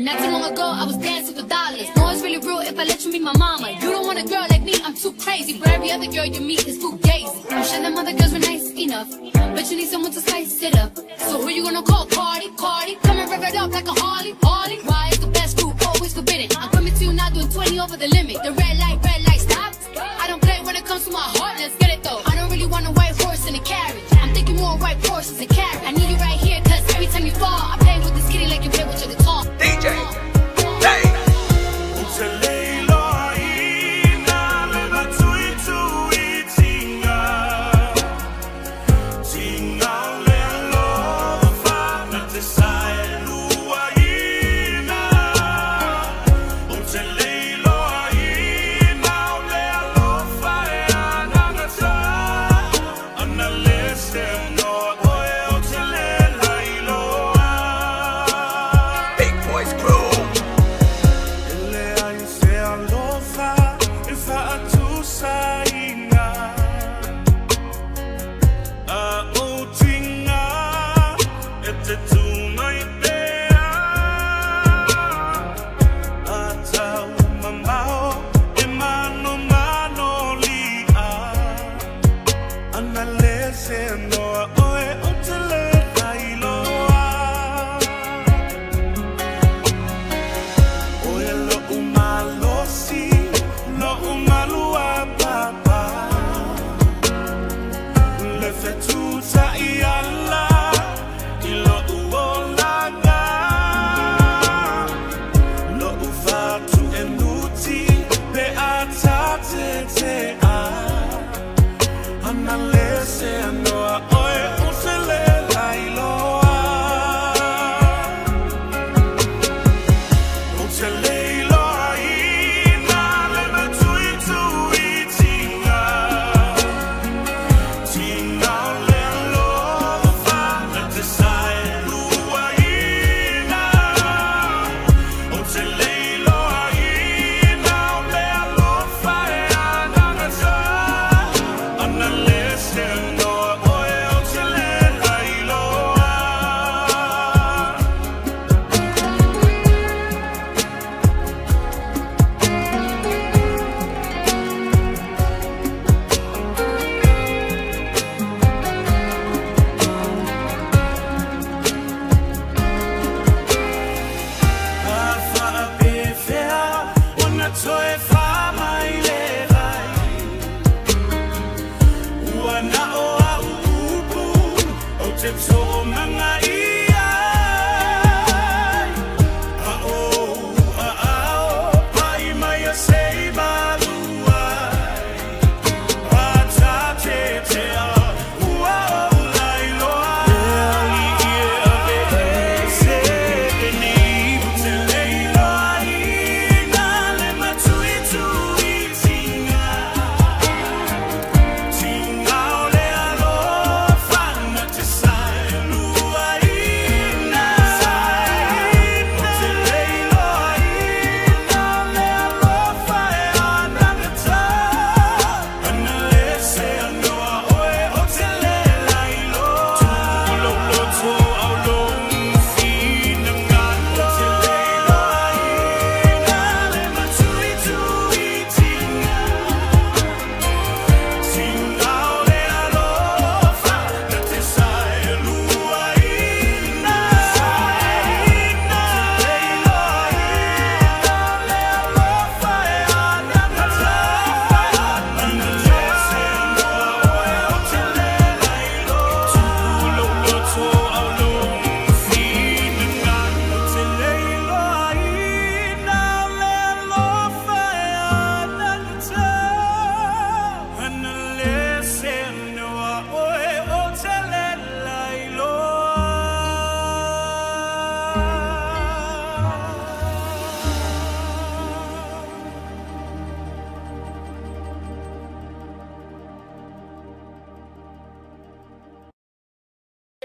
Not too long ago, I was dancing for dollars. No, it's really real if I let you meet my mama. You don't want a girl like me, I'm too crazy. But every other girl you meet is fugazi. I'm sure them other girls were nice enough, but you need someone to spice it up. So who you gonna call? Cardi, Cardi. Come and rev it up like a Harley, Harley. Why is the best crew always forbidden? I'm coming to you now doing 20 over the limit. The red light, stop. I don't play when it comes to my heart, let's get it though. I don't really want a white horse in a carriage. I'm thinking more white horses and carriage. I need you right here, cause every time you fall, I play with this kitty like you play with your guitar. DJ Dave.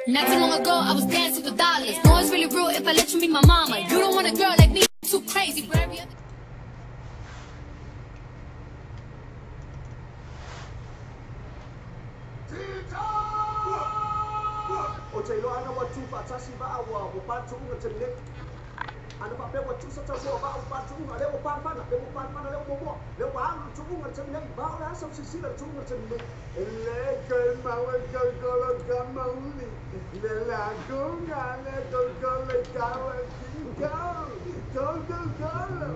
Not too long ago, I was dancing for dollars. No, it's really real if I let you meet my mama. You don't want a girl like me, too crazy. But every other Ana faapea ua tusa tausoa vaa ua pa le tuuga, lea ua pa le fana, lea ua pa le fana, lea ua muamua, lea ua alu le tuuga i le taimi nei. Ma o le a sau silasila i le tuuga i le taimi nei? E le toe maua tolotolo ka mauli, le lagoga le tolotolo i taua go, go, go, go.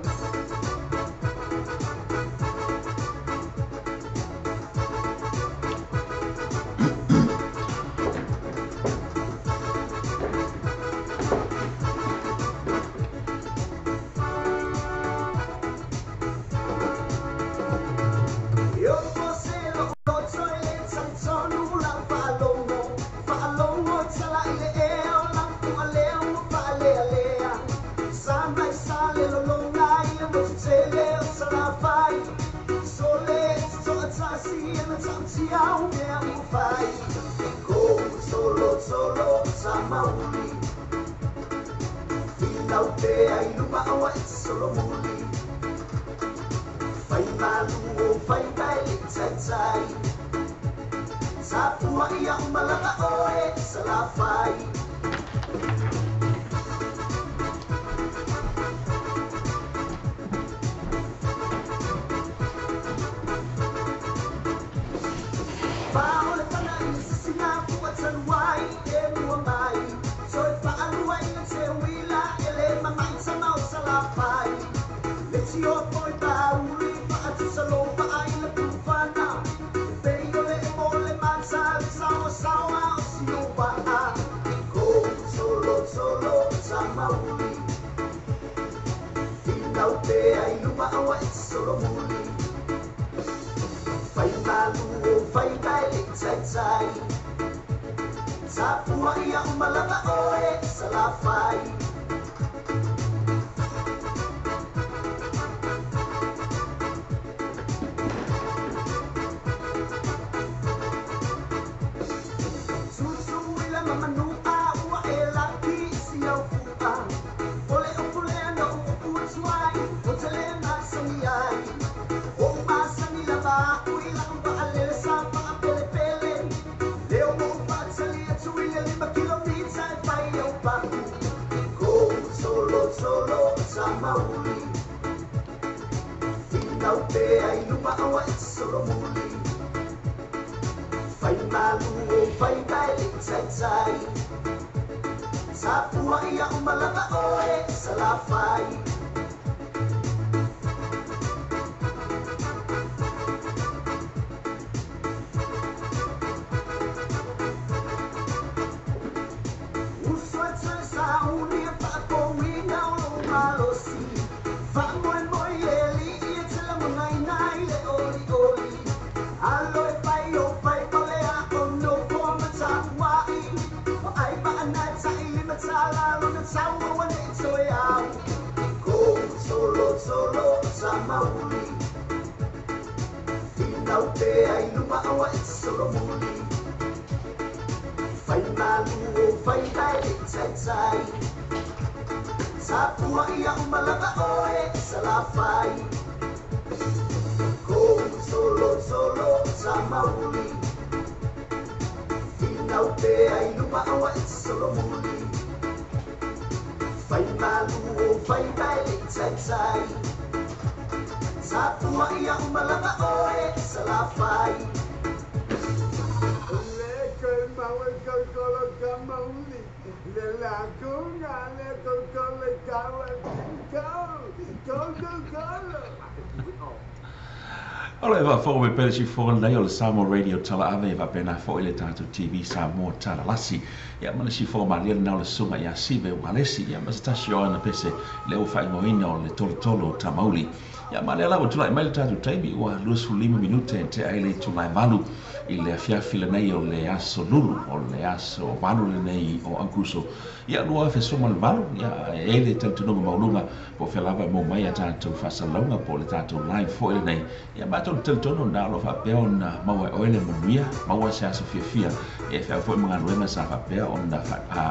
Ola e faafofoga mai pea le siufofoga lenei o le Samoa Radio Talaave e faapena foi le tatou TV Samoa Talalasi. Ia ma le siufofoga malie lena o le susuga ia Sive Ualesi, ia ma se tasi o ana pese lea ua faaigoaina o le tolotolo o Tamauli. Ia ma lea la ua tulai mai le tatou taimi ua 25 minute e tea ai le itula e 8 i le afiafi lenei o le aso Lulu, o le aso 8 lenei o Aukuso. Ia 2018, ia e i ai le talitonuga maualuga po o fea lava e maua mai a tatou faasalalauga po o le tatou live foi lenei. Ia matou te talitonu na o lo o faapea ona maua e oe le manuia, maua se aso fiafia e feau foi ma galuega sa faapea ona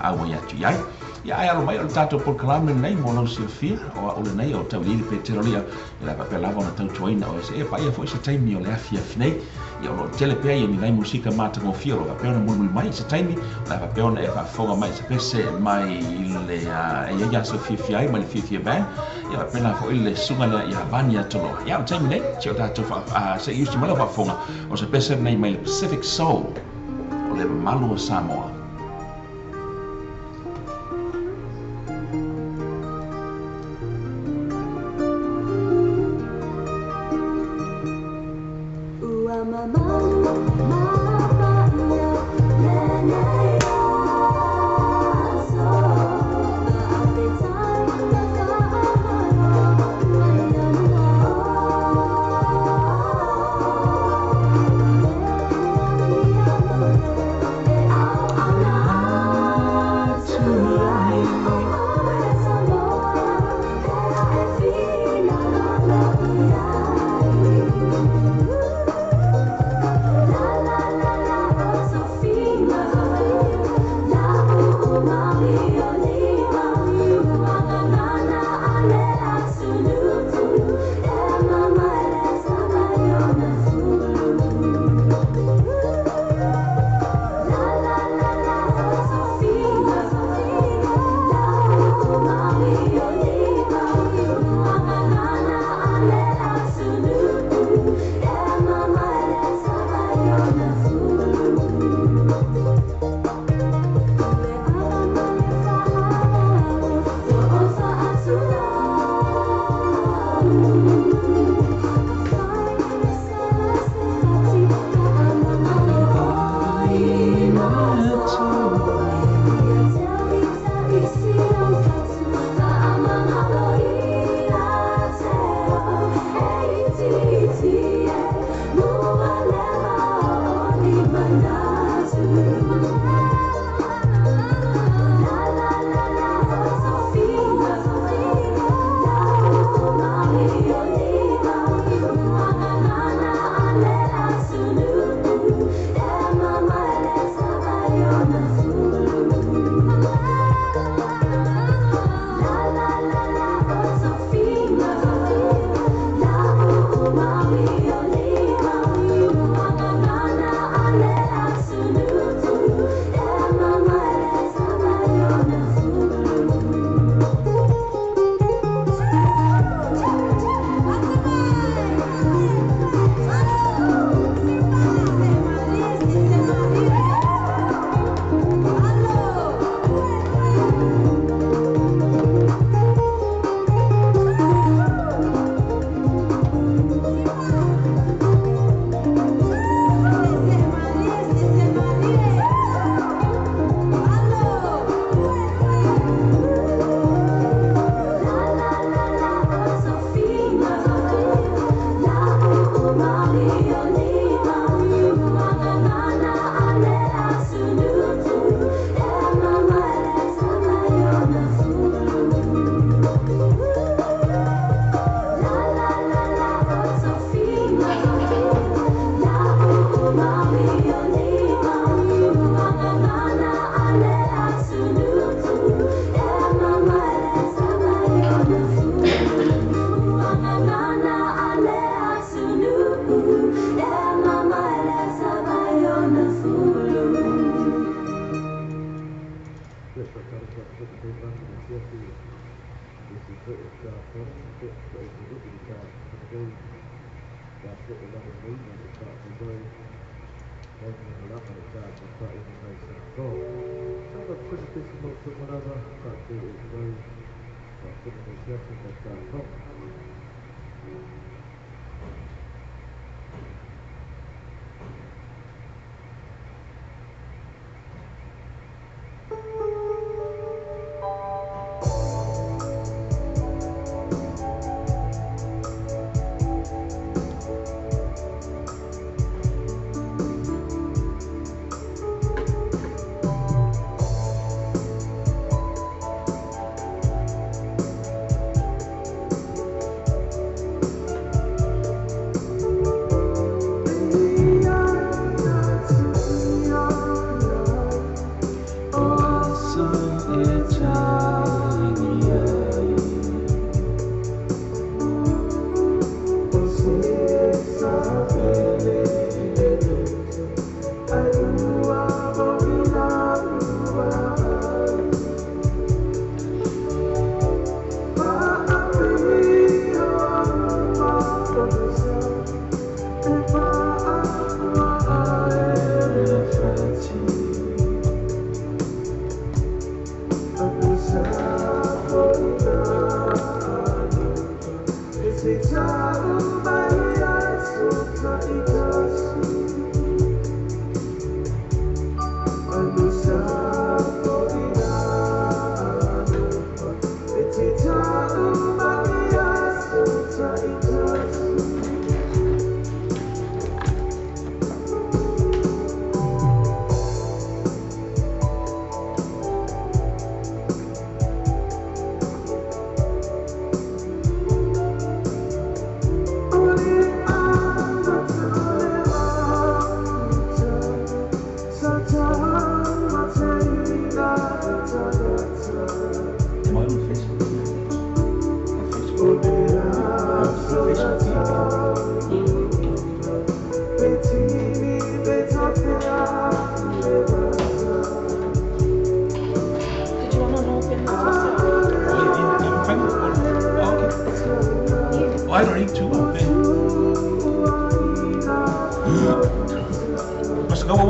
auai atu i ai. Ia ae alo mai o le tatou polokalame lenei mo lou silafia, o au lenei o Tauiliili Petero Lia, e le faapea lava ona tautuaina oe seia paia foi se taimi o le afiafi nei. Ia, o lo o tele pea ia ni nai musika matagofie o lo o faapea ona mulimuli mai i se taimi, o le a faapea ona e faafofoga mai i se pese mai le e i ai aso e fiafia ai mai le Fiafia Band, ia faapena foi le susuga lea ia Vania Toloa. Ia, o le taimi nei, se i o tatou se i usi mai lau faafofoga, o se pese lenei mai le Pacific Soul, o le mamalu o Samoa.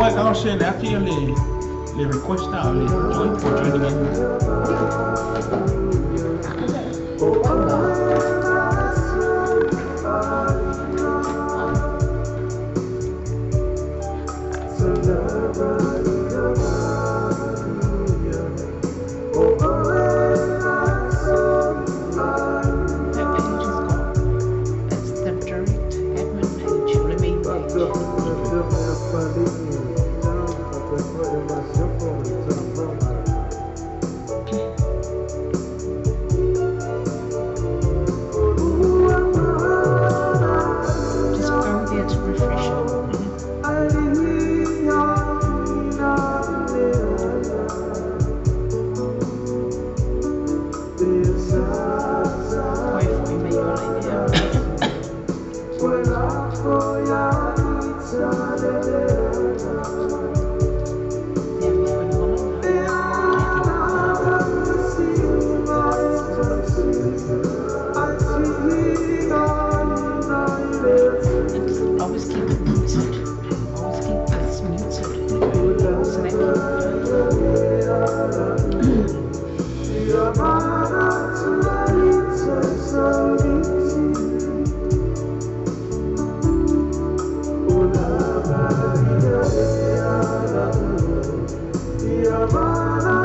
Why I'll send after you le request now le join for joining in. That page has got, it's the direct admin page or the main page. Just go there to refresh it. Wait for me, you're like, yeah, we phone one on now. And just always keep it muted. Always keep this muted.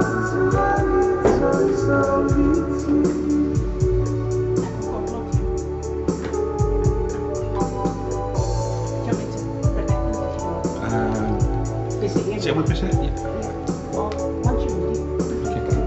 So that people I've got blocked you. Do you want me to put that in if you want? Is it Is it with percent? Yeah. Well, once you're ready. Okay.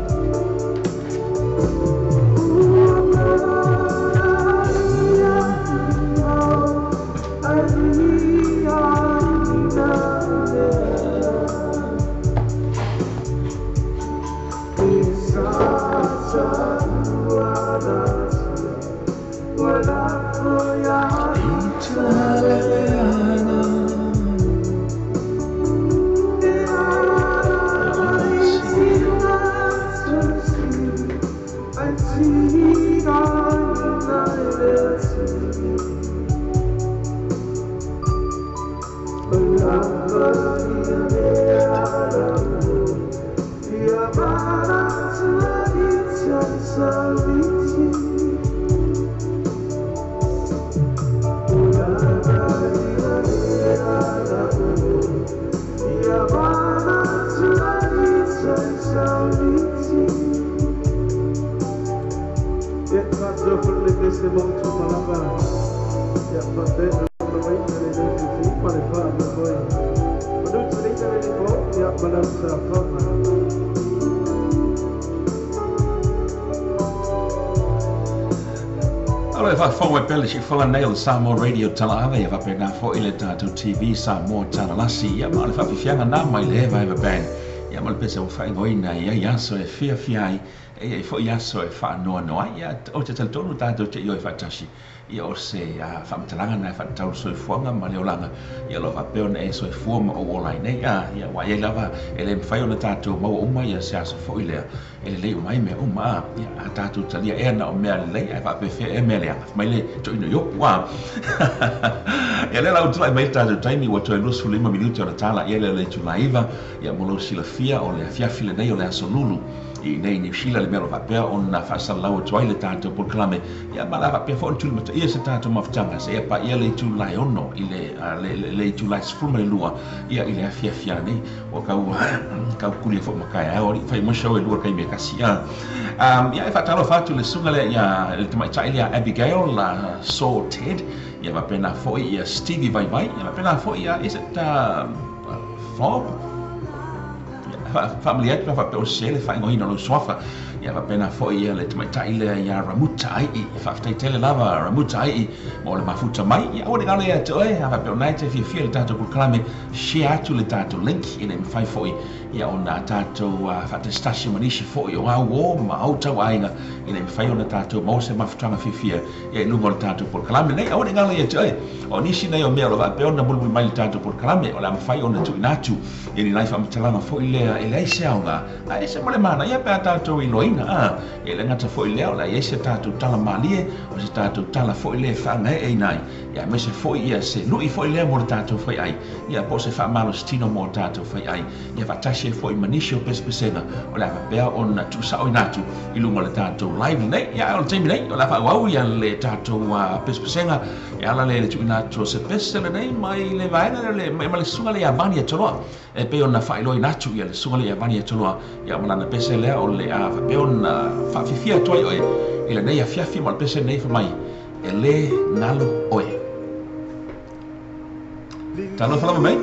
Alo e faafofoga mai pea le siufoga nei o le Samoa Radio Talaave e faapena foʻi le tatou TV Samoa Talalasi ia ma o le faafiafiaga na mai le Eva Eva Band ia ma le pese ua faaigoaina i ai aso e fiafia ai e iai foʻi aso e faanoanoa ai ia ou te talitonu tatou te ioe faatasi ia o se faamatalaga na e faatatau le soifuaga ma le olaga ia o loo faapea ona e soifua ma ou ola ai nei a ia ua iai lava e le mafai ona tatou maua uma ia se aso foʻi lea e lelei uma ai mea uma a ia a tatou talia ea na o mea lelei ae faapefea ea mea leaga mai le toeaina Iopu a ia lea la ua tulai mai le tatou taimi ua toe 25 minute ona tala ia lea o le itula 9 ia mo lou silafia o le afiafi lenei o le aso Lulu i nei Niu Sila le mea o lo o faapea ona faasalalau atu ai le tatou polokalame ia ma la faapea foi ona tulimataia se tatou mafutaga seia paia le itula e 6 i le itula e 12 ia i le afiafi nei ua kau kulia foi ma kaeao alii fai mai show e lua taimi e kasi a ia e faatalofa atu le susuga lea ia le tamaitai lea Abigail la Saw Ted ia faapena foi ia Stevie Vaivai ia faapena foi ia is it Fob faamalie atu pe faapea o se le faaigoaina o lou suafa ia faapena foi ia le tamaitai lea ia Ramuta Ai'i faafetai tele lava Ramuta Ai'i mo le mafuta mai ia aua ne galo ia te oe a faapea o na e te fiafia i le tatou polokalame share atu le tatou link ina ia mafai foi ia ona tatou faatasitasi ma nisi foi o au o ma au tauaiga ina ia mafai ona tatou maua se mafutaga fiafia ia i luga o le tatou polokalame nei aua ne galo ia te oe o nisi nei o mea o lo o faapea ona mulimuli mai le tatou polokalame o le a mafai ona tuuina atu ia ni nai faamatalaga foi lea e leai se aoga ae ese ma le manaia pe a tatou iloaina a e le gata foi lea o le a i ai se tatou tala malie o se tatou tala foi lea e faagaeeina ai Ia aemaise foi ia se lu'i foi lea mo le tatou fai'ai, ia po o se fa'amalositino mo tatou fai'ai, ia fa'atasi ai foi ma nisi o pesepesega o le a faapea ona tu'usa'oina atu i luga o le tatou live lenei. Ia ae o le taimi nei o le a fa'auau ia le tatou pesepesega e ala lea i le tu'uina atu o se pese lenei mai le vaega lea ma le susuga lea ia Vani Atoloa e pei ona fa'ailoaina atu ia le susuga lea ia Vani Atoloa, ia ma lana pese lea o le a faapea ona fa'afiafia atu ai oe i lenei afiafi, ma o le pese lenei fai mai e lē galo oe. Talofa lava mai.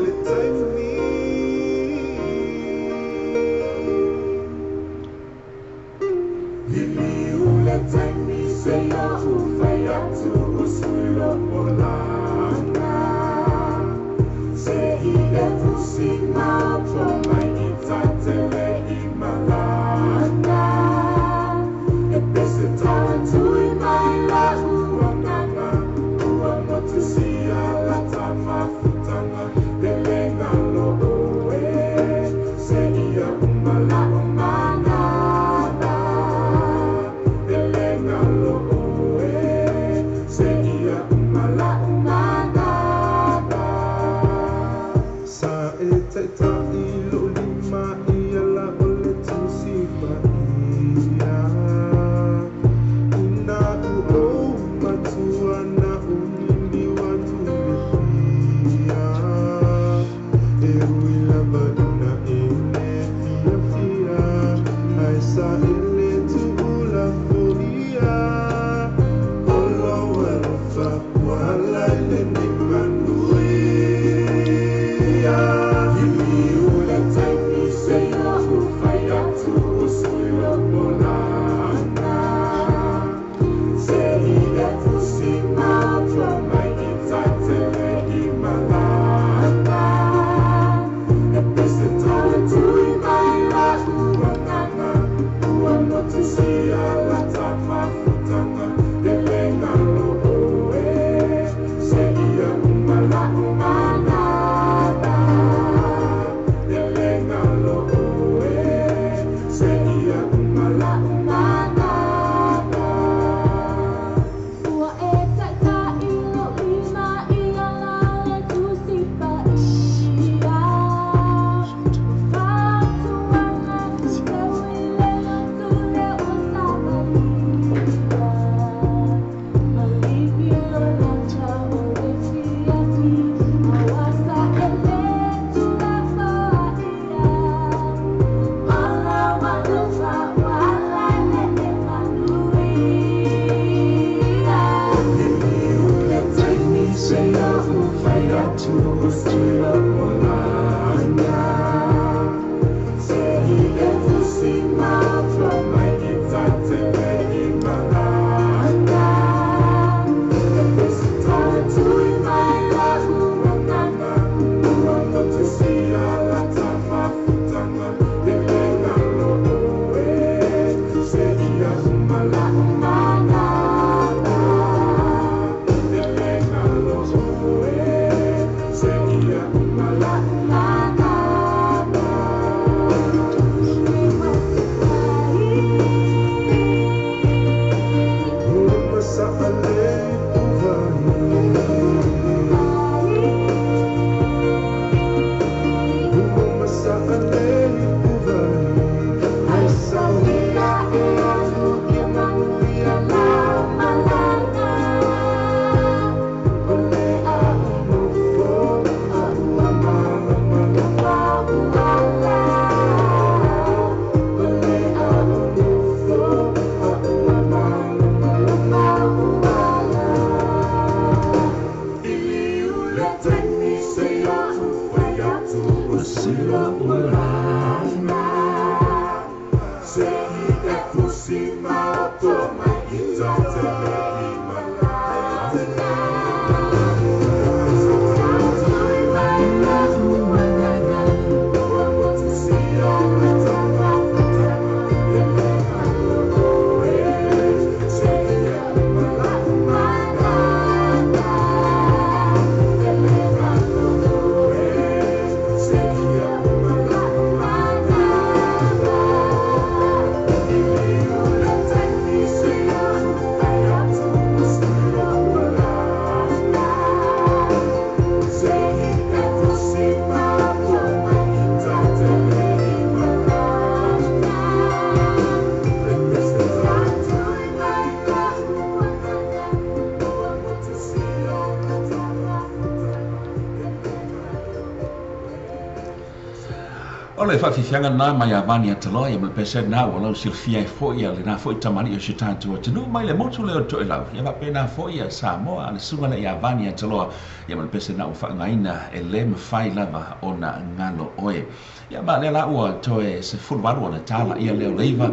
O le faafiafiaga lena mai ia Vani Ataloa, ia ma le pese lena ua lausilafia ai foi ia lena foi tamalii o si o tatou atunuu mai le motu lea o Toelau, ia faapena foi ia Samoa, a le susuga lea ia Vani Ataloa, ia ma le pese lena ua faaaogaina e le mafai lava ona galo oe. Ia ma lea la ua toe 18 ona talaia lea o le 9,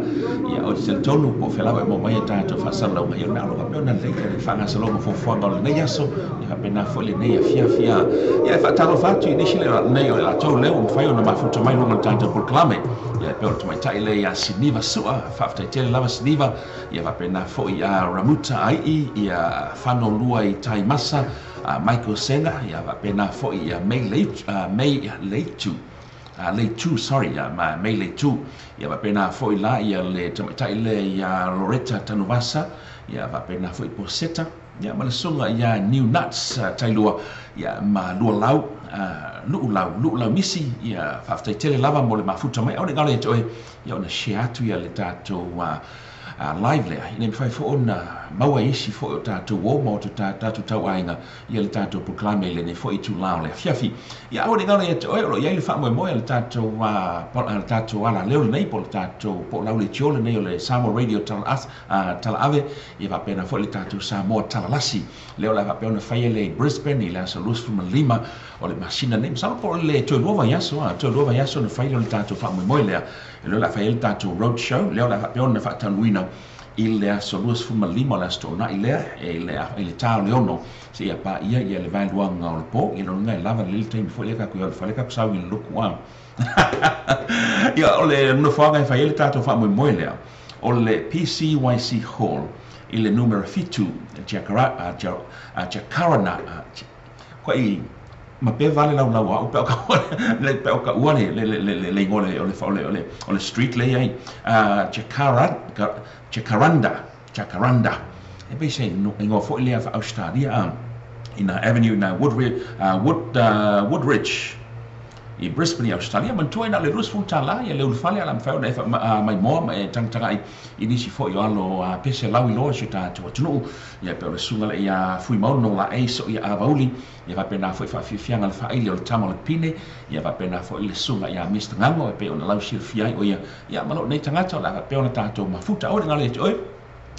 ia ou te talitonu po o fea lava e maua mai a tatou faasalalauga, ia o le mea o lo o faapea ona lelei le faagasologa o fuafuaga o lenei aso, ia faapena foi lenei afiafi. Ia e faatalofa atu i nisi lenei o le latou lea ua mafai ona mafuta mai luga o le tatou polokalame, ia e pei o le tamaitai lea ia Siniva Sua, faafetai tele lava Siniva, ia faapena foi ia Ramuta Aii, ia Fano Lua i Taimasa, Michael Sena, ia faapena foi ia May Leitu, Leitu, sorry, ma May Leitu, ia faapena foi la ia le tamaitai lea ia Loretta Tanuvasa, ia faapena foi Poseta, ia ma le susuga ia New Nuts Tailua, ia ma Lua Lau, Lu'u Lau Misi, ia faafetai tele lava mo le mafuta mai. Aua ne i galo ia te oe, ia ona share atu ia le tatou live lea, ina ia mafai foi ona maua e isi foi o tatou uo ma o tatou tauaiga ia le tatou polokalame i lenei foi itula o le afiafi. Ia aua ne i galo ia te oe, o lo o i ai le faamoemoe a le tatou alaleo lenei, po o le tatou po o lauleitio lenei o le Samoa Radio Talaave, ia faapena foi le tatou Samoa Talalasi lea o le a faapea ona faia lea i Brisbane i le aso 25 o le masina nei. Masalo po o le toe 2 vaiaso, toe 2 vaiaso ona fai lea o le tatou faamoemoe lea, e lea o le a fai ai le tatou road show lea o le a faapea ona faataunuuina i le aso 25 o le aso Toonai lea i le ta o le 6 seia paia ia le vaeluaga o le po. Ia lona e lava lelei le taimi foi lea tatou i o le fale tatou sau i le loku a. Ia o le nofoaga e fai ai le tatou faamoemoe lea o le PCYC Hall i le numera 7 Jacaranda, ko'i ma pe vale lau lau au pe o ka le pe o ka ua le le le le le ingoa o le o le o le street le ai Jacaranda, Jacaranda e pei se ingoa foi lea fa Australia ina avenue na Woodridge i Brisbane i Australia. Manatua ina o le $20 ia le ulufale ala mafai ona e maimoa ma e tagatagai i nisi foi o alo pese lau iloa si o tatou atunuu, ia pe o le susuga lea ia Fuimauno la ei so ia Avauli, ia faapena foi faafiafiaga le faaili o le tama o le pine, ia faapena foi le susuga ia Mr Gago e pei ona lausilafia ai o ia, ia ma lou nei tagata o le a faapea ona tatou mafuta. Aua ne i galo ia te oe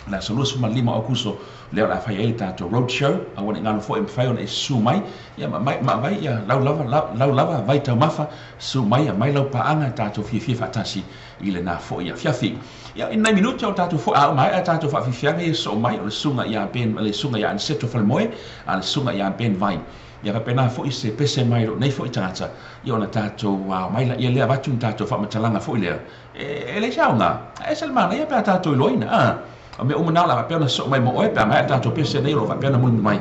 le aso 25 o Aokuso lea o le a fai ai le tatou road show. Aua ne i galo foi e mafai ona e susu mai, ia ma mai ia lau lava vai taumafa, susu mai ia mai lau paaga e tatou fiafia faatasi i lena foi afiafi. Ia i nai minuti o tatou foi a mai a tatou faafiafiaga ia soo mai o le susuga ia Ben, le susuga ia Aniceto Falemoe, a le susuga ia Ben Vai. Ia faapena foi se pese mai lou nei foi tagata, ia ona tatou mai la ia lea avatu ni tatou faamatalaga foi lea e leai se aoga, e ese le manaia pe a tatou iloaina o mea uma na o le a faapea ona soo mai mo oe pe a mai a tatou pese nei o lo o faapea ona mulimuli mai.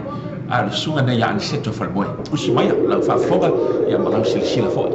A o le susuga nei ia Aniceto Falemoe, usi mai lau faafofoga ia ma lau silasila foi.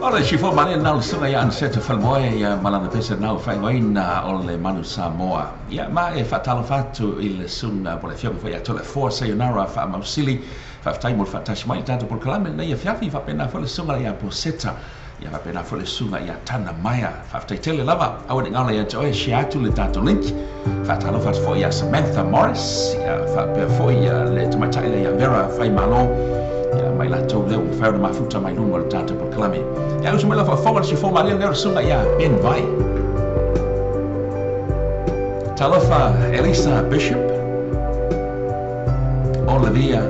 O le sifoa malie lena o le susuga ia Anaseta Falemoe ia ma lana pese lena ua faaigoaina o le Manu Samoa. Ia ma e faatalofa atu i le susuga po o le afioga foi ia Toleafoa Sayonara Faamausili. Faafetai mo le faatasi mai i le tatou polokalame lenei afiafi. Faapena foi le susuga ia Poseta. Ia faapena foi le susuga ia Tana Maia. Faafetai tele lava. Aua ne i galo ia te oe, share atu le tatou link. Faatalofa atu foi ia Samantha Morris, ia faapea foi le tamaitai lea ia Vera Faimalo, ia ma i latou lea ua mafai ona mafuta mai luga o le tatou polokalame. Ia usu mai lau faafofoga i le sifoa malie lenei o le susuga ia Ben Vai. Talofa Elisa Bishop, Olivia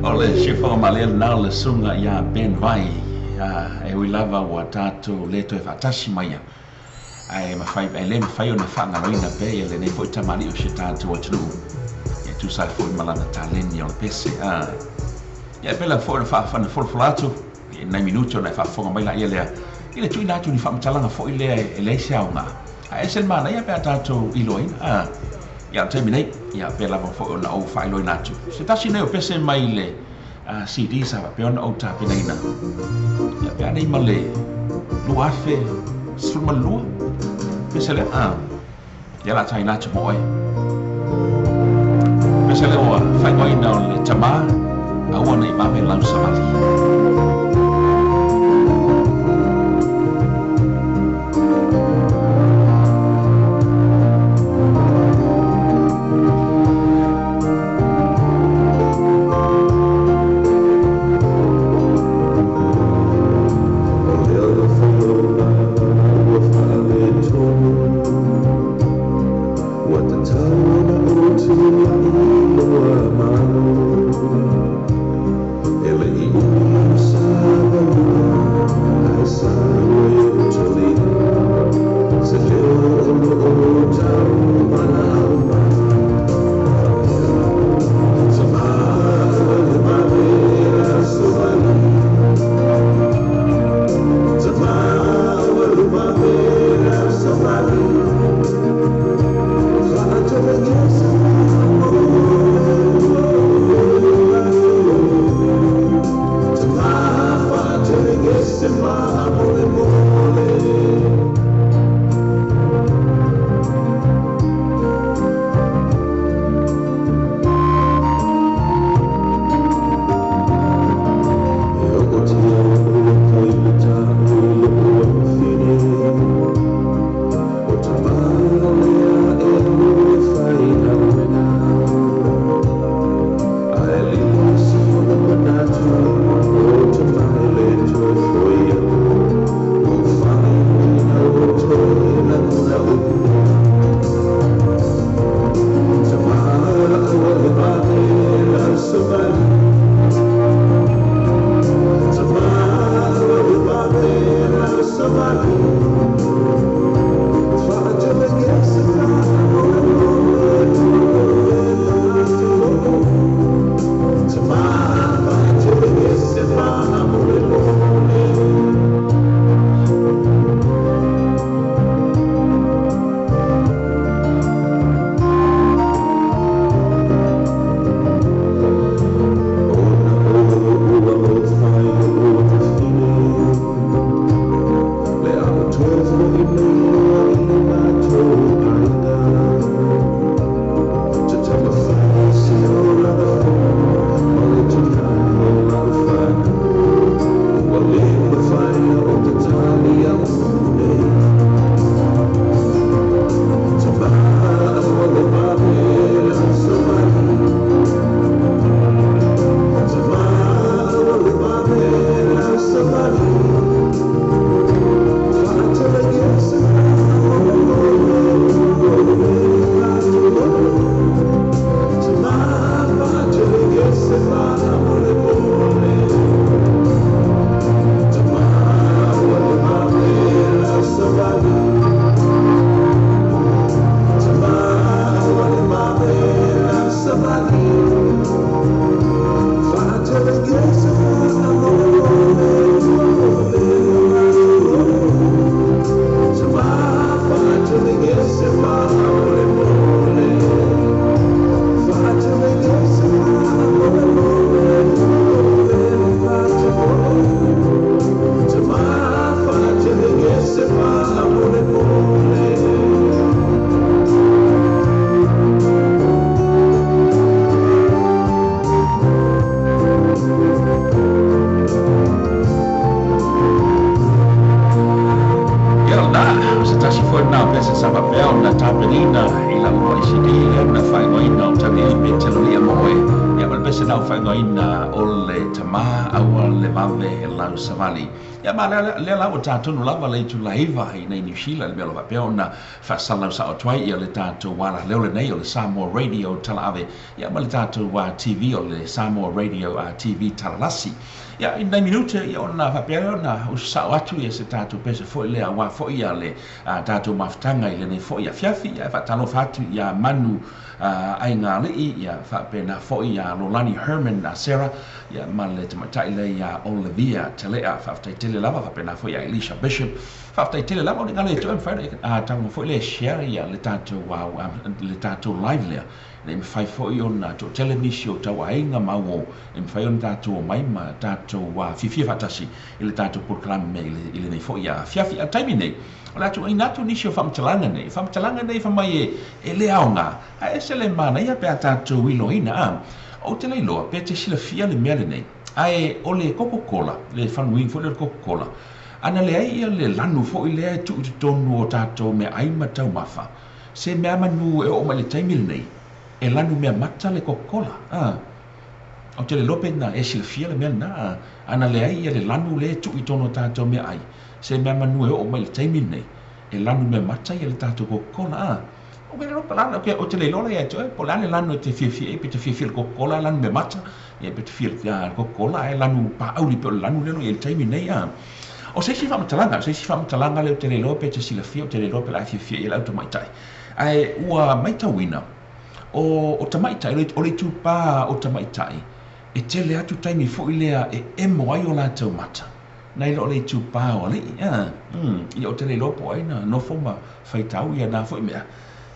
O le sifoga malie lena o le susuga ia Ben Vai, e ui lava ua tatou le toe faatasi mai ia, ae mafai, e le mafai ona faagaloina pea ia lenei foi tamalii o si o tatou atunuu, e tusa ai foi ma lana taleni o le pese. Ia e pei lava foi ona folafola atu i nai minute ona e faafofoga mai laia lea i le tuuina atu ni faamatalaga foi lea e leai se aoga, ae ese le manaia pe a tatou iloaina. Ia, o le taimi nei, ia, pei lava foi ona ou faailoaina atu, se tasi nei o pese mai le CD sa faapea ona ou tapenaina, ia, pe anei ma le 2012, pese lea, ah, ia la taina atu mo oe. Pese lea ua faaigoaina o le Tamā, Aua Ne I Vave Lau Savali. Ia lena, o se tasi foi lena o pese sa faapea ona tapenaina i lau uluai CD lea na faaigoaina o Tauli'i pe Telolia mo oe. Ia ma le pese na ua faaigoaina o le Tamā Aua le Vave Lau Savali. Ia ma lea, lea la ua tatonu lava le itula 9 i nei Niu Sila i le mea o lo o faapea ona faasalalau sao atu ai ia le tatou alaleo lenei o le Samoa Radio Talaave ia ma le tatou TV o le Samoa Radio TV Talalasi. Ia, i nai minute ia ona faapea lea ona usu sao atu ia se tatou pese foi lea aua foi ia le tatou mafutaga i lenei foi afiafi. Ia, e faatalofa atu ia Manu Aiga Alii, ia faapena foi ia Lolani Herman Sarah, ia ma le tamaitai lea ia Olivia Telea. Faafetai tele lava. Faapena foi ia Elisha Bishop. Faafetai tele lava. O le gale toe mafai tago foi le share ia le tatou live lea, ina ia mafai foi ona toatele nisi o tauaiga ma uo e mafai ona tatou omai ma tatou fiafia faatasi i le tatou polokalame i lenei foi afiafi. A taimi nei, o le a tuuina atu nisi o faamatalaga nei, faamatalaga nei fai mai e le aoga, ae ese le manaia pe a tatou iloaina. A ou te le iloa pe te silafia le mea lenei, ae o le Coca-Cola, le fanuina foi lea o le Coca-Cola, ana leai ia le lanu foi lea e tuu i totonu o tatou meaai ma taumafa, se mea manu e oo mai le taimi lenei e lanu mea mata le Coca-Cola. A ou te le iloa pe na e silafia le mea lena. Ana leai ia le lanu lea e tuu i totonu o tatou meaai, se mea manu e oo mai le taimi lenei e lanu mea mata ia le tatou Coca-Cola. A o ke iloa la, ou te le iloa la ia te oe po o le a le lanu e te fiafia ai, pe te fiafia i le Coca-Cola lanu mea mata, ia pe te fia le Coca-Cola ae lanu paauli pe o le lanu lea o lo o i ai i le taimi nei. A o se isi faamatalaga, se isi faamatalaga lea ou te le iloa pe te silafia, ou te le iloa pe la e fiafia i ai le au tamaitai, ae ua matauina o tamaitai, o le itupa o tamaitai e tele atu taimi foi lea e emo ai o latou mata nai lo o le itupa o alii. Ia ou te le iloa po o ai na nofo ma faitau ia na foi mea,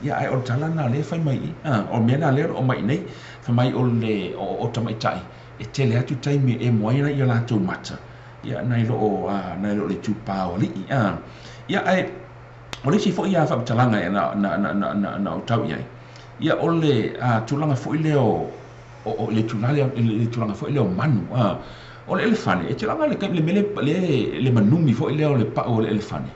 ia ae o le tala na lea fai mai i o mea na lea o lo o mai nei, fai mai o le o tamaitai e tele atu taimi e emo ai ia latou mata, ia nai lo o le itupa o alii. Ia ae o le isi foi ia faamatalaga e na ou tau i ai, ia o le tulaga foi lea o le tulaga le tulaga foi lea o manu. O le elefane e tulaga le mele le manumi foi lea o le pau o le elefane.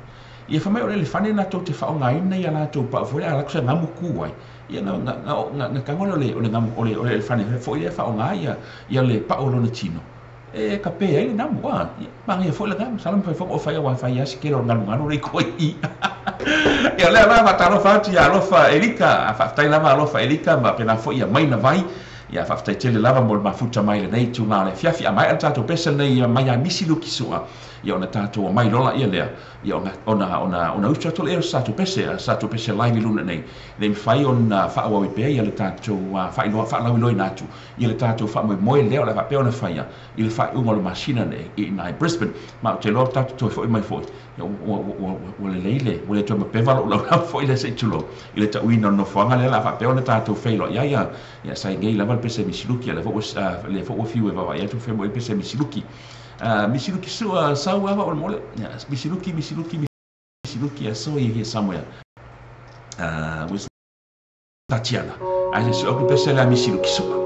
Ia fai mai o le elefane na tou te faaaogaina ia latou pau foi lea a latou se gamu ku ai, ia na tago lea o le gamu o le elefane foi lea faaaoga ia le pau o lona tino e ka pe ai le namu. A ia manaia foi le gamu sala mafai foi o fai aua fai asi kele o le galugalu le i koe i ia lea la. Faatalofa atu ia Alofa Elika. Faafetai lava Alofa Elika ma pena foi ia Maina Vai. Ia faafetai tele lava mo le mafuta mai lenei tulaga le afiafi. A maea le tatou pese nei mai ia Misi Luki Sua, ia ona tatou mai lola ia lea, ia ona usu atu lea o sa tatou pese live i luna nei, le mafai ona faaauau pea ia le tatou faailoa faalauiloaina atu ia le tatou faamoemoe lea o le faapea ona faia i le faaiuga o le masina nei i ina i Brisbane. Ma ou te iloa tatou toe foi mai foi ua lelei le ua le toe mapeva lou laulau foi lea, se i tulou, i le tauina o le nofoaga lea la faapea ona tatou feiloai ai. Ia sa i nei lava le pese Misiluki, lea foi ua fiu e vaavaai atu fea mo le pese Misiluki. Misiluki Sua sau ava o le mole. Misiluki, Misiluki, Misiluki, I saw you here somewhere. Where's Tatiana? Ai se o pese la Misiluki Sua.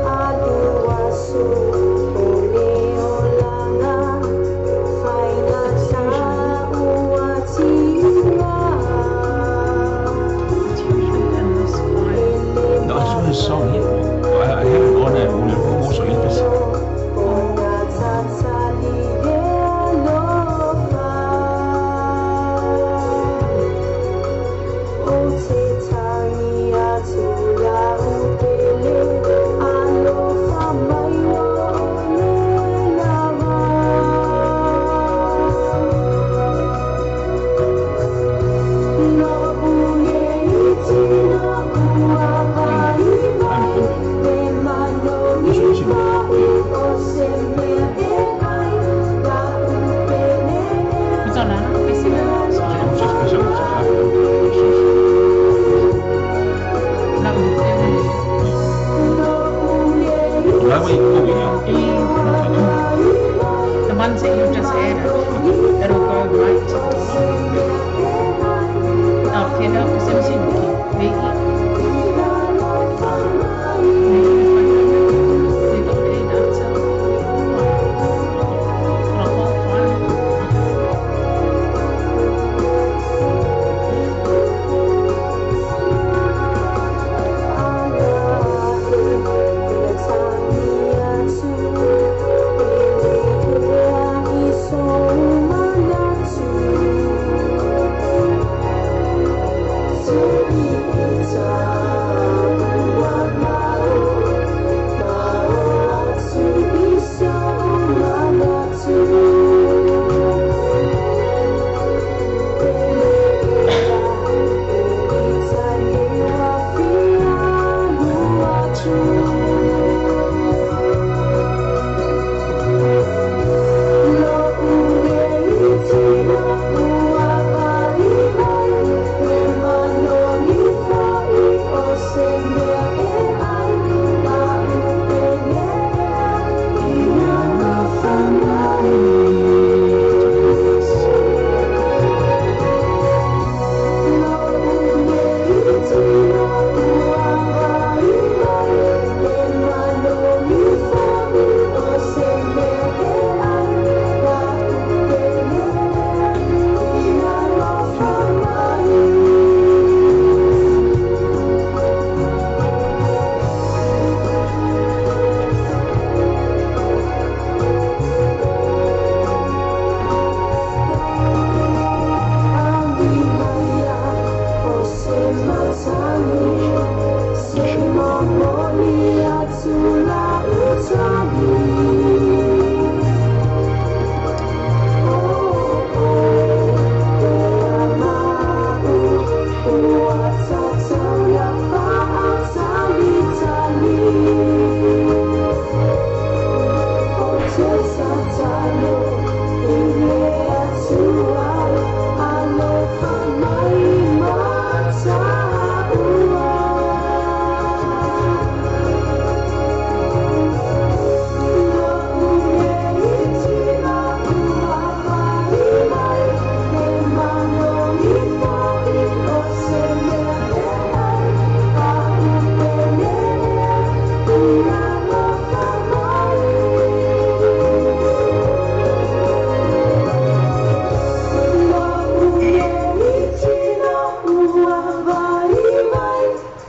Alu aso o le olanga.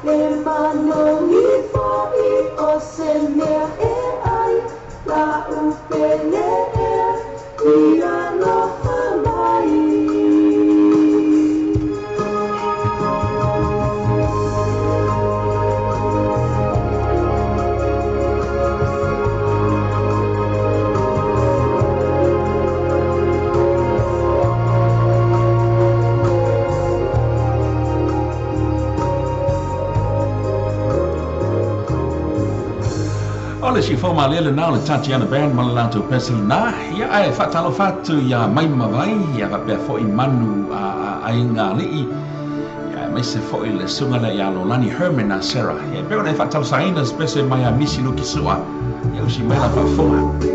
E manogi fo'i o se mea e ai la'u pele ea i aloha mai. O le sifoa malie lenā o le Tatiana Band ma le latou pese lenā. Ia, ae faatalofa atu iā Maimavai, ia faapea foi Manu a Aiga Alii, ia aemaise foi le susuga lea ia Lolani Herman a Sarah. Ia, e pei ona e faatalosagaina se pese mai a Misi Luki Sua, ia usi mai la faafofoga.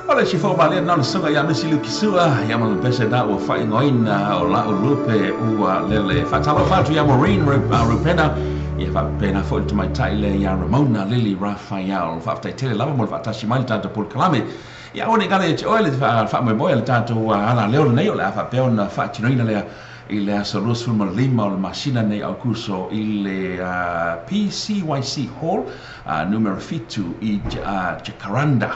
O le sifoa malie lenā o le susuga ia Misi Luki Sua, ia ma le pese na ua faaigoaina o la'u lupe ua lele. Faatalofa atu ia Maureen Rupena, ia faapena foi le tamaitai lea ia Ramona Lily Raphael. Faafetai tele lava mo le faatasi mai le tatou polokalame. Ia aua ne i galo ia te oe le faamoemoe a le tatou alaleo lenei o le a faapea ona faatinoina lea i le aso 25 o le masina nei Aukuso i le PCYC Hall numera 7 i Jacaranda.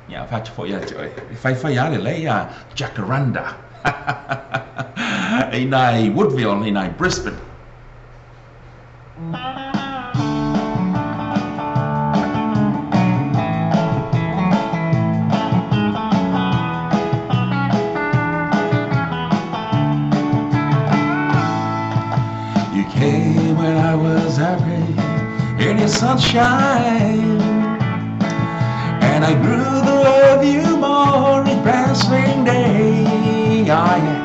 Ia fatu foi ia te oe. E faifai a lelei a Jacaranda. Ina i Woodville, ina i Brisbane. sunshine. And I grew to love you more each passing day. Oh, yeah.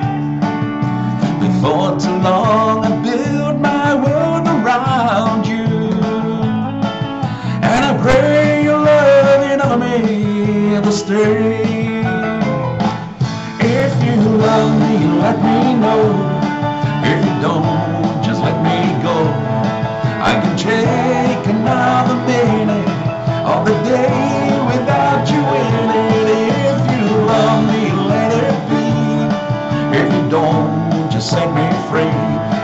Before too long I built my world around you. And I pray your loving over me will stay. If you love me, let me know. If you don't, just let me go. I can take another minute of the day without you in it. If you love me, let it be. If you don't, just set me free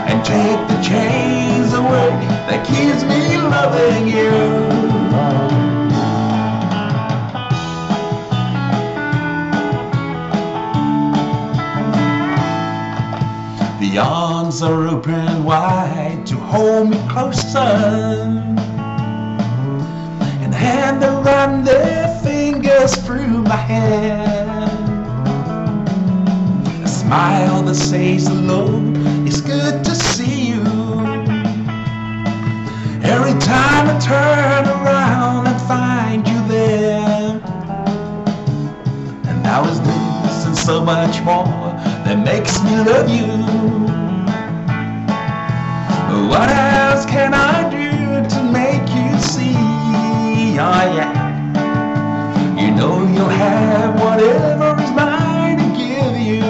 and take the chains away that keeps me loving you. The arms are open wide to hold me closer, and hand that run their fingers through my hair. A smile that says hello, it's good to see you. Every time I turn around and find you there. And now is this and so much more that makes me love you. What else can I do to make you see? Oh yeah, you know you'll have whatever is mine to give you.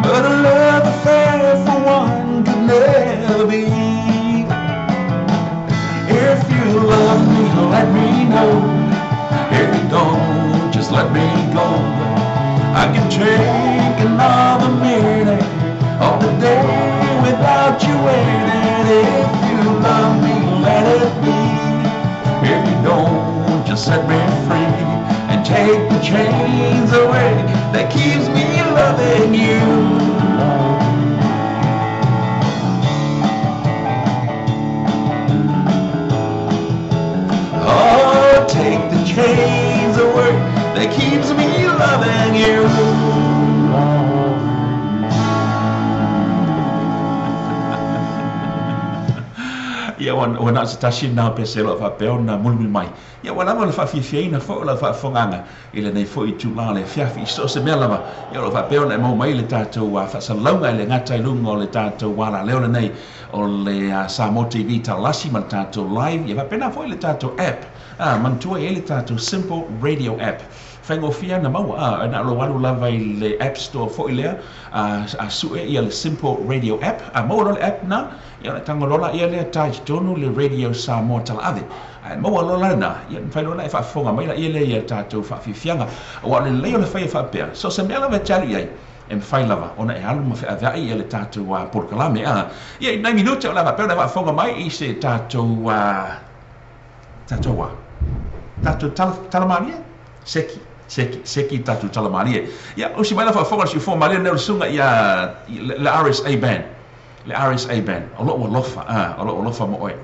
But a love affair for one could never be. If you love me, let me know. If you don't, just let me go. I can take another minute of the day without you waiting. If you love me, let it be. If you don't, just set me free and take the chains away that keeps me loving you. Oh, take the chains away that keeps me loving you. Ia ua na o se tasi na pese lo faapea ona mulimuli mai. Ia ua lava o le faafiafiaina foi o lau faafofogaaga i lenei foi itulā o le afiafi i so o se mea lava. Ia o loo faapea ona e maua mai le tatou faasalalauga i le gata i luga o le tatou alaleo lenei o le Samoa TV Talalasi ma le tatou live. Ia faapena foi le tatou app. Manatua e i ai le tatou Simple Radio app. Faigofie na maua na o lou alu lava i le App Store foi lea a sue ia le Simple Radio app. A maua loa le app na, ia ona e tago loa laia lea ta i totonu le Radio Samoa Talaave. Ae maua loa la lena, ia mafai loa ona e faafofoga mai laia lea i a tatou faafiafiaga. Aua o le lelei o le fai e faapea, so o se mea lava e te alu i ai, e mafai lava ona e alu ma feaveai ia le tatou polokalame. Ia i nai minute o le a faapea ona e faafofoga mai i se tatou tatou a tatou tala tala malie seki seki seki tatou tala malie. Ia usi mai la faafofoga le siufofoga malie lenei o le susuga ia le RSA band le RSA band o lou alofa o lou alofa mo oe.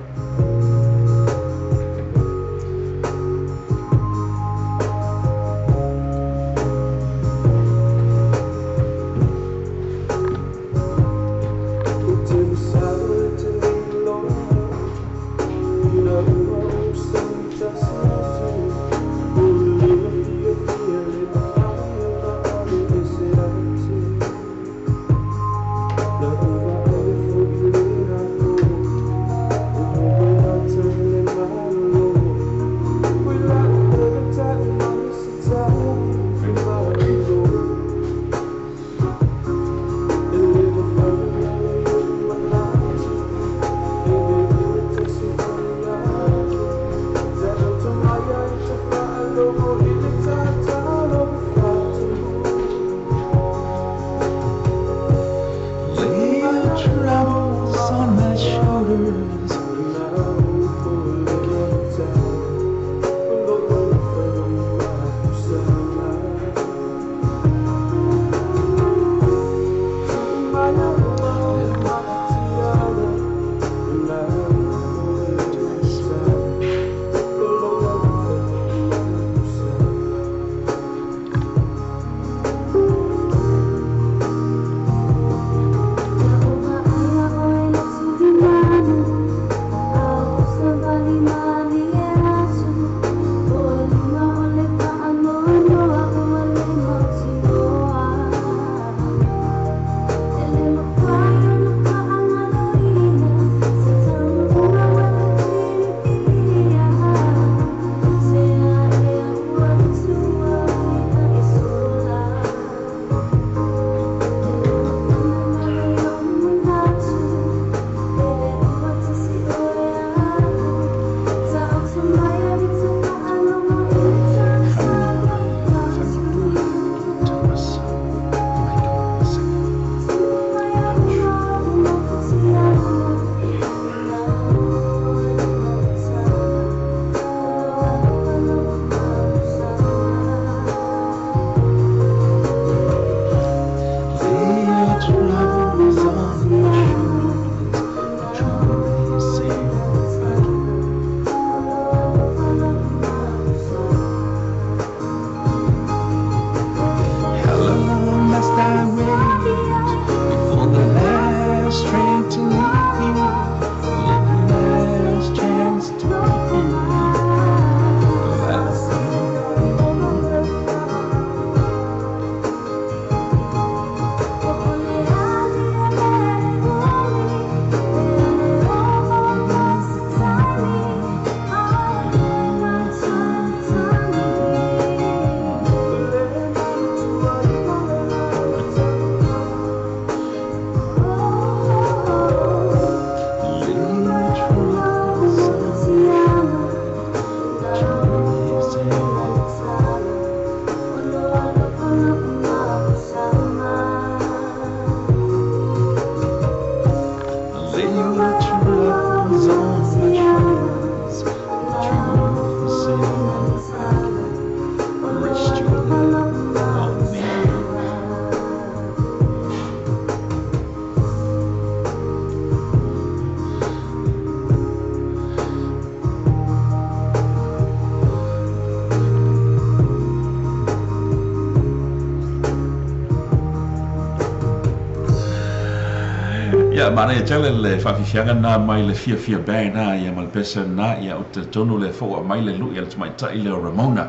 Ia manaia tele le faafiafiaga lena mai le Fiafia Band a ia ma le pese lena. Ia ou te talitonu lea foi ua aumai le lui a le tamaitai lea o Ramona.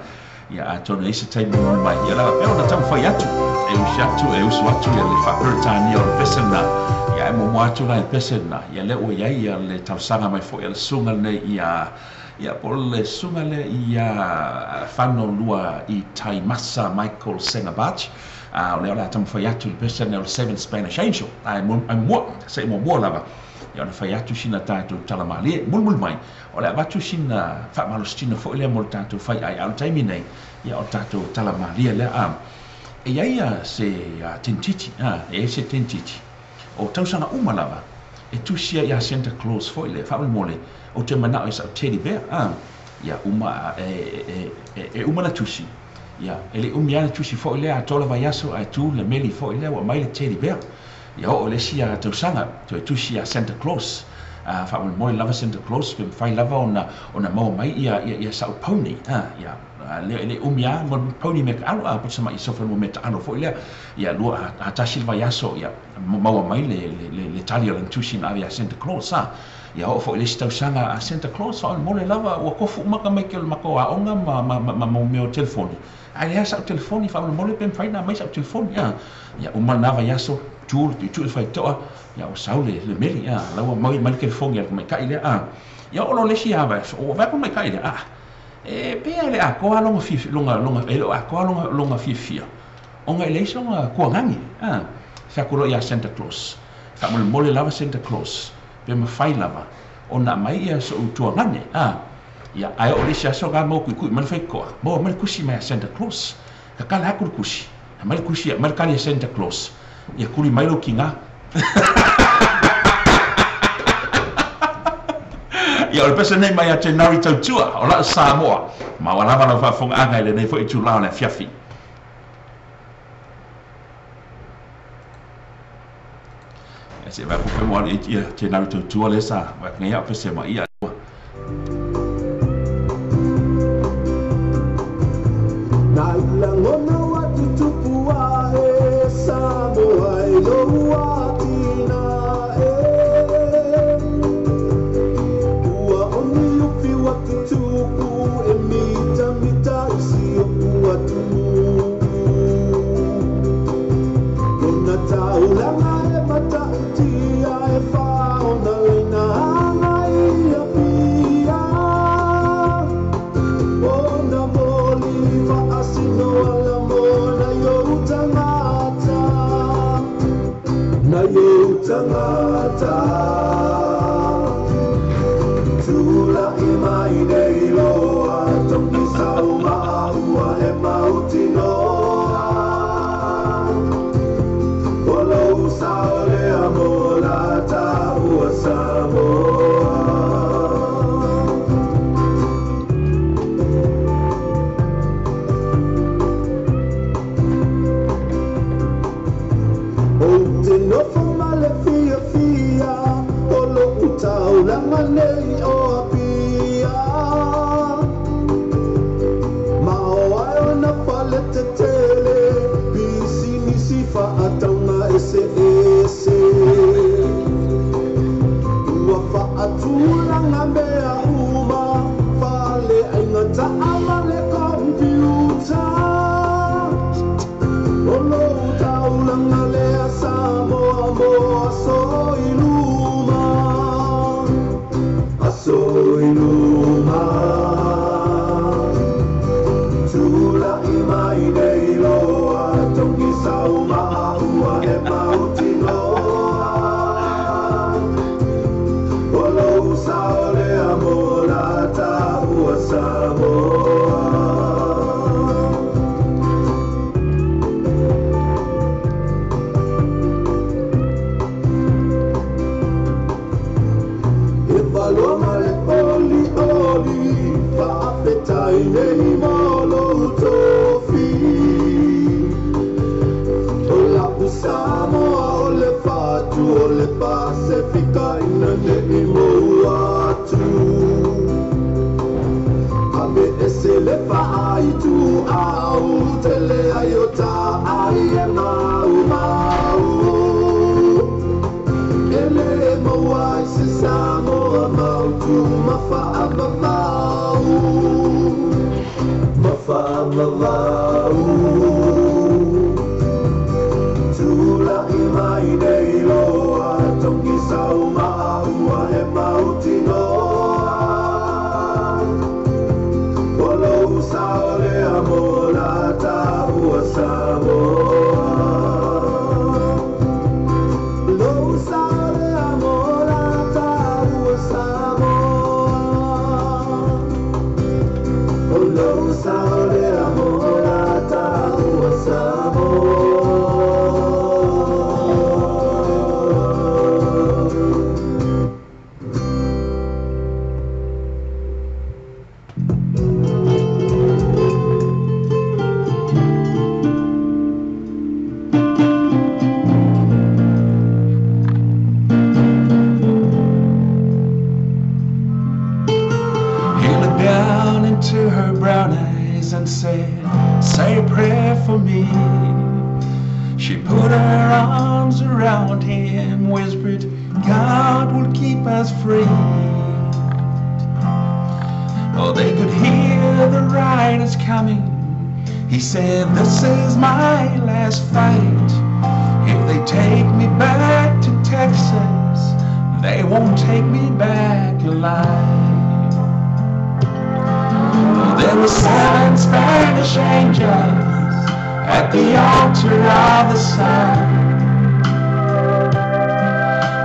Ia atonu e i ai se taimi mulimuli mai, ia la faapea ona taumafai atu e usi atu e usu atu ia le faa-Peretania o le pese lena. Ia ae muamua atu la i le pese lena, ia lea ua i ai ia le talosaga mai foi a le susuga lenei ia ia po o le susuga lea ia Fano Lua i Taimasa Michael Sengabach. A o lea o le a taumafai atu i le pese lenei o le Seven Spanish Angel. Ae muamua, se i muamua lava, ia ona fai atu sina tatou tala malie. Mulimuli mai, o le a avatu sina faamalositino foi lea mo le tatou faiai. A o le taimi nei, ia o le tatou tala malie lea. A, e i ai se tenititi, a, e i ai se tenititi, o tausaga uma lava, e tusi ai ia Santa Claus foi lea, faamolemole, ou te manao i sau teddy bear, a, ia uma, e, e, e uma na tusi. Ia, e le i umi lava le tusi foi lea, atoa le vaiaso ae tu le meli foi lea ua aumai le teddy bear. Ia oo i le isi tausaga, toe tusi ia Santa Claus, a, faamolemole lava Santa Claus pe mafai lava ona ona maua mai ia ia ia sa'u pony, a, ia, le e le i umi lava mo le pony meataalu, a, po o se ma'i sofa meataalu foi lea. Ia lua a tasi le vaiaso, ia maua mai le le le tali o lana tusi na ave ia Santa Claus, a. Ia oo foi i le isi tausaga a Santa Claus, faamolemole lava, ua tofu uma tamaiti o le matou aoga ma ma ma ma mea o telefoni, ae leai sa'u telefoni, faamolemole pe mafai ona aumai sa'u telefoni, a. Ia uma lena vaiaso, tu le tuitui le faitotoa, ia ua sau le le meli, a, la ua mai mai le telefoni a le tamaitai lea, a. Ia oo loa i le isi vaiaso, ua vaai atu le tamaitai lea, a, e pei lava e le atoa lona fiafia, lona lona e le o atoa lona lona fiafia, ona e leai sona tuagani, a. Fai atu loa ia Santa Claus, faamolemole lava Santa Claus, pe mafai lava ona aumai ia so'u tuagane, a. Ia, ae oo i le isi aso na mau tuitui mai le faitotoa, maua mai le tusi mai a Santa Claus. Tatala atu le tusi, aumai le tusi, aumai le tali a Santa Claus, ia tuli mai lou tiga. Ia, o le pese nei mai ia Tenari Tautua, o la'u Samoa, ma ua lava lau faafofogaaga i lenei foi itula o le afiafi. Ia se i vaai atu pe ua alu i ai Tenari Tautua lea sa vaai atu nei au pese ma ia. Nai lagona ua tutupu ae Samoa i lou atinae. Ua oni ufi ua tutupu e mitamita i si oku atunuu. Lona taulaga e matautia e faona leina agai i Apia. Ona moli faasino ala mo nai ou tagata. Nai ou tagata. Tula'i mai nei loa toki sau maua e mautinoa. O lou sao lea mo la taua Samoa. Ou te nofo ma le fiafia o lo'u taulaga nei o Apia. Ma o ae ona fale tetele, pisinisi faatauga eseese. Ua faatulaga mea uma, faleaiga taavale computer. O lou taulaga lea Samoa mo aso i luma. Aso i luma. Tula'i mai nei loa togi sau maua e mautinoa. O lou sao lea mo la taua Samoa. E valoa ma le olioli, faafetai nei mo lou tofi. O la'u Samoa o le fatu o le Pasefika ina nei mou atu. Ave ese le faaitu au tele ai o ta ai e maumau. E le vavau. Tula'i mai nei loa togisau ma'aua e mautinoa. O lou sao lea mo la taua Samoa. Lou sao lea mo la taua Samoa. O lou sao lea mo la taua Samoa. He looked down into her brown eyes and said, "Say a prayer for me." She put her arms around him, whispered, "God will keep us free." Oh, they could hear the riders coming. He said, "This is my last fight. If they take me back to Texas, they won't take me back alive." Oh, there were 7 Spanish angels at the altar of the sun.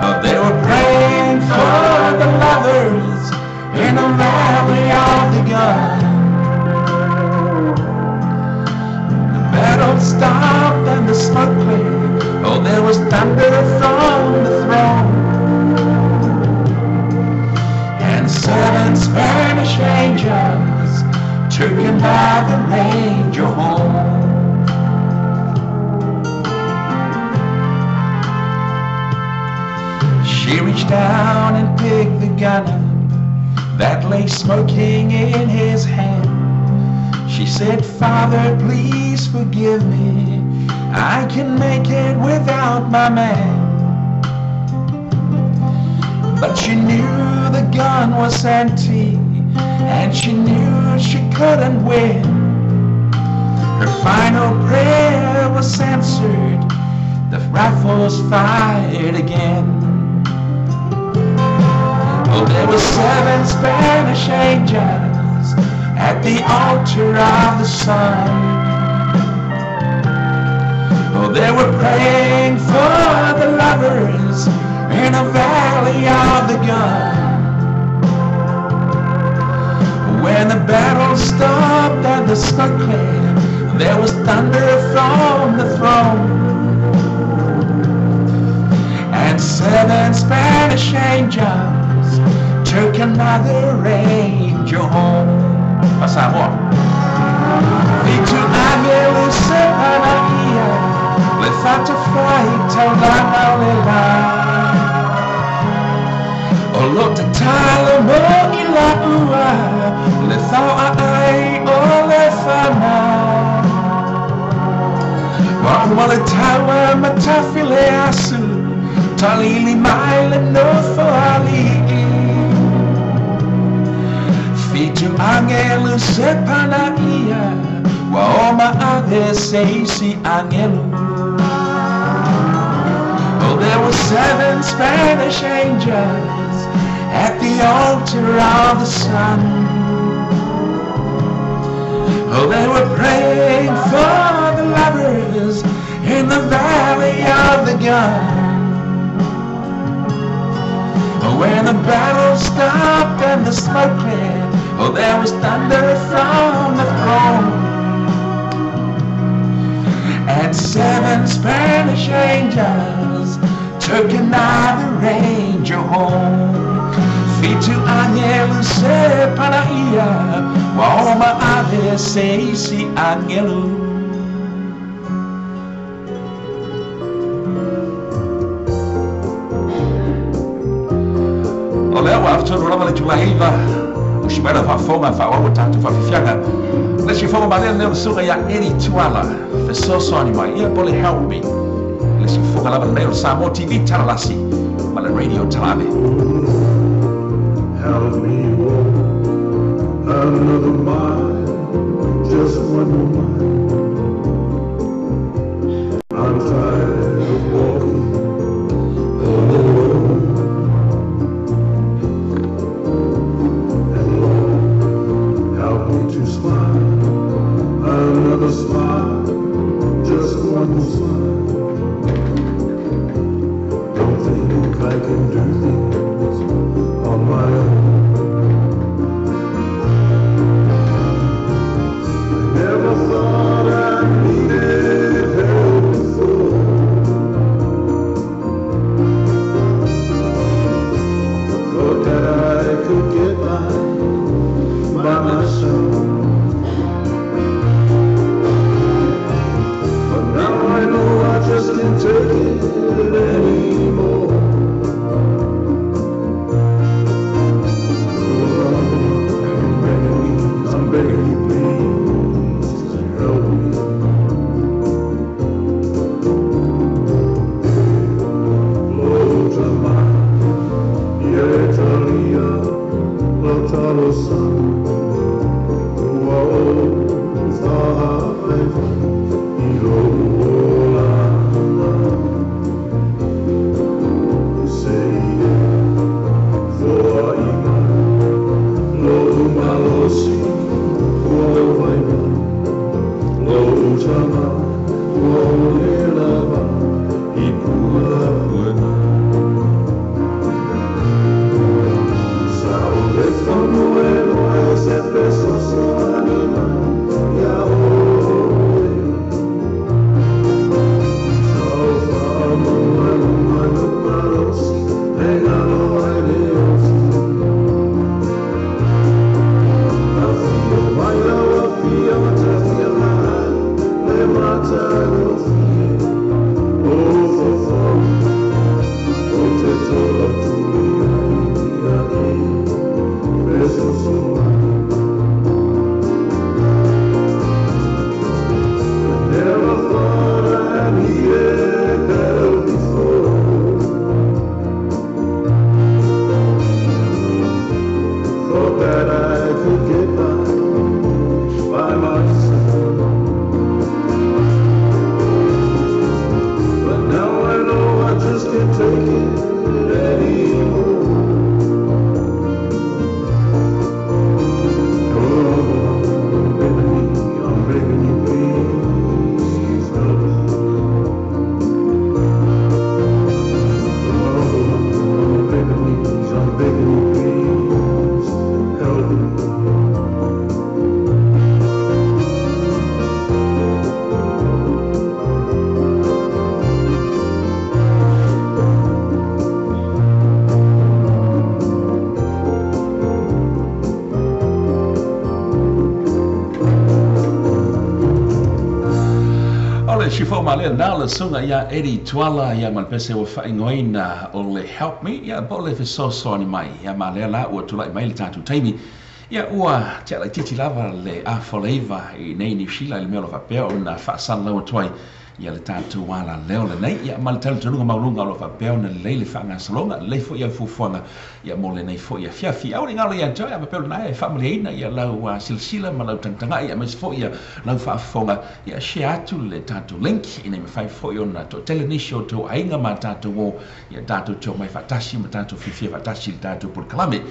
Oh, they were praying for the lovers in the valley of the gun. The battle stopped and the smoke cleared. Oh, there was thunder from the throne. And 7 Spanish angels took another angel home. She reached down and picked the gun up that lay smoking in his hand. She said, "Father, please forgive me. I can make it without my man." But she knew the gun was empty, and she knew she couldn't win. Her final prayer was answered. The rifles fired again. Oh, there were 7 Spanish angels at the altar of the sun. Oh, they were praying for the lovers in a valley of the gun. When the battle stopped and the smoke cleared, there was thunder from the throne. And 7 Spanish angels took another angel home. Samoa. Fitu angelu se panaia, le fatafai taulana le la. O lo tatalo mo i la ua, le thau a ai o le whana. Wa ua le taua matafi le asu, talili mai le nofo ali'i. Fitu angelu se panaia, wa oma ave se isi angelu. Oh, there were 7 Spanish angels at the altar of the sun. Oh, they were praying for the lovers in the valley of the gun. Oh, when the battle stopped and the smoke cleared, oh, there was thunder from the throne. And 7 Spanish angels took another angel home. Fitu angelu se panaia, wa oma ave se isi angelu. O lea ua aftonu lava le tulaheiva, o shimera whaafonga whaoawa tātou whawhiwhianga. Le si fonga malea leo suga ia Eddie Tuala, fesoasoani mai, ia pole help me. Le si fonga lava leo Samoa TV Talalasi, ma le radio Talave. Help me walk another mile, just one more Na le suga ia Eddie Tuala ia ma le pese ua faaigoaina o le Help Me ia po o le fesoasoani mai ia ma lea la ua tula'i mai le tatou taimi ia ua te'alaititi lava le afoleiva i nei Niusila i le mea o lo faapea ona faasalalau atu ai ia le tatou alaleo lenei ia ma le talitonuga maualuga o lo faapea ona lelei le faagasologa lelei fo'i ia fuafuaga ia mo lenei fo'i afiafi aua le galo ia te oe a faapea o lena e faamalieina ia lau silasila ma lau tagatagai aemaise fo'i ia lau faafofoga ia share atu le tatou link ina ia mafai foi ona toatele nisi o outou aiga ma tatou o ia tatou te omai faatasi ma tatou fiafia faatasi i le tatou polokalame.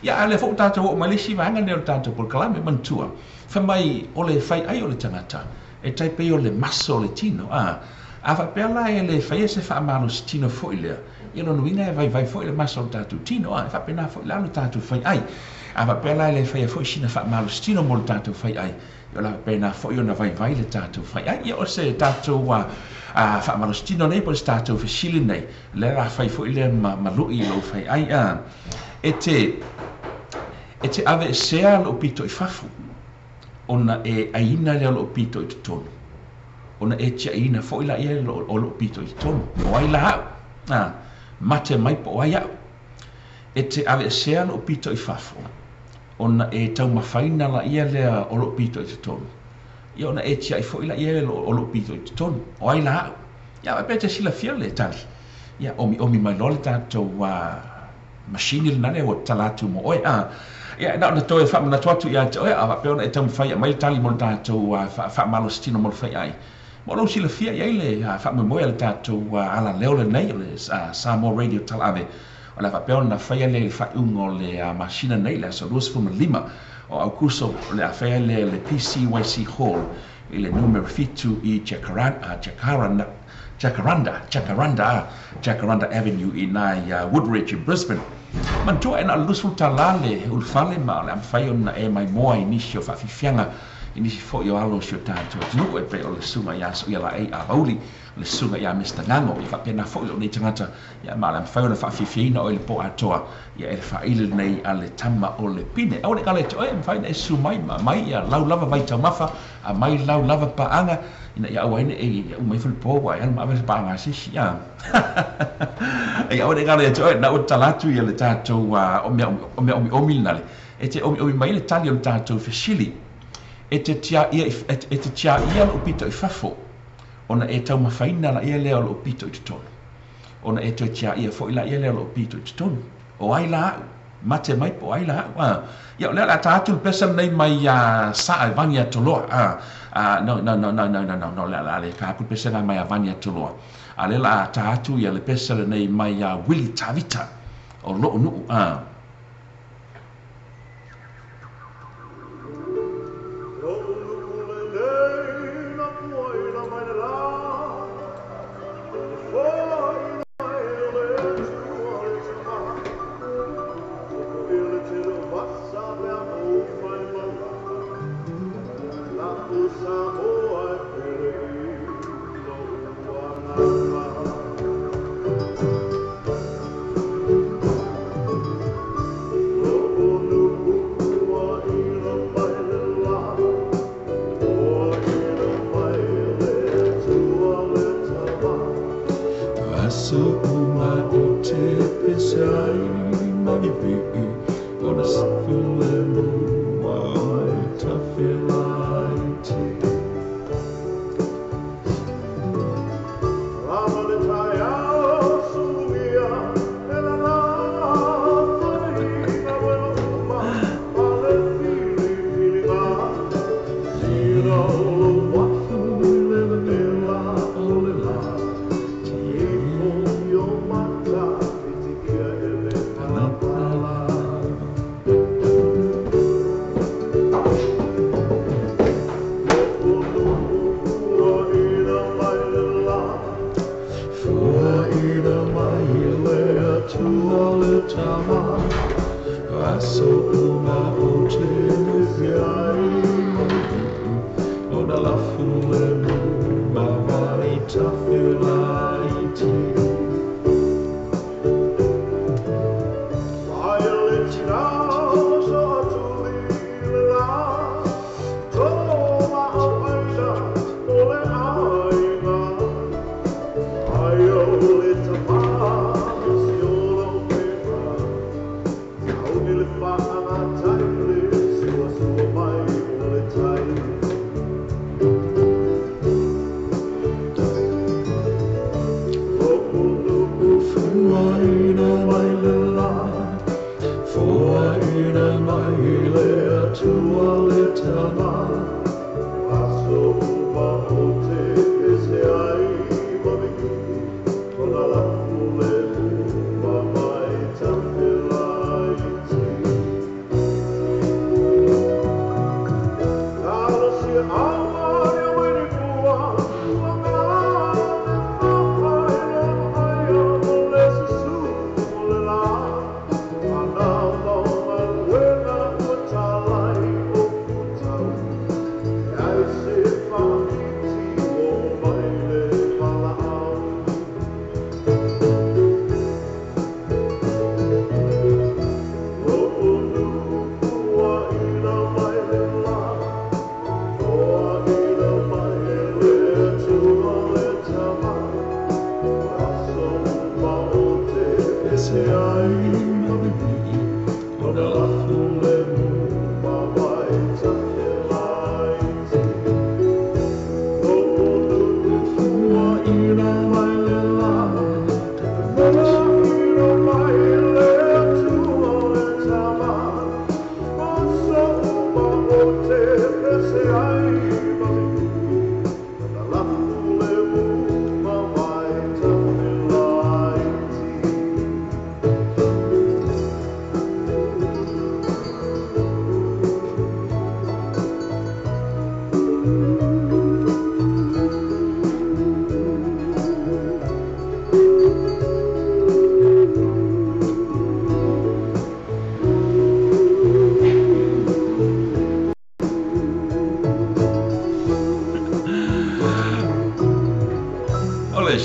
Ia a o lea foi ua tatou oo mai le isi vaega lenei o le tatou polokalame, manatua, fai mai o le fai ai o le tagata e tai pei o le maso o le tino, a a faapea la e le faia se faamalositino foi lea, ia lona uiga e vaivai foi le maso o le tatou tino, a e faapena foi la lo tatou fai ai. A faapea la e le faia foi sina faamalositino mo le tatou fai ai, ia o le a faapena foi ona vaivai le tatou faiai. Ia o se tatou faamalositino nei po o se tatou fesili nei, lea la fai foi lea ma ma lu'i i lou faiai. A e te e te aveesea lou pito i fafo ona e ʻaiina lea o lou pito i totonu, ona e tiaʻiina foi laia o lou pito i totonu. O ai la a'u? A mate mai po o ai a'u? E te aveesea lou pito i fafo ona e taumafaina laia lea o lou pito i totonu, ia ona e tiaʻi foi laia o lou pito i totonu. O ai la a'u? Ia faapea e te silafia le tali. Ia omiomi mai loa le tatou masini lena lea ua tatala atu mo oe. A ia na ona toe faamanatu atu ia te oe, a faapea ona e taumafai e aumai le tali mo le tatou faamalositino mo le faiai. Mo lou silafia i ai le faamoemoe a le tatou alaleo lenei o le Samoa Radio Talaave, o le a faapea ona faia lea i le faaiuga o le masina nei, le aso 25 o Aukuso, o le a faia lea i le PCYC Hall i le numera 7 i Jacaranda, Jacaranda, Jacaranda, Jacaranda Avenue i ina i Woodridge i Brisbane. Manatua e na o le 20 tala le ulufale ma o le a mafai ona e maimoa i nisi o faafiafiaga i nisi foi o alo o si o tatou atunuu e pei o le susuga ia Soialaei Avauli, o le susuga ia Mister Gago, ia faapena foi lou nei tagata, ia ma o le a mafai ona faafiafiaina oe i le po atoa ia e le faaili lenei a le tama o le pine. Aua ne i galo ia te oe, e mafai ona e susu mai ma aumai ia lau lava vaitaumafa, aumai lau lava paaga, ina ia aua ai ne i uma ifo le po ua e alu ma ave le paaga a se isi. A Ia aua ne i galo ia te oe, na ua tatala atu ia le tatou mea mea omiomi lena, e te omiomi mai le tali o le tatou fesili. E te tiaia e te tiaia lou pito i fafo, ona e taumafaina laia lea o lou pito i totonu, ona e toe tiaia foi laia lea o lou pito i totonu. O ai la a'u? Mate mai po o ai la a'u? A Ia o lea o le a ta atu le pese lenei mai iā Sa'a e Vani Atoloa. A a no no no no no no no no le a le ta atu le pese lena mai iā Vani Atoloa. A lea o le a ta atu ia le pese lenei mai iā Willie Tavita o lo'u nu'u. A. Lo'u nu'u lenei na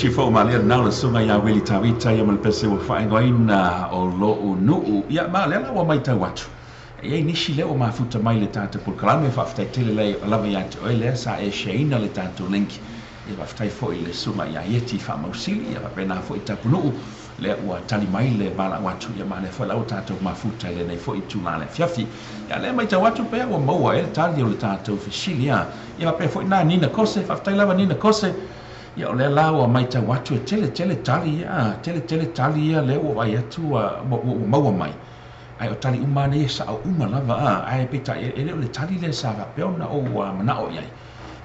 Sifo malia na le sunga ia Wili Tavita ia ma le pese ua faaigoaina o lo'u nu'u ia ma lea la ua maitau atu e iai nisi lea ua mafuta mai le tatou polokalame faafetai tele lea lava ia te oe lea sa e shareina le tatou link ia faafetai fo'i le suga ia Ieti faamausili ia faapena fo'i tapunu'u lea ua tali mai le valaau atu ia ma lea foi la ua tatou mafuta i lenei fo'i itulā le afiafi ia lea maitau atu pea ua maua ai le tali o le tatou fesili a ia faapea fo'i na Nina Kose faafetai lava Nina Kose ia o lea la ua maitau atu e tele tele tali ia tele tele tali ia lea ua vaai atu ua maua mai ai o tali uma nei e sa'o uma lava a ae peitai e le o le tali lea sa faapea ona ou mana'o i ai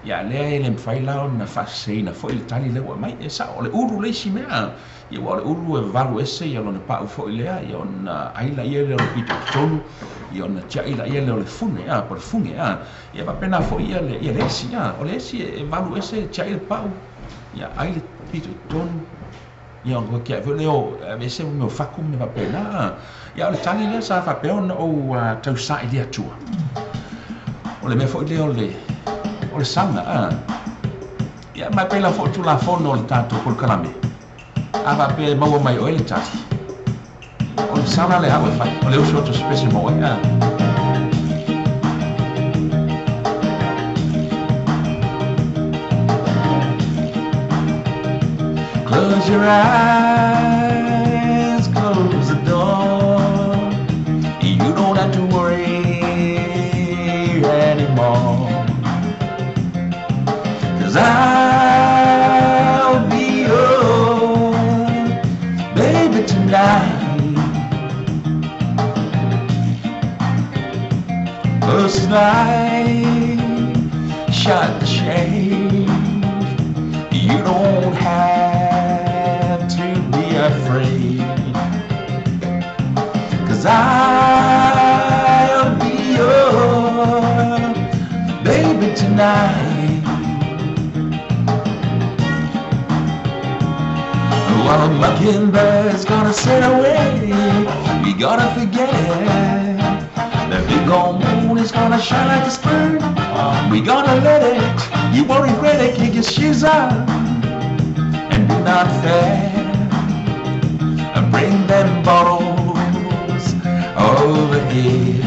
ia lea e le mafai la ona faaseseina fo'i le tali lea ua aumai e sa'o o le ulu le isi mea ia ua o le ulu e vavalu ese ia lona pa'u fo'i lea ia ona ai laia lea o le pito i totonu ia ona tia'i laia lea o le fune a po o le fuge a ia faapena fo'i ia le isi a o le isi e valu ese tia'i le pa'u ia ai le pito i totonu ia ona toe tia'i foi lea o aveese mea o faku ma mea faapena a ia o le tali lea sa faapea ona ou tausaili atua o le mea fo'i lea o O le saga a. Ia ma e pei lava foi o le Tulafono o le tatou polokalame, a faapea e maua mai e oe le tali, o le sala lea au e fai, o le usu atu o se pese mo oe a. Close your eyes, close the door. You don't have to worry anymore. 'Cause I'll be your baby tonight. Close the light, shut the shade. You don't have to be afraid. 'Cause I'll be your baby tonight. While a mockingbird's gonna sail away, we gotta forget it. The big old moon is gonna shine like a spoon. We gonna let it. You won't regret it. Kick your shoes up and do not fail. And bring them bottles over here.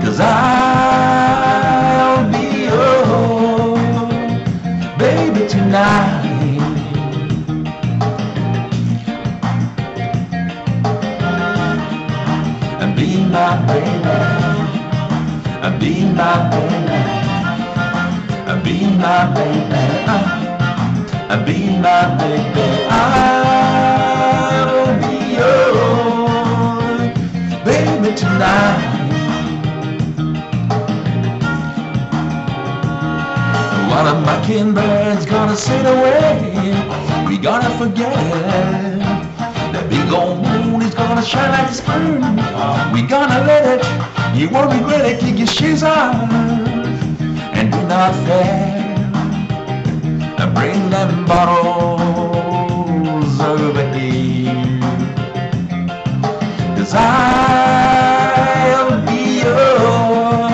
'Cause I'll be your baby tonight. And be my baby, and be my baby, and be my baby, and be my baby. I'll be your baby tonight. While a mockingbird's gonna sail away, we gotta forget it. The big old moon is gonna shine like a spoon. We gonna let it. You won't regret it. Kick your shoes off and do not fail. And bring them bottles over here. 'Cause I'll be your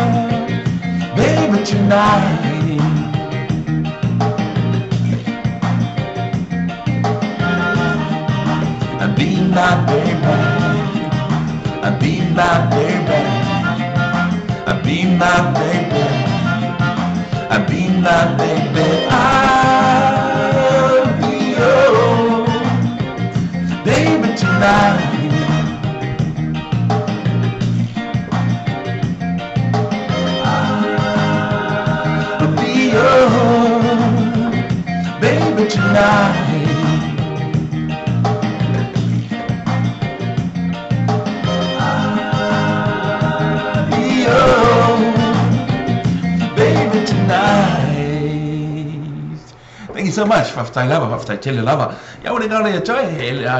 baby tonight. And be my baby, and be my baby, and be my baby, and be my baby. I'll be your baby tonight. I'll be your baby tonight. Baby tonight. Thank you so much. Faafetai lava, faafetai tele lava. Ia o le gala ia toe,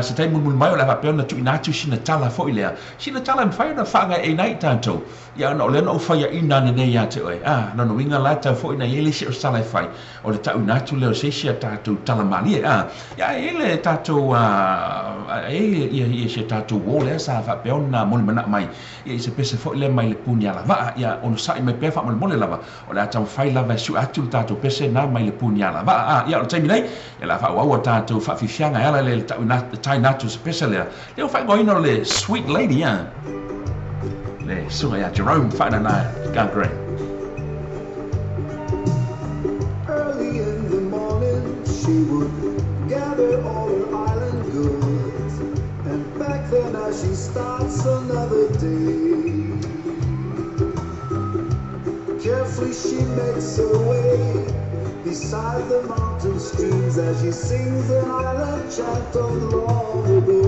se taimi mulimuli mai o le a faapea ona tuuina atu sina tala foi lea. Sina tala e mafai ona faagaeeina ai tatou. Ia ona o lea na ou faiaina ane nei ia te oe. Ah, lona uiga la e tau foi ina i ai le isi o se tala e fai, o le tauina atu lea o se isi a tatou tala malie. Ah, ia e i ai le tatou, ah, e i ai ia, ia si a tatou uo lea sa faapea ona molimanaa mai, ia i se pese foi lea mai le puni alavaa, ia onosai mai pea faamolemole lava, o le a taumafai lava e sue atu le tatou pese na mai le puni alavaa. Ah, ia o le taimi nei, ia o le a faaauau a tatou faafiafiaga e ala lea i le tauina, taina atu o se pese lea, lea ua faaigoaina o le Sweet Lady, ah, le susuga ia Jerome Faanana Gangre. Early in the morning she would gather all her island goods and pack them as she starts another day. Carefully she makes her way beside the mountain streams as she sings an island chant of long ago.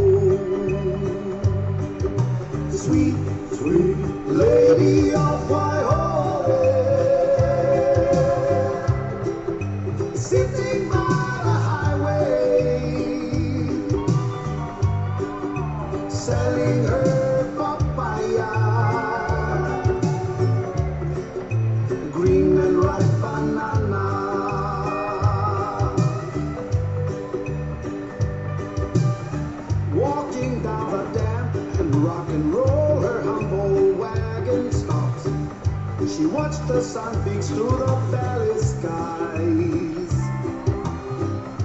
Sweet, sweet lady of Wai'ole, sitting by the highway, selling her papaya, green and ripe banana. Walking down the dam and rock and roll, her humble wagon stops. She watched the sun peaks through the valley skies.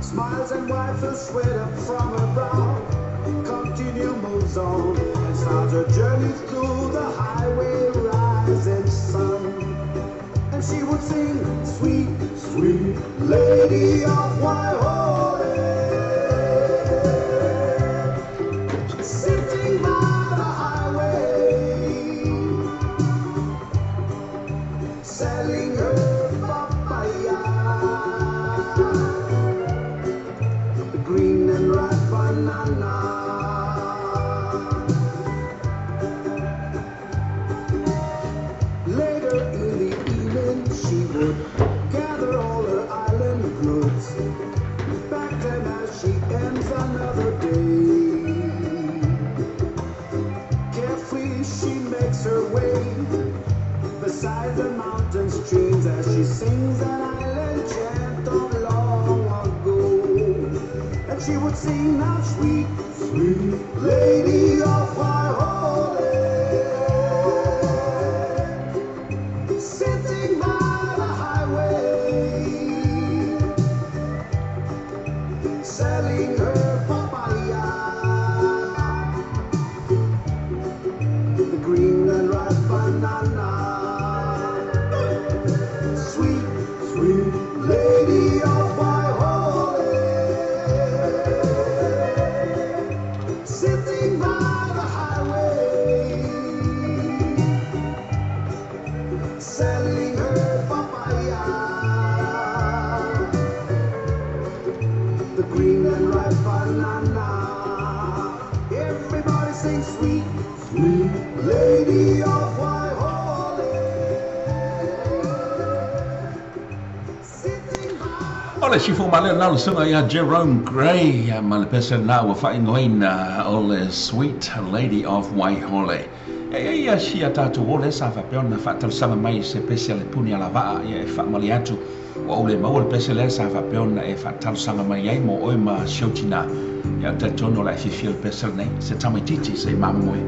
Smiles and wipes the sweat up from her brow. Continue moves on and starts her journey through the highway rising sun. And she would sing, sweet, sweet lady of Waihole, sitting by the highway, selling her papaya, the green and ripe banana. Later in the evening, she would gather all her island goods, pack them as she ends another day. Carefully she makes her way beside the mountain streams as she sings an island chant of long ago. And she would sing now, sweet, sweet lady of Waihole, sitting by the highway, selling her papaya, the green and ripe banana. Sweet, sweet lady of Waihole, sitting by the highway, selling her papaya, the green and ripe banana. Everybody sings, sweet, sweet lady of Waihole, sitting by. O le sifo maleo na le sunga ia Jerome Gray ia ma le pese na ua whaingoina o le Sweet Lady of Waihole. E ia si a tātou ole sa whapea na whaatalosaga mai se pese a le puni ala vaa ia e whaamali atu. Ua ole maua le pese lea sa whapea na e whaatalosaga mai ai mo oe ma siautina. Ia te tono la e fifi le pese nei se tamaititi se mamoe.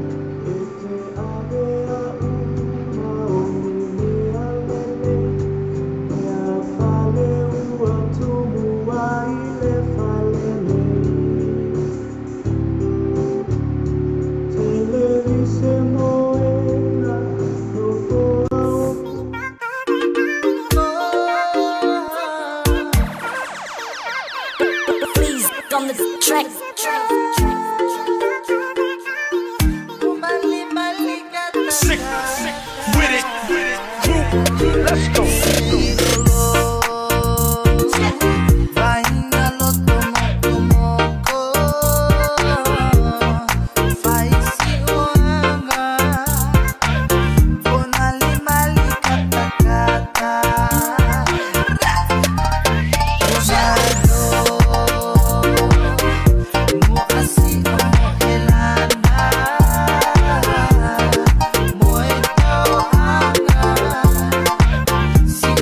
Please on the track. Sick, sick with it. Group, let's go. See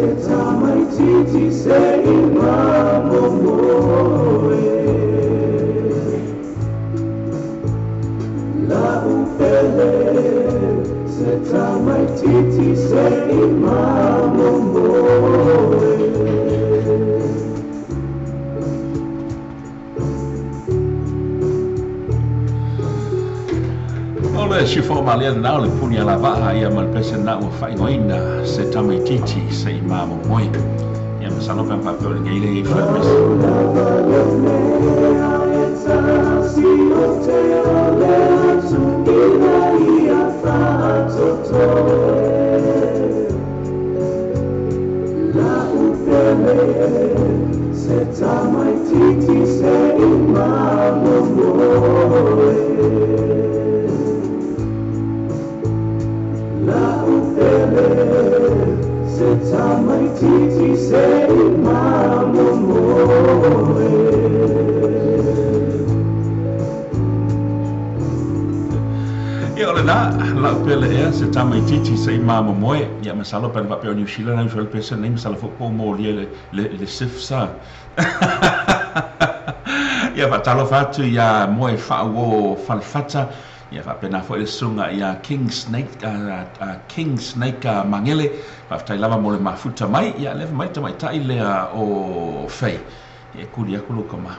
Se tamaititi se i mamomoe. La upele se tamaititi se i mamomoe. O le sifoga malia lenā o le puni alavaa ia ma le pese lenā ua faaigoaina se tamaititi se i mamomoe. Ia masalo pe ana faapea o lenei lea e i ai foi le pese. Se tamaititi se i mamomoe. La upele se tamaititi se i mamomoe. Ia o lenā, lau pele ea se tamaititi se i mamomoe. Ia masalo pe ana faapea o Niu Sila na usu ai le pese lenei, masalo foi po o molia le, le, le sif sa. Ia faatalofa atu iā Moe Faauo Falefata, ia faapena foi le susuga iā King Snake, King Snake Magele, faafetai lava mo le mafuta mai. Ia leva mai le tamaitai lea o Faye, ia e kuli aku lou tama.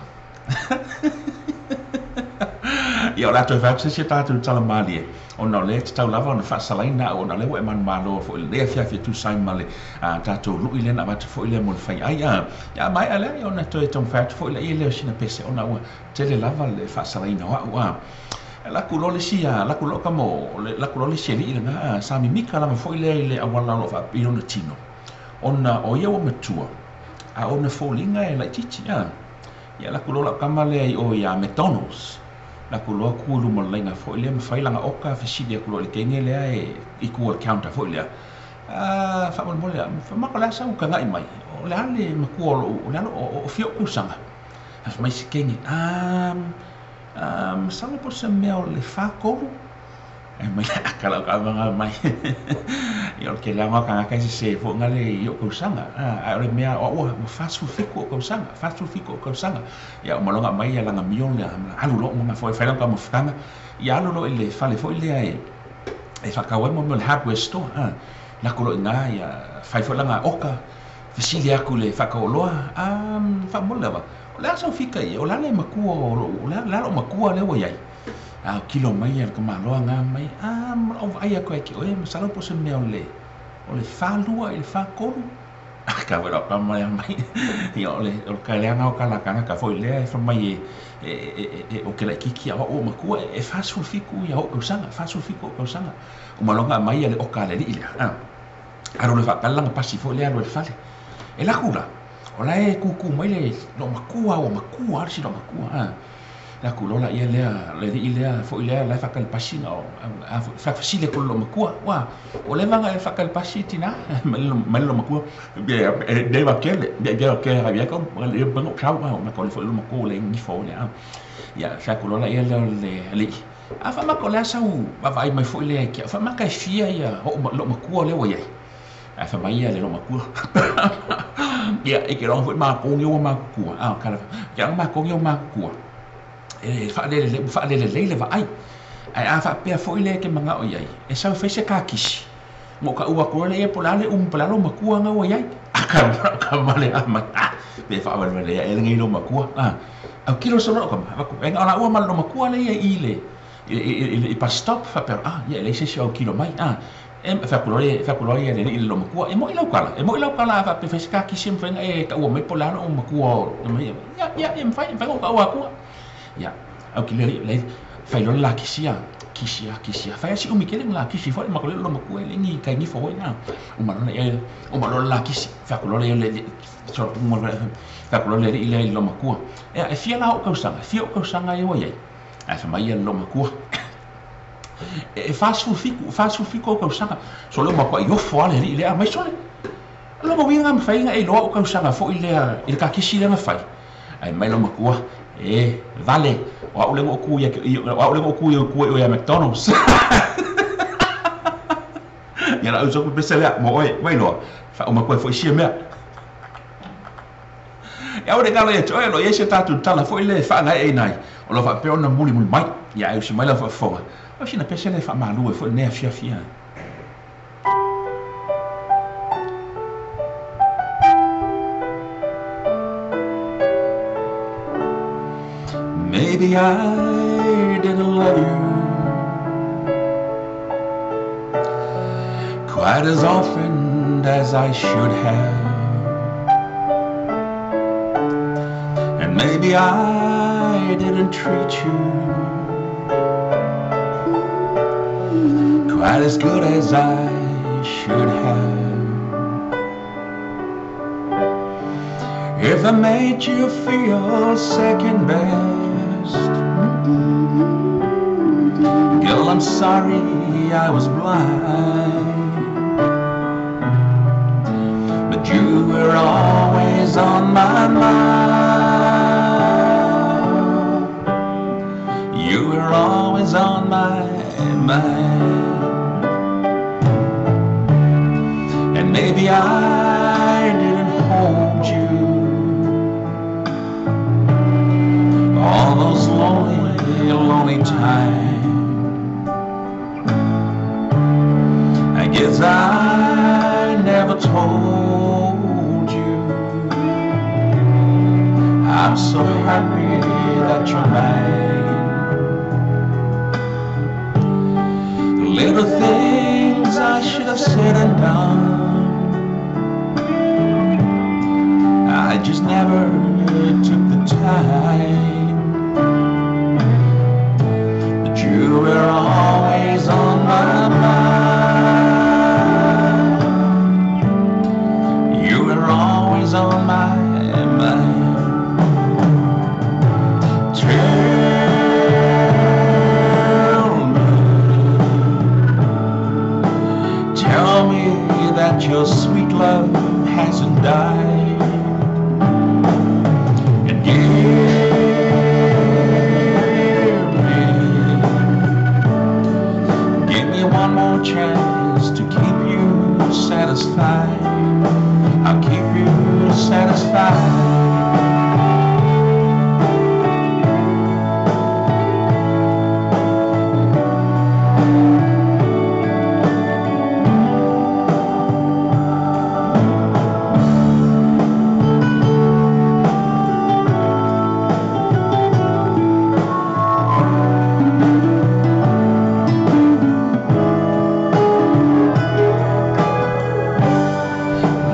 Ia o le a toe fai atu se isi a tatou tala malie, ona o lea e tatau lava ona faasalaina au ona o lea ua e manumalo foi i lenei afiafi e tusa ai ma le tatou lui lea na avatu foi lea mo le faiai. Ia a maea lea, ia ona toe taumafai atu foi laia lea o sina pese ona ua tele lava le faasalaina o au. Laku loa le isi, laku loa ka mo, laku loa le isi alii lena, sa mimika lava foi lea i le auala o lo o faapipii lona tino, ona o ia ua matua, a o ona foliga e laitiiti. Ia laku loa lau tama lea i o ia McDonald's, laku loa ku i luma o le laina foi lea ma fai lana oka, fesili atu loa i le teine lea e i tua o le counter foi lea, faamolemole lava, o le a sau tagai mai, o le a le matua o lou, o le a o fia ou tausaga? Ae fai mai si teine, masalo po o se mea o le 43. Ae mai le aka lau taavanga mai. Ia o le tele lava o tagata e sese foi gale i ou tausaga. Ae o le mea o au ua 47 ou tausaga, 47 ou tausaga. Ia uma loa ona aumai ia lana mio lea, alu loa uma foi fai lana taumafataga. Ia alu loa i le fale foi lea e faatau ai mo mea o le hardware store. Lako loa i ina ia fai foi lana oka, fesili atu i le faatauoloa, faamolemole lava, o le a sau fika ia, o le a le matua o lou, o le a lou matua lea ua i ai? A kilo mai ia le tamaloa na mai, ma lau vaai atu ia te oe, masalo po o se mea o le, o le 42 i le 43. Ka foi lau tama ia mai, ia o le, o le kaleaga o tala a tagata foi lea e fai mai e, e, e, e, ou te laitiiti a o au ua matua, e 47 ia ou tausaga, 47 ou tausaga. Uma loa ona aumai ia le oka a le alii lea, alu loa e faatali lana pasi foi lea alu ai i le fale. E laku la, o la e tūtū mai le loomatua, ua matua lava le isi loomatua. Laku loa laia lea, le alii lea foi lea la e faatali pasi na o, a foi, faafesili atu i le loomatua, ua, ua leva ona e faatali pasi tinā? Mai le loomatua, e leva tele, leva tele ua foi le loomatua ua leai ni nifo lea. Ia, fai atu loa laia lea o le alii, a faamata o le a sau vaavaai mai foi lea e te au, faamata e fia ia loomatua lea ua i ai. Ae fai mai ia le loomatua, ia, e te iloa foi matou nei ua matutua, a, kala, e te iloa matou nei ua matutua, e faalelelei, ua faalelelei le vaai. Ae a faapea foi lea e te manao i ai, e sau e fai se kakisi, ona ou taua atu loa lea po o le a le umi po o le a lou matua na ua i ai. A ka male a mai, a, pe faavalevale ae lenei loomatua, a, autilo solo lau tama, avatu, e na o laua ma le loomatua lea i le, i bus stop, faapea, a, ia e leai se isi o autilo mai, a. E fai atu loa fai atu loa le alii i le loomatua, e moi lau tala, e moi lau tala a faapea e fai se kakisi e mafai ona e taua mai po o le a lou matua o, ia, ia, e mafai, e mafai ona ou taua atua. Ia, au ki le alii, leai, fai loa le la kisi a, kisi a, kisi a, fai lava si umi tele ona la kisi foi, ma ko le loomatua e leai ni tai nifo foi na. Uma loa ia, uma loa le la kisi, fai atu loa le alii, fai atu loa le alii lea i le loomatua, ea, e fia la ou tausaga, e fia ou tausaga ia ua i ai? Ae fai mai ia le loomatua, e 47, 47 ou tausaga. Sole ua matuai ofo lava le alii lea, aumai sole. O lona uiga na mafai ona e iloa ou tausaga foi lea i le kakisi lea na fai. Ae mai lou matua, e, vale, o au lea na ou tu ia, o au lea na ou tu i tua i o ia McDonald's. Ia la au soku pese lea, mo oe, mai loa. Faauma atu ai foi sia mea. E aua ne i galo ia te oe, o lo o i ai se tatou tala foi lea e faagaeeina ai, o lo o faapea ona mulimuli mai. Ia ae usi mai lau faafofoga, o sina pese lea e faamalu ai foi lenei afiafi. Maybe I didn't love you quite as often as I should have. And maybe I didn't treat you quite as good as I should have. If I made you feel second best, girl, I'm sorry I was blind. But you were always on my mind. You were always on my mind. And maybe I didn't hold you all those lonely, lonely times. I guess I never told you I'm so happy that you're mine. The little things I should have said and done, I just never took the time. But you were always on my mind. You were always on my mind. Tell me that your sweet love hasn't died. And give me one more chance to keep you satisfied. I'll keep you satisfied.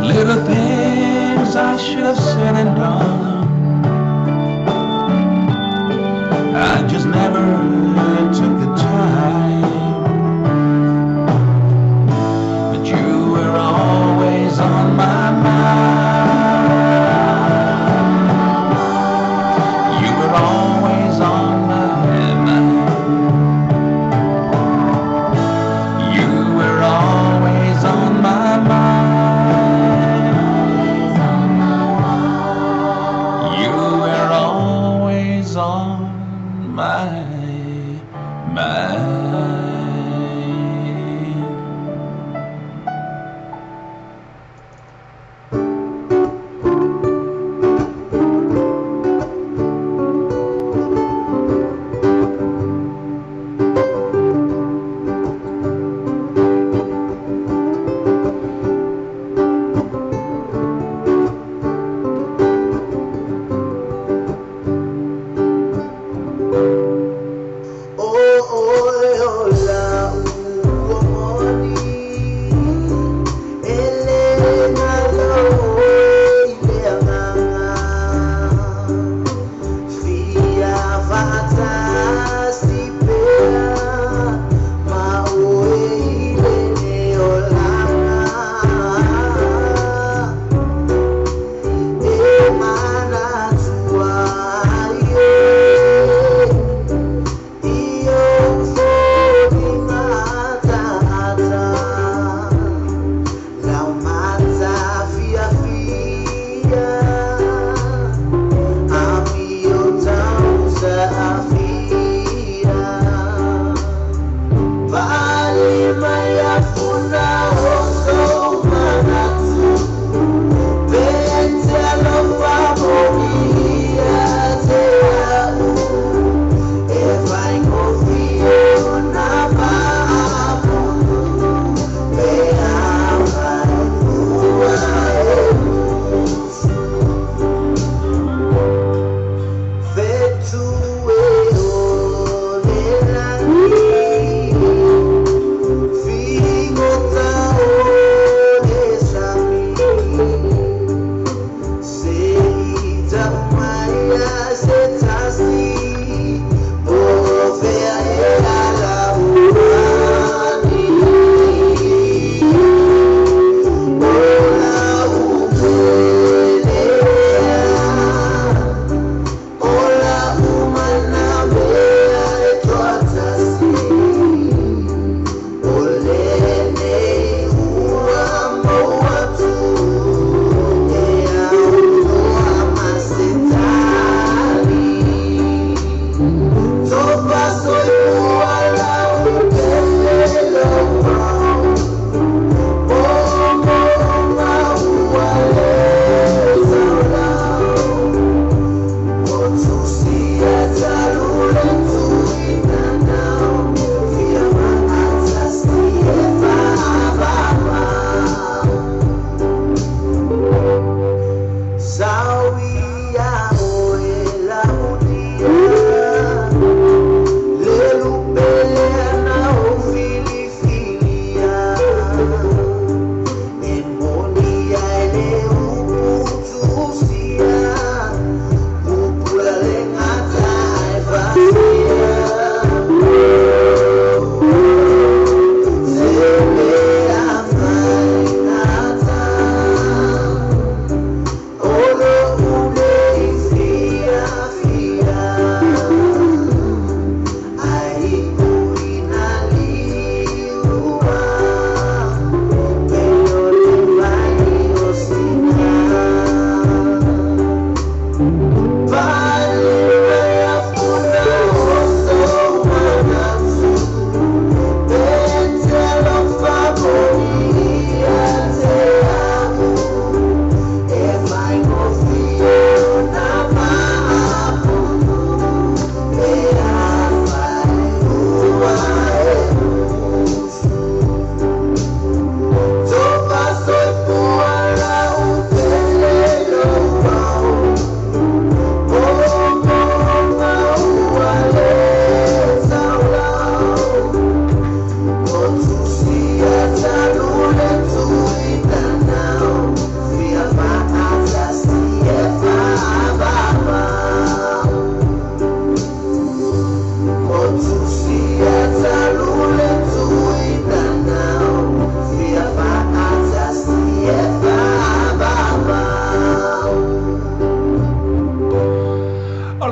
Little things I should have said and done, I just never took the time. But you were always on my mind. You were always on my mind. You were always on my mind. You were always on my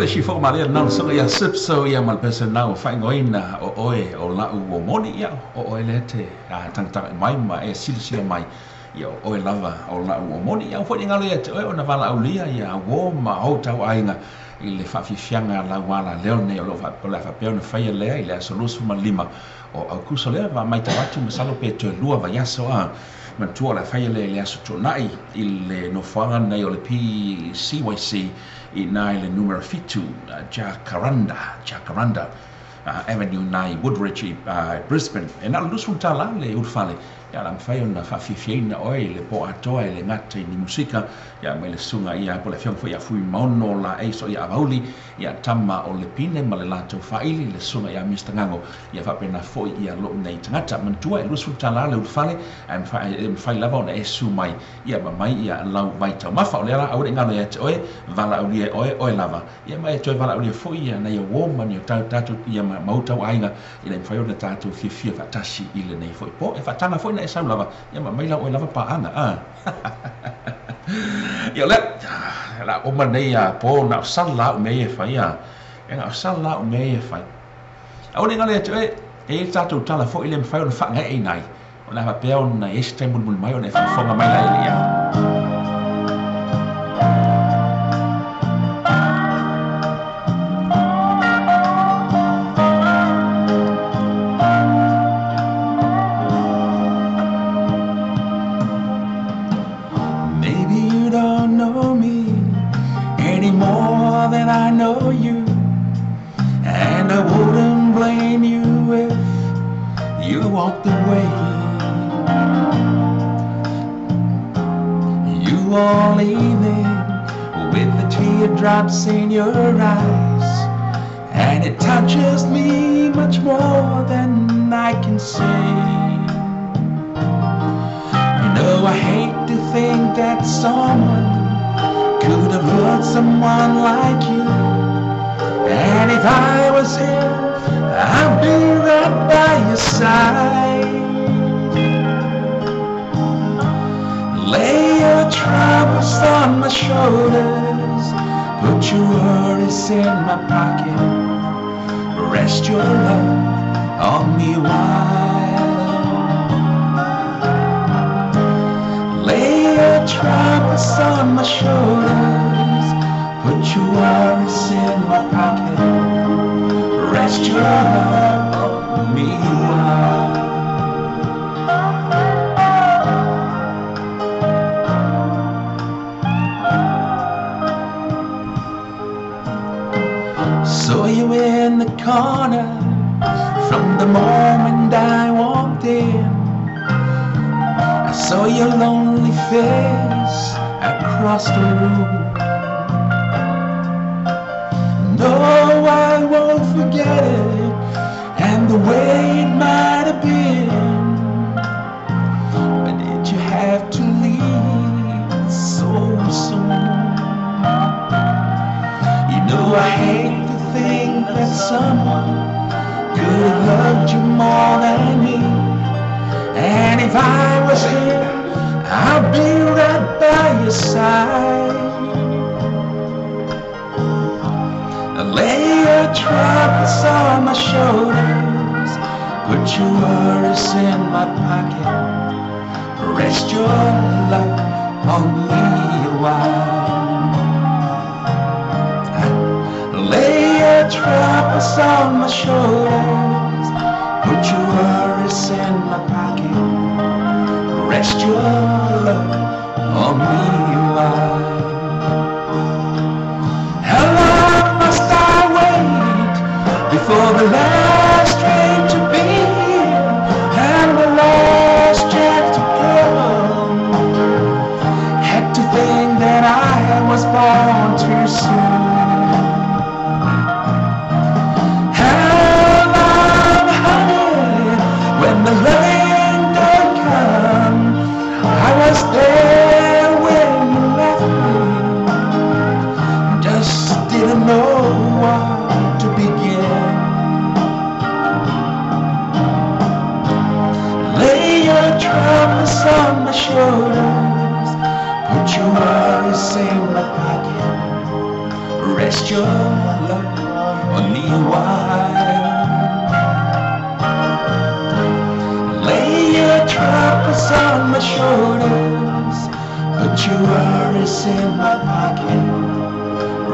le isi fo'omalia lenā o le susuga ia Sipso ia ma le pese lenā ua faaigoaina o oe o la'u uomoni. Ia o oe lea e te tagataga'i mai ma e silasila mai, ia o oe lava o la'u uomoni. Ia aua foi ne i galo ia te oe ona valaaulia ia uō ma ou tauaiga i le faafiafiaga laualaleo lenei o lo o le a faapea ona faia lea i le aso 25 o Aukuso lea ma maitau atu masalo pe toe lua vaiaso a manatua o le a faia lea i le aso Tuanai i le nofoaga lenei o le PCYC i ina i le numera 7 Jacaranda Jacaranda Avenue ina i Woodridge i Brisbane. E na o le $20 le ulufale. Ia o le a mafai ona faafiafiaina oe i le po atoa e le gata i ni musika, ia mai le susuga ia po o le afioga foi ia Fuimaono Laei Soia Avauli, ia tama o Lepine ma le latou faaili, le susuga ia Mister Gago, ia faapena foi ia lou nei tagata. Manatua e $20 le ulufale, ae e mafai lava ona e susu mai, ia ma mai ia lau vaitaumafa. O lea la, aua ne i galo ia te oe, valaaulia e oe, oe lava, ia ma e toe valaaulia foi ia nai uo ma ni o tatou ia ma ou tauaiga ina ia mafai ona tatou fiafia faatasi i lenei foi po. E faataga foi na e sau lava, ia ma aumai lau oe lava paaga, a. Ia o lea, o le a uma lenei po na o sala au mea ia e fai, a. E na o sala au mea ia e fai. Aua ne i galo ia te oe, e i ai le tatou tala foi le mafai ona faagaeeina ai. O le a faapea ona i ai se taimi mulimuli mai ona e faafofoga mai la i le. Maybe you don't know me any more than I know you, and I wouldn't blame you if you walked away. You are leaving with the teardrops in your eyes, and it touches me much more than I can say. You know I hate to think that someone could have hurt someone like you, and if I was him, I'd be right by your side. Lay your troubles on my shoulders, put your worries in my pocket, rest your love on me while. Lay your troubles on my shoulders, put your worries in my pocket, rest your love on me while. Saw you in the corner from the moment I walked in. I saw your lonely face across the room. No, I won't forget it, and the way it might have been. But did you have to leave so soon? You know I hate to think that someone could have loved you more than me, and if I was him, I'd be right by your side. Lay your troubles on my shoulders, put your worries in my pocket, rest your love on me a while. Lay your troubles on my shoulders, put your worries in my pocket, rest your love on me a while. How long must I wait before the last train to be here and the last jet to come? Had to think that I was born too soon. How long, honey, when the loving don't come? I was there with Rest your love on me a while. Lay your troubles on my shoulders, put your worries in my pocket.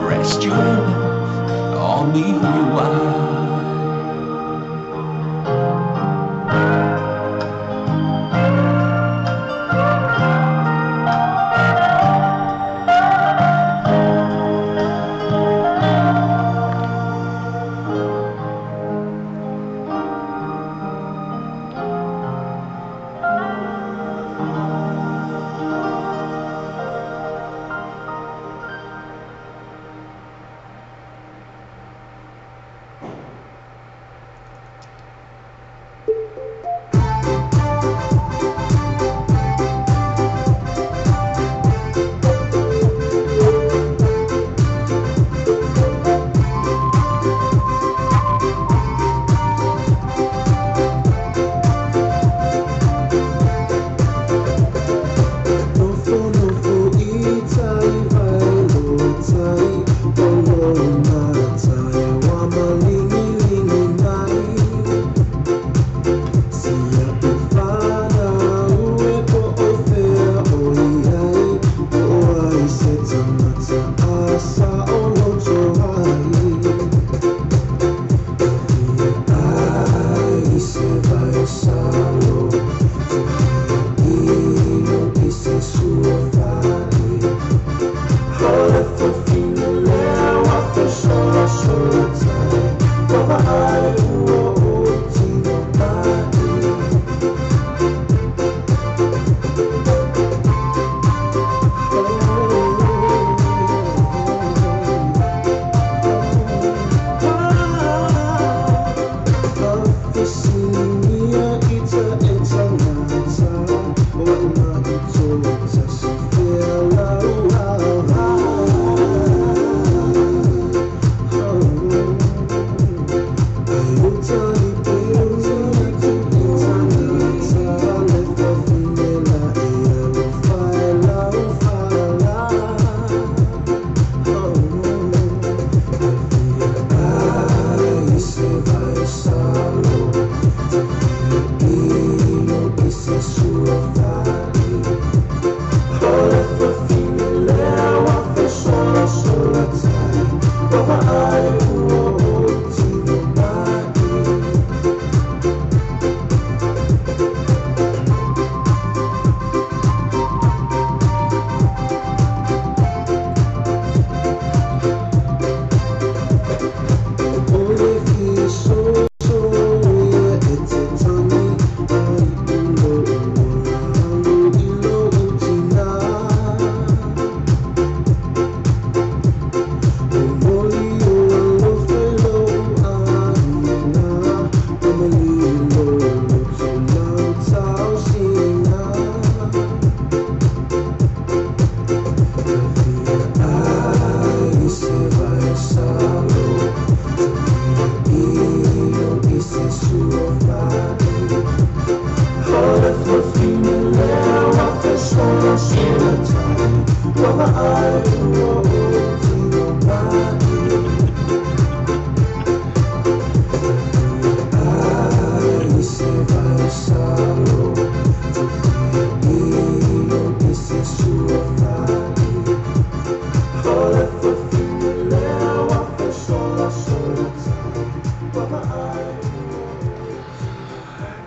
Rest your love on me a while.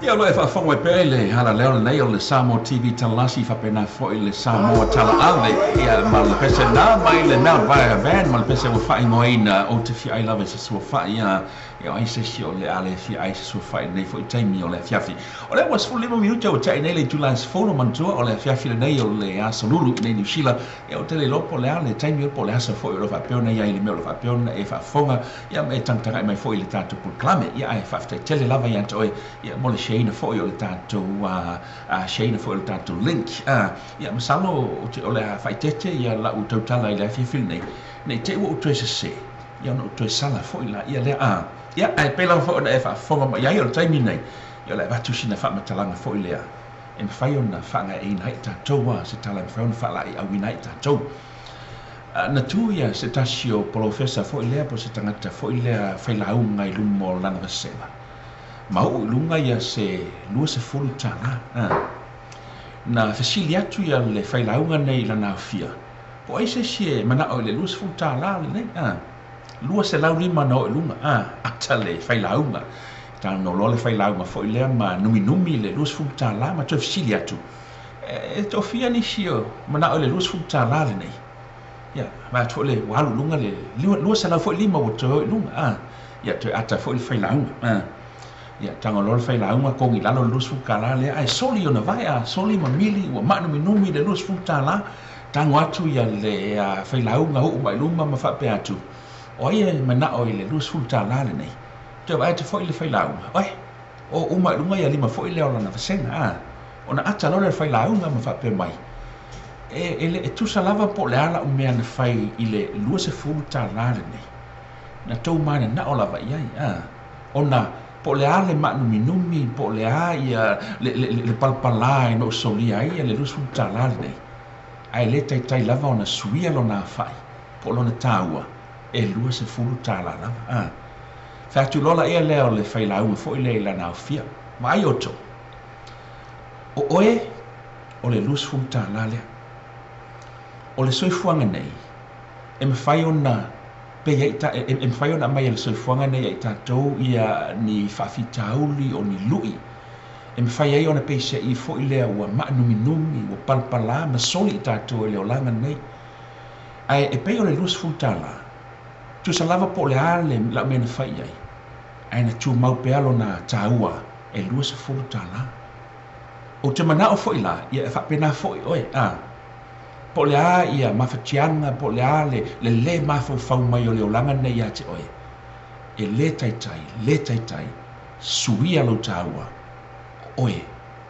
Ia o lo e faafofoga mai pea i le alaleo lenei o le Samoa TV Talalasi faapena foi le Samoa Talaave ia ma le pese na mai le Mount Vaea Band ma le pese ua faaigoaina ou te fia ai lava i se suafa'i ia ia ai se isi o le a le fia ai se suafa'i lenei foi taimi o le afiafi. O lea ua 15 minute ua te'i nei le itula e 10 manatua o le afiafi lenei o le aso Lulu i nei Niu Sila ia ou te le iloa po o le a le taimi po o le aso foi o lo o faapea ona i ai i le mea o lo o faapea ona e faafofoga ia ma e tagatagai mai foi i le tatou polokalame. Ia ae faafetai tele lava ia te oe ia mo le share-ina foi o le tatou share-ina foi o le tatou link. Ia masalo o le a faaeteete ia lau tautala i le afiafi lenei, ne i te i ua ou toe sesē, ia ona ou toe sala foi laia lea. Ia ae pei lava foi ona e faafofoga mai ai o le taimi lenei, ia o le avatu sina faamatalaga foi lea e mafai ona faagaeeina ai tatou, se tala e mafai ona faalaeiauina ai tatou. Na tu ia se tasi o polofesa fo'i lea po o se tagata fo'i lea failauga i luma o lana vasega ma oo i luga ia se 20 tālā. Na fesili atu ia le failauga nei i lana aofia, po o ai se isi e manao i le 20 tālā lenei? 205 na oo i luga, ata le failauga. Talanoa loa le failauga foi lea ma numinumi le 20 tālā ma toe fesili atu, e toafia nisi o manao i le 20 tālā lenei? Ia, vaai atu foi le ua alu i luga le 205 ua toe o i luga, ia toe ata foi le failauga. Ia, tago loa le failauga kogi i lalo le 20 tālā lea, ae soli ona vae, a soli ma mili ua maanuminumi le 20 tālā. Tago atu ia le failauga uu mai luma ma faapea atu, o ai e manao i le 20 tālā lenei? Toe vaai atu foi le failauga, oe, o uma i luga ia lima foi lea o lana vasega, ona ata loa lea o le failauga ma faapea mai, e le e tusa lava po o le a lau mea na fai i le 20 tālā lenei. Na tou mananao lava i ai, ona po o le a le maanuminumi, po o le a ia le palapalā e na ou solia ai ia le 20 tālā lenei, ae le taitai lava ona suia lona afa'i po o lona tāua e 20 tālā lava. Fai atu loa laia lea o le failauga foi lea i lana aofia, vaai outou, o oe o le 20 tālā lea. O le soifuaga nei, e mafai ona pei ai ta, e mafai ona aumai e le soifuaga nei ia i tatou ia ni faafitauli o ni lu'i, e mafai ai ona peiseai foi lea ua maanuminumi, ua palapalā ma soli i tatou e le olaga nei. Ae e pei o le 20 tālā, tusa lava po o le a le lau mea na fai i ai, ae na tumau pea lona tāua e 20 tālā. Ou te manao foi la, ia e faapena foi oe, po o le a ia mafatiaga, po o le a le lē mafaufau mai o le olaga nei ia te oe, e lē taitai, lē taitai, suia lou tāua, o oe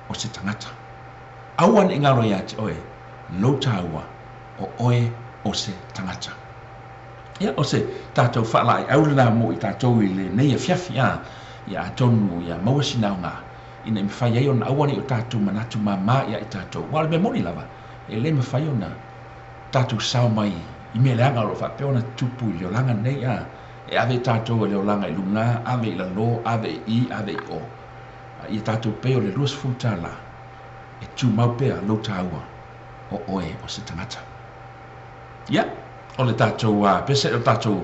o se tagata. Aua ne i galo ia te oe, lou tāua, o oe o se tagata. Ia, o se tatou faalaeiau lenā mo i tatou i lenei afiafi, ia atonu ia maua sina aoga, ina i mafai ai ona aua ne i o tatou manatu māmā ia i tatou. Aua o le mea moni lava, e lē mafai ona tatou sao mai i mea leaga o lo o faapea ona tupu i le olaga nei, e ave i tatou e le olaga i luga, ave i lalo, ave i i, ave i o. Ia tatou pei o le 20 tālā, e tumau pea lou tāua, o oe o se tagata. Ia, o le tatou pese, o le tatou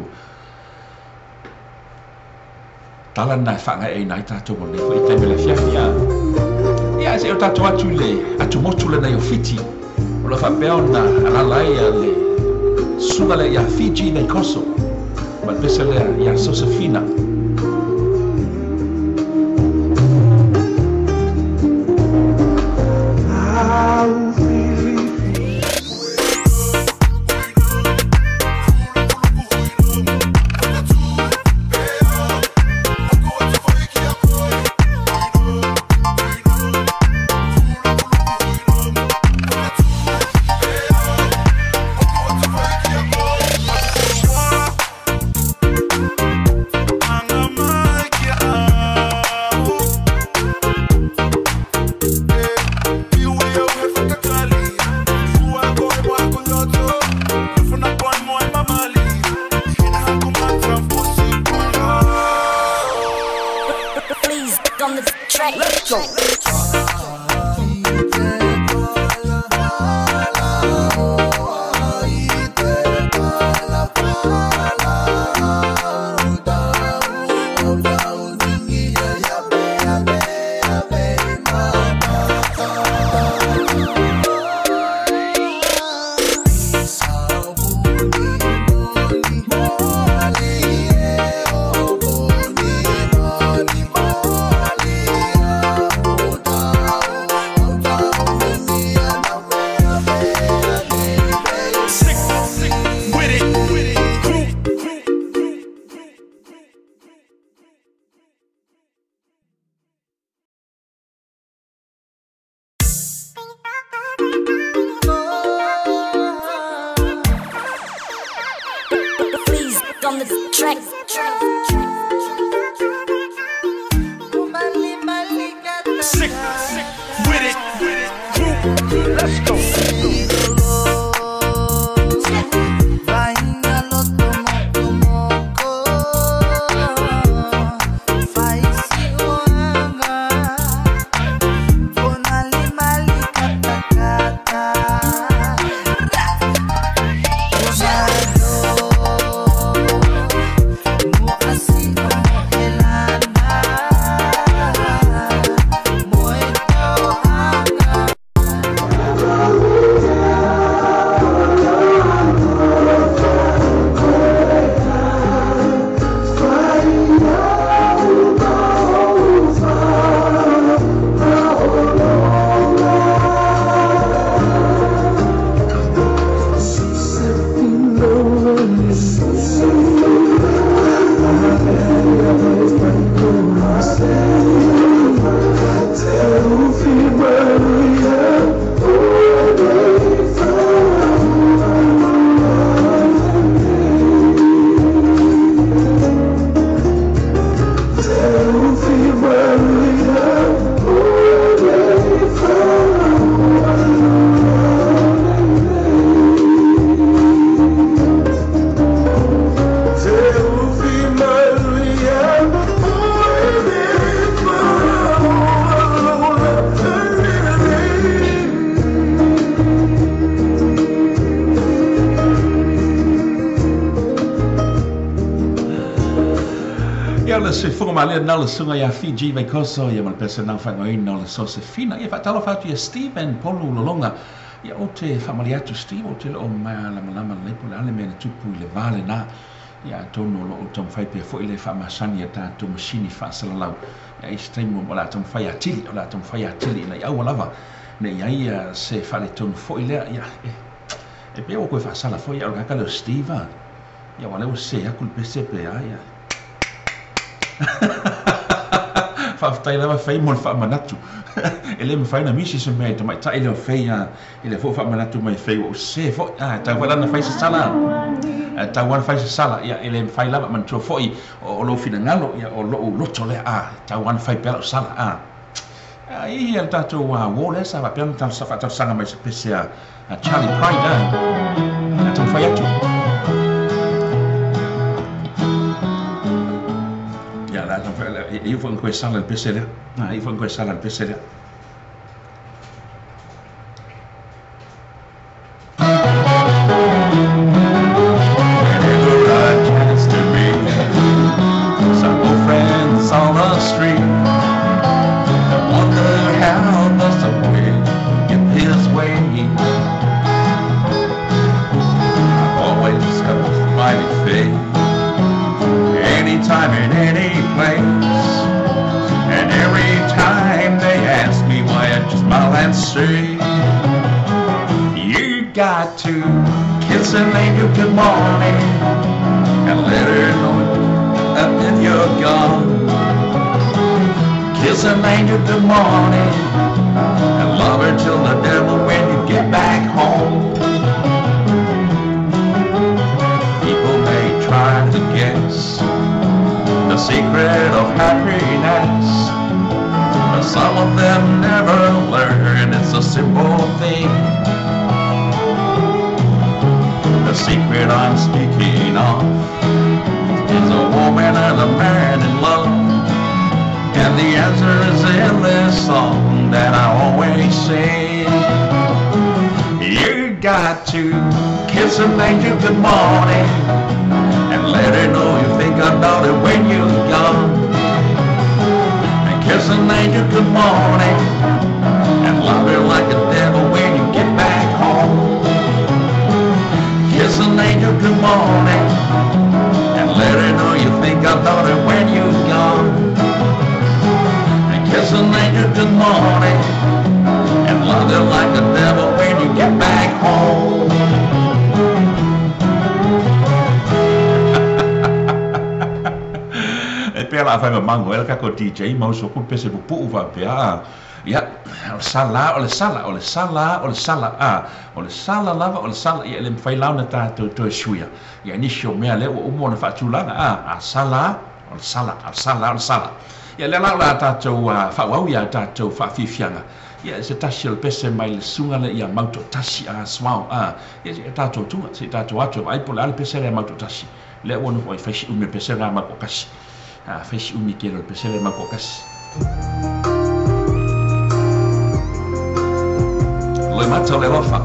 tala lena e faagaeaina ai tatou mo lenei foi taimi o le afiafi. Ia, seia o tatou atu i le atumotu lenei o Fiti, o lo o faapea ona alaala ai le susuga lea ia Fiji Naikoso ma le pese lea ia Sosefina. Please on the track. Let's go. Sick, sick with it, with it. Crew, crew, crew, crew. Please on the track. Sick, sick with it, with it. Crew, let's go. Ia le soifuaga malie lena o le susuga ia Fiji Veikoso ia ma le pese lena faaigoaina o le Sosefina. Ia faatalofa atu ia Steven Polu Lolonga. Ia ou te faamalie atu Steve ou te le o malamalama lelei po o le a le mea na tupu i le va lena. Ia atonu o lo o taumafai pea foi le faamasani a tatou masini faasalalau. Ia i se taimi o le a taumafai atili, o le a taumafai atili ina ia aua lava ne i ai se faaletonu foi lea. Ia e pei ua toe faasala foi ia o le tagata lea o Steve a. Ia aua o lea ua sese atu le pese pe a ia. Faafetai lava Fei mo le faamanatu. E le mafai ona misi se mea i le tamaitai lea o Fei a, i lea foi ua faamanatu mai e Fei ua ou sese foi. A, e tatau foi la ona fai se sala. E tatau lava ona fai se sala. Ia, e le mafai lava, manatua foi o lou finagalo, ia, o lou loto lea, a, e tatau lava ona fai pea lau sala. A, a i le tatou uo lea sa faapea ona faatalosaga mai i se pese a Charlie Pride, a, a taumafai atu. Ia, la taumafai, e iu foi ona toe sala i le pese lea. A, e iu foi ona toe sala i le pese lea. Whenever I chance to meet some old friends on the street, I wonder how the subway get his way. I've always got a smiley face, anytime in any place. And every time they ask me why, I just smile and say, you got to kiss an angel good morning and let her know that you're gone. Kiss an angel good morning and love her till the devil when you get back home. People may try to guess the secret of happiness, but some of them never learn it's a simple thing. The secret I'm speaking of is a woman and a man in love, and the answer is in this song that I always sing. You got to kiss an angel good morning and let her know you think about her when you're gone. And kiss an angel good morning and love her like a devil when you get back home. Kiss an angel good morning and let her know you think about her when you're gone. And kiss an angel good morning and love her like a devil when you get back home. E pea la fai mamango e le kako DJ mau so ku pese pupu'u faapea. Ia, o le sala, o le sala, o le sala, o le sala, a, o le sala lava, o le sala, ia e le mafai la ona tatou toe suia. Ia nisi o mea lea ua uma ona faatulaga, a, a sala, o le sala, a sala, o le sala. Ia lea la o le a tatou faaauau ia tatou faafiafiaga. Ia se tasi o le pese mai le susuga lea ia Mautoatasi a Swao, a, ia se i tatou tuga, se i tatou atu e vaai po o le a le pese lea Mautoatasi. Lea ua nofo ai fai si umi o le pese lena Mautoatasi. A, fai si umi tele o le pese lea Mautoatasi. Loimata o le alofa.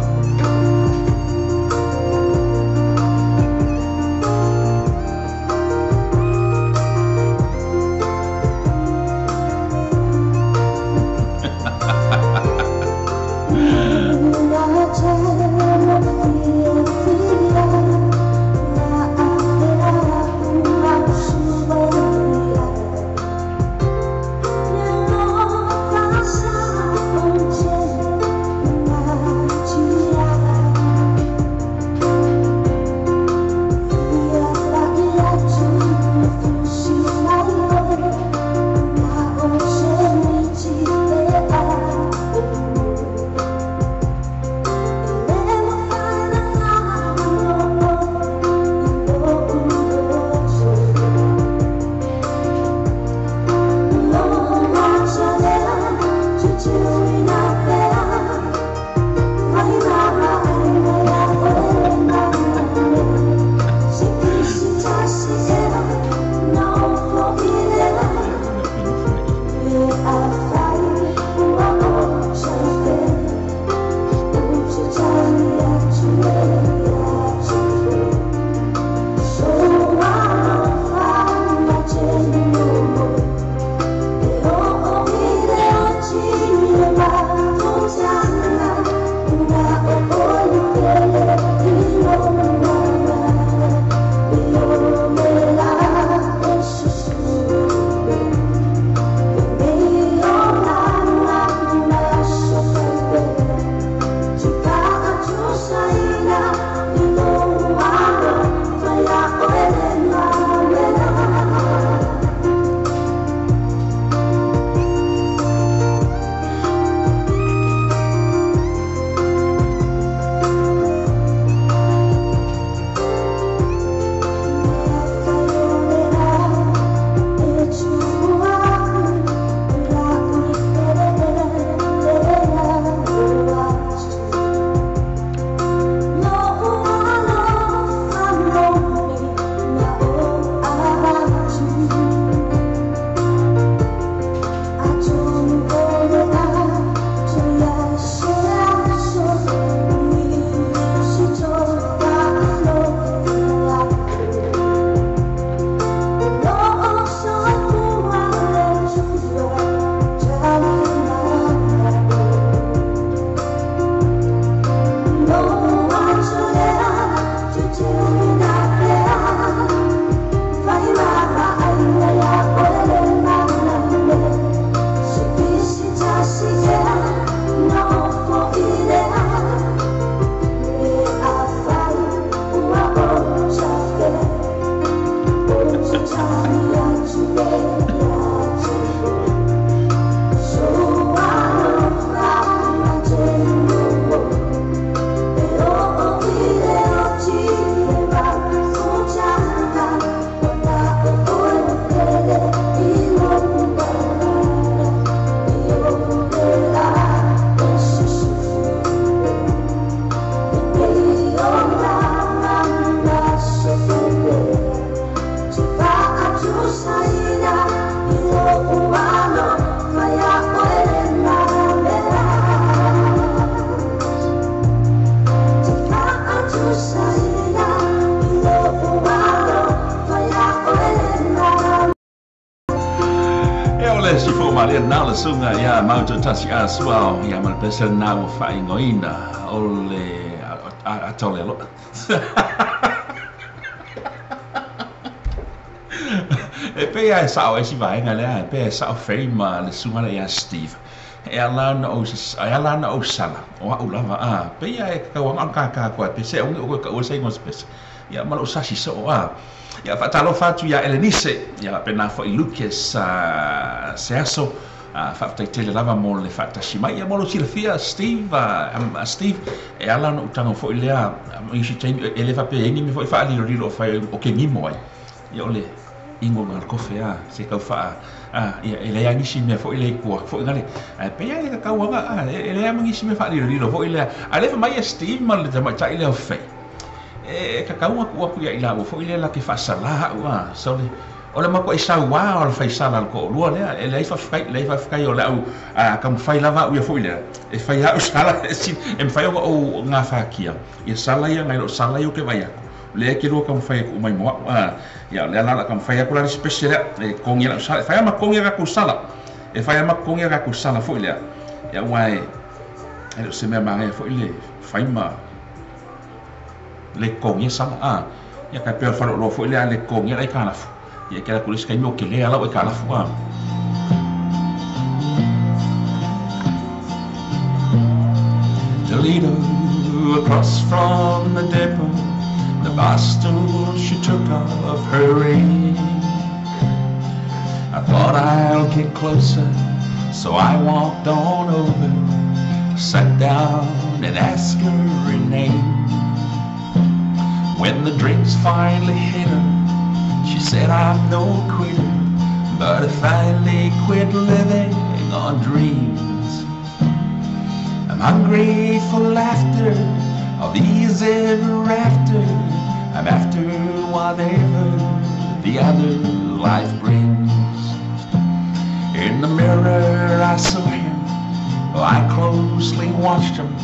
le suga iā Mautoatasi Asuao, ia ma le pese lenā ua faaigoaina o le ata o le aloa. E pei lava e sao ai si vaega lea, e pei e sao Fei ma le susuga lea ia Steve. E ala ona ou e ala ona ou sala, o a'u lava a, pei lava e tatau ona kākā atu ai pese aua ne i ou toe taua se igoa o se pese. Ia ma lou sasi soo a. Ia faatalofa atu iā Elenise, ia faapena foi Lucas Seaso, faafetai tele lava mo le faatasi mai. Ia mo lou silafia Steve, Steve, e ala ona ou tago foi lea ma isi taimi, e le faapea e i ai ni mea foi faalilolilo o fai o ke gimo ai. Ia o le igoga o le kofe a, se tau faa, a, ia e leai lava nisi mea foi lea i tua atu foi nale, ae pei lava e tatau lava a, e leai lava ma nisi mea faalilolilo foi lea. A o lea fai mai e Steve ma le tamaitai lea o Faye, e tatau ona tuu atu ia i laua foi lea latou te faasalā au a, so le, o le matuai sauā o le faisala a le toalua lea, e leai faafetai, leai faafetai o le au taumafai lava au ia foi lea, e fai lava au sala e mafai ona ou gafatia ia sala ia nai lou sala ia ou te vaai atu. Lea e te lua taumafai e tuu mai mo a'u a, ia o lea la o le a taumafai atu la le isi pese lea e totogi ai la'u sala. E fai lava ma totogi a tatou sala, e fai lava ma totogi a tatou sala foi lea, ia aua e le o se mea manaia foi le fai ma le totogia sala a. Ia tai pei o le faleoloa foi lea a le totogia le aitalafu, ia e te alu atu i le isi taimi ua tele lava lau aitalafu a. Toledo across from the depot, the bar stool she took off her ring. I thought I'll get closer, so I walked on over, sat down and asked her her name. When the drinks finally hit her, she said, I'm no quitter, but I finally quit living on dreams. I'm hungry for laughter, of these ever after. I'm after whatever the other life brings. In the mirror I saw him, I closely watched him.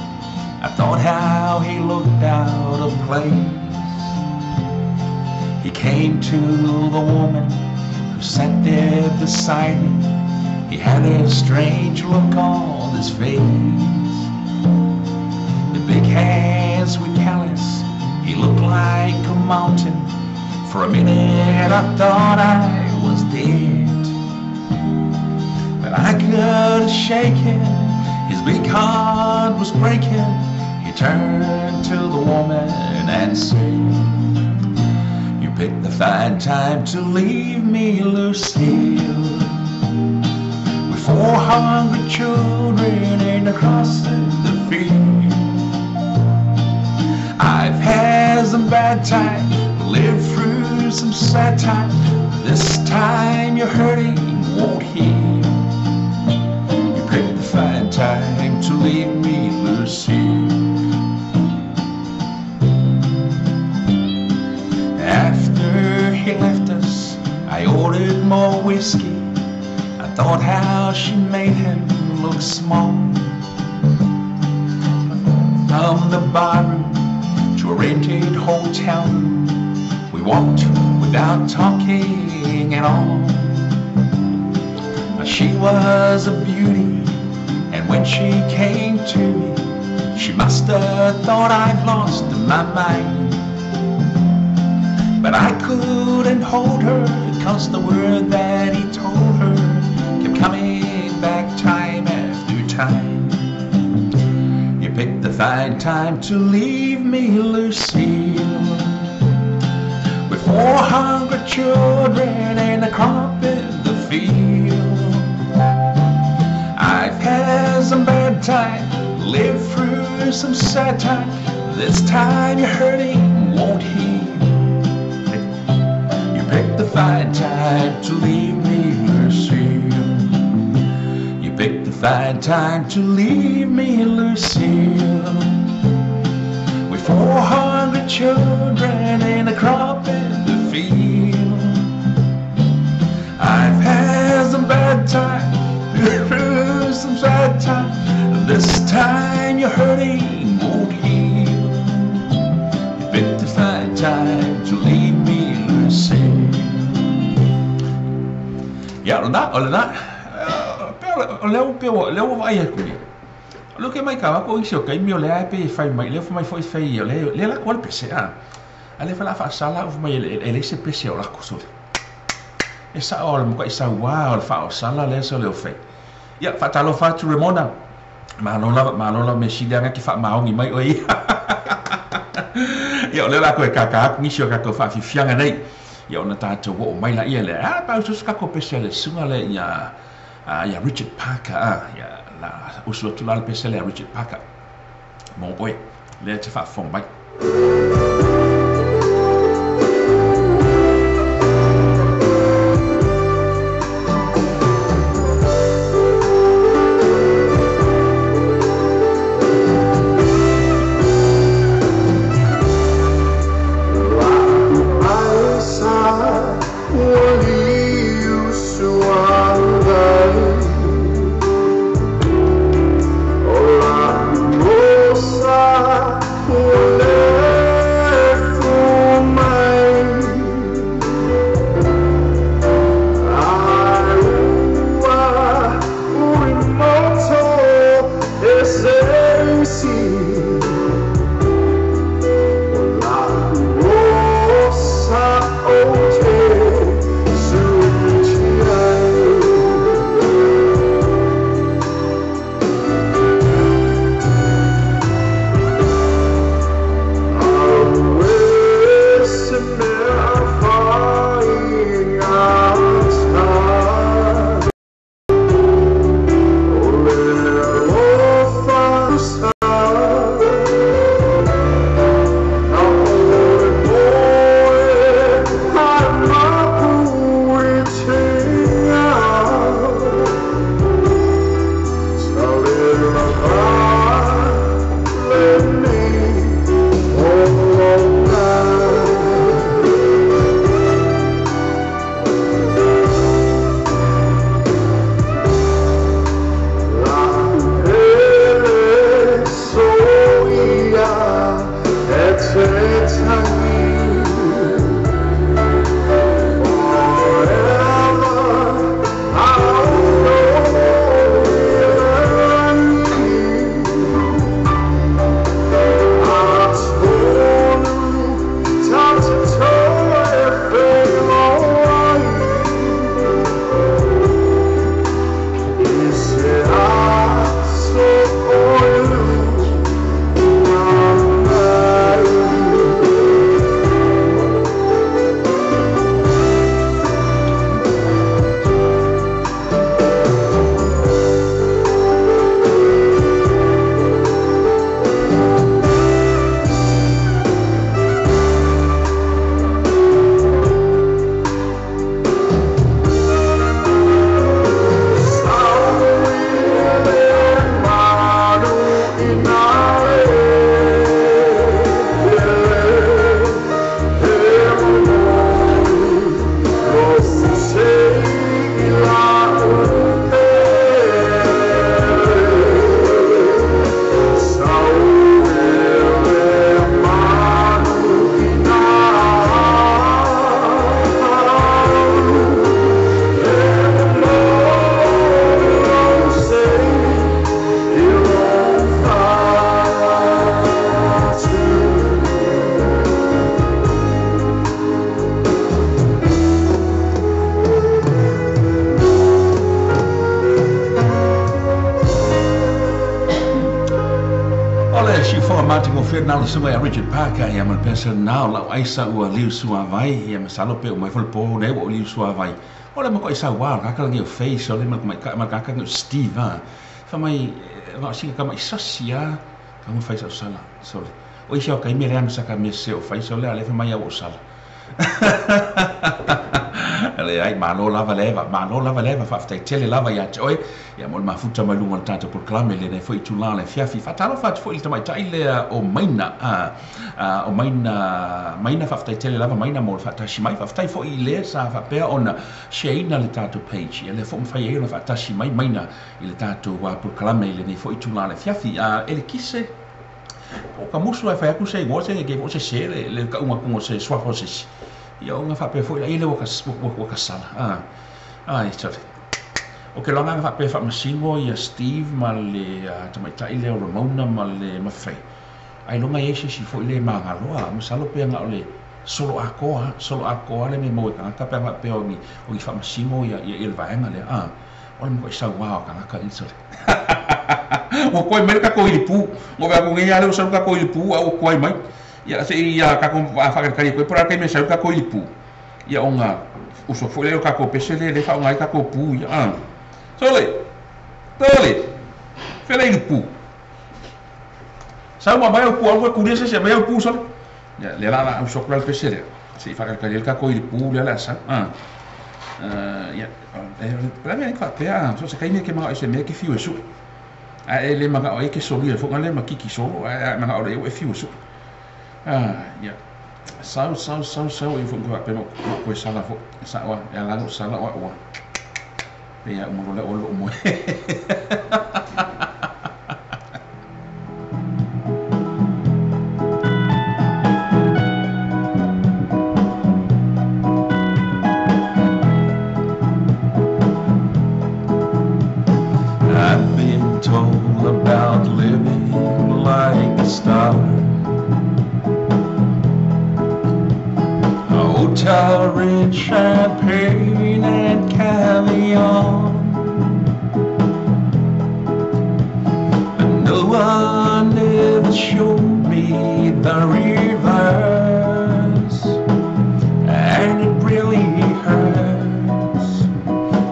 I thought how he looked out of place. He came to the woman who sat there beside me. He had a strange look on his face. The big hands were callous. He looked like a mountain. For a minute I thought I was dead. But I couldn't shake him. His big heart was breaking. He turned to the woman and said, You picked the fine time to leave me, Lucille. With 400 children and across the field. I've had some bad times, lived through some sad times. This time your hurting won't heal. You picked the fine time to leave me, Lucille. After he left us, I ordered more whiskey. I thought how she made him look small. From the barroom to a rented hotel room, we walked without talking at all. She was a beauty, and when she came to me, she must have thought I'd lost my mind. But I couldn't hold her, 'cause the word that he told her kept coming back time after time. You picked the fine time to leave me, Lucille. With 400 children and a crop in the field. I've had some bad time, lived through some sad time. This time your hurting won't heal. You picked the fine time to leave me, Lucille. You picked the fine time to leave me, Lucille. With 400 children and a crop in the field. I've had some bad time, through some sad time. This time your hurting won't heal. You picked the fine time to leave me, Lucille. Ia, o lena, o lena. O lea ua pei ua, lea ua vaai atu nei. O lea ke mai ka ko isi o kaimi o lea e pe fai mai, lea fai mai foi fai o lea, lea la ko le pese a. A lea fa la fa sala o mai e le se pese o la ko sole. E sa o le mo ka isa wa o le fa o sala le so le o fai. Ia fa talo fa tu Ramona. Malo lava me sili anga ki fa maongi mai oi. Ia o lea la ko e kaka aku nisi o ka ko fa fifianga nei. Ia ona tātou o mai la ia le a pa usu ka ko pese le sunga le ia ia Richard Parker ia la usu atu la le pese le Richard Parker. Mo oi le te fa fong mai. Richard Parker ia ma le pese nao lau aisa ua liu suavai ia masalo pe o mai fo le po nei ua liu suavai o le mako isa wa ka ka ngi face o le ma ka ka ka Steve a fa mai ma sika ka mai sasia ka mo face o sala sorry o isa ka ime le sa ka me se o face o le ale fa mai o sala le ai malo lava leva fa ftai tele lava ia te oi ia mo mafuta mai lunga tata proclame le nei foi tula le fiafi fatalo fat foi le tamai tai le o maina o maina maina fa ftai tele lava maina mo fatasi mai fa ftai foi le sa fa pea ona sheina le tato page ia le fo mfai e ona fatasi mai maina i le tato wa proclame le nei foi tula le fiafi a ele kise o ka musu e fai aku se ngo se ke fo se se le ka unga kungo se swafo se ia unga fa pe foi ile waka waka sala ai sorry O ke loga faapea faamasino ia Steve ma le tamaitai lea o Ramona ma le Mafei. Ailoga i ai se isi foi le magaloa, masalo pe na o le solo atoa, solo atoa le mea e maua e tagata pe a faapea o ni faamasino ia ia le vaega lea. A, o le matuai sauā o tagata ia sole. Ua tuai mai le tatou ilipu. Ua vaai atu nei lava lea ua sau le tatou ilipu a ua tuai mai. Ia se i tatou faatalitali atu ai po o le a le taimi e sau ai le tatou ilipu. Ia ona usu atu foi lea o tatou pese lea e faaaoga ai tatou pu ia. A, sole! Sole! Fea le ilipu? Sau ma aumai au pu, aua e kulia se isi, aumai au pu sole. Ia, lea la a usu atu la le pese lea, se i faatalitali ai le tatou ilipu lea o le a sau. A, ia, o le a le mea e faapea, so o se taimi e te manao i se mea e te fiu e sue. Ae e le manao ai e te solia foi lea ma kiki solo, ae a e manao loa i ai ua e fiu e sue. Ia, sau, sau, sau, sau, e foi faapea na ou toe sala foi. E sao lava, e ala ona ou sala o au pei lava e uma loa le au alu lou moe. I've been told about living like a star. Hotel rich champagne and caviar. But no one ever showed me the reverse, and it really hurts.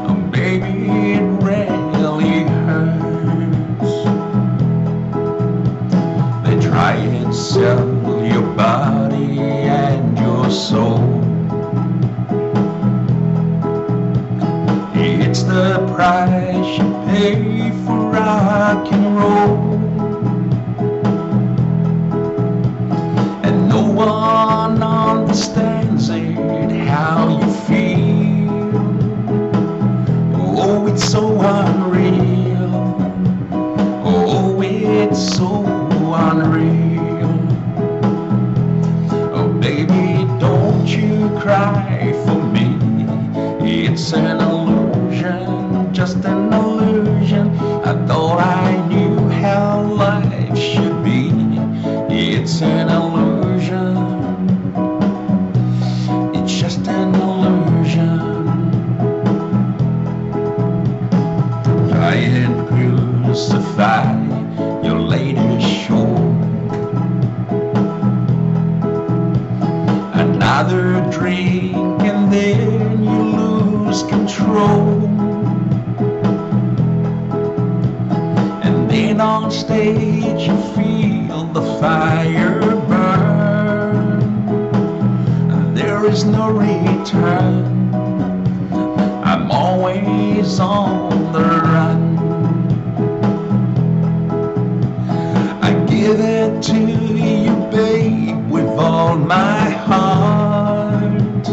Oh, baby, it really hurts. They try and sell your body and your soul. It's the price you pay for rock and roll. And no one understands it, how you feel. Oh, it's so unreal. Oh, it's so unreal. Oh, baby, don't you cry for me. It's an illusion, just an illusion. I thought I knew how life should be. It's an illusion. It's just an illusion. Try and crucify your latest show. Another drink and then you lose control. And then on stage you feel the fire burn. There is no return. I'm always on the run. I give it to you, babe, with all my heart.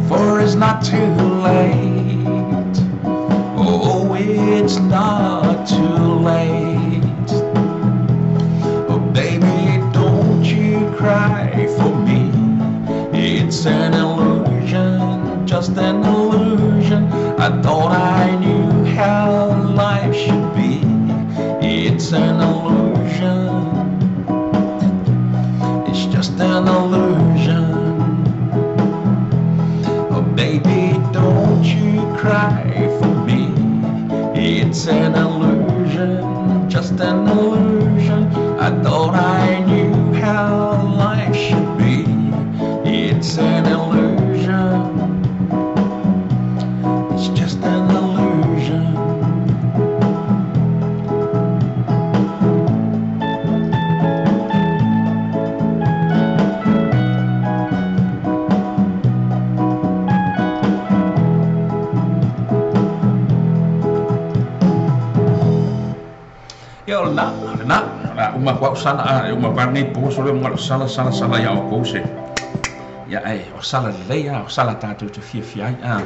For it's not too late. Oh, it's not too late. Oh, baby, don't you cry for me. It's an illusion, just an illusion. I thought I knew how life should be. It's an illusion. It's just an illusion. Oh, baby, don't you cry for me. It's an illusion, just an illusion. I thought I knew how life should be. It's an illusion. It's just an illusion. Ia o lena, o lena, o le a uma atu au sala, a e uma atu lava lenei po sole uma o sala, sala, sala ia outou se. Ia e, o sala lelei a, o sala tatou te fiafia ai a.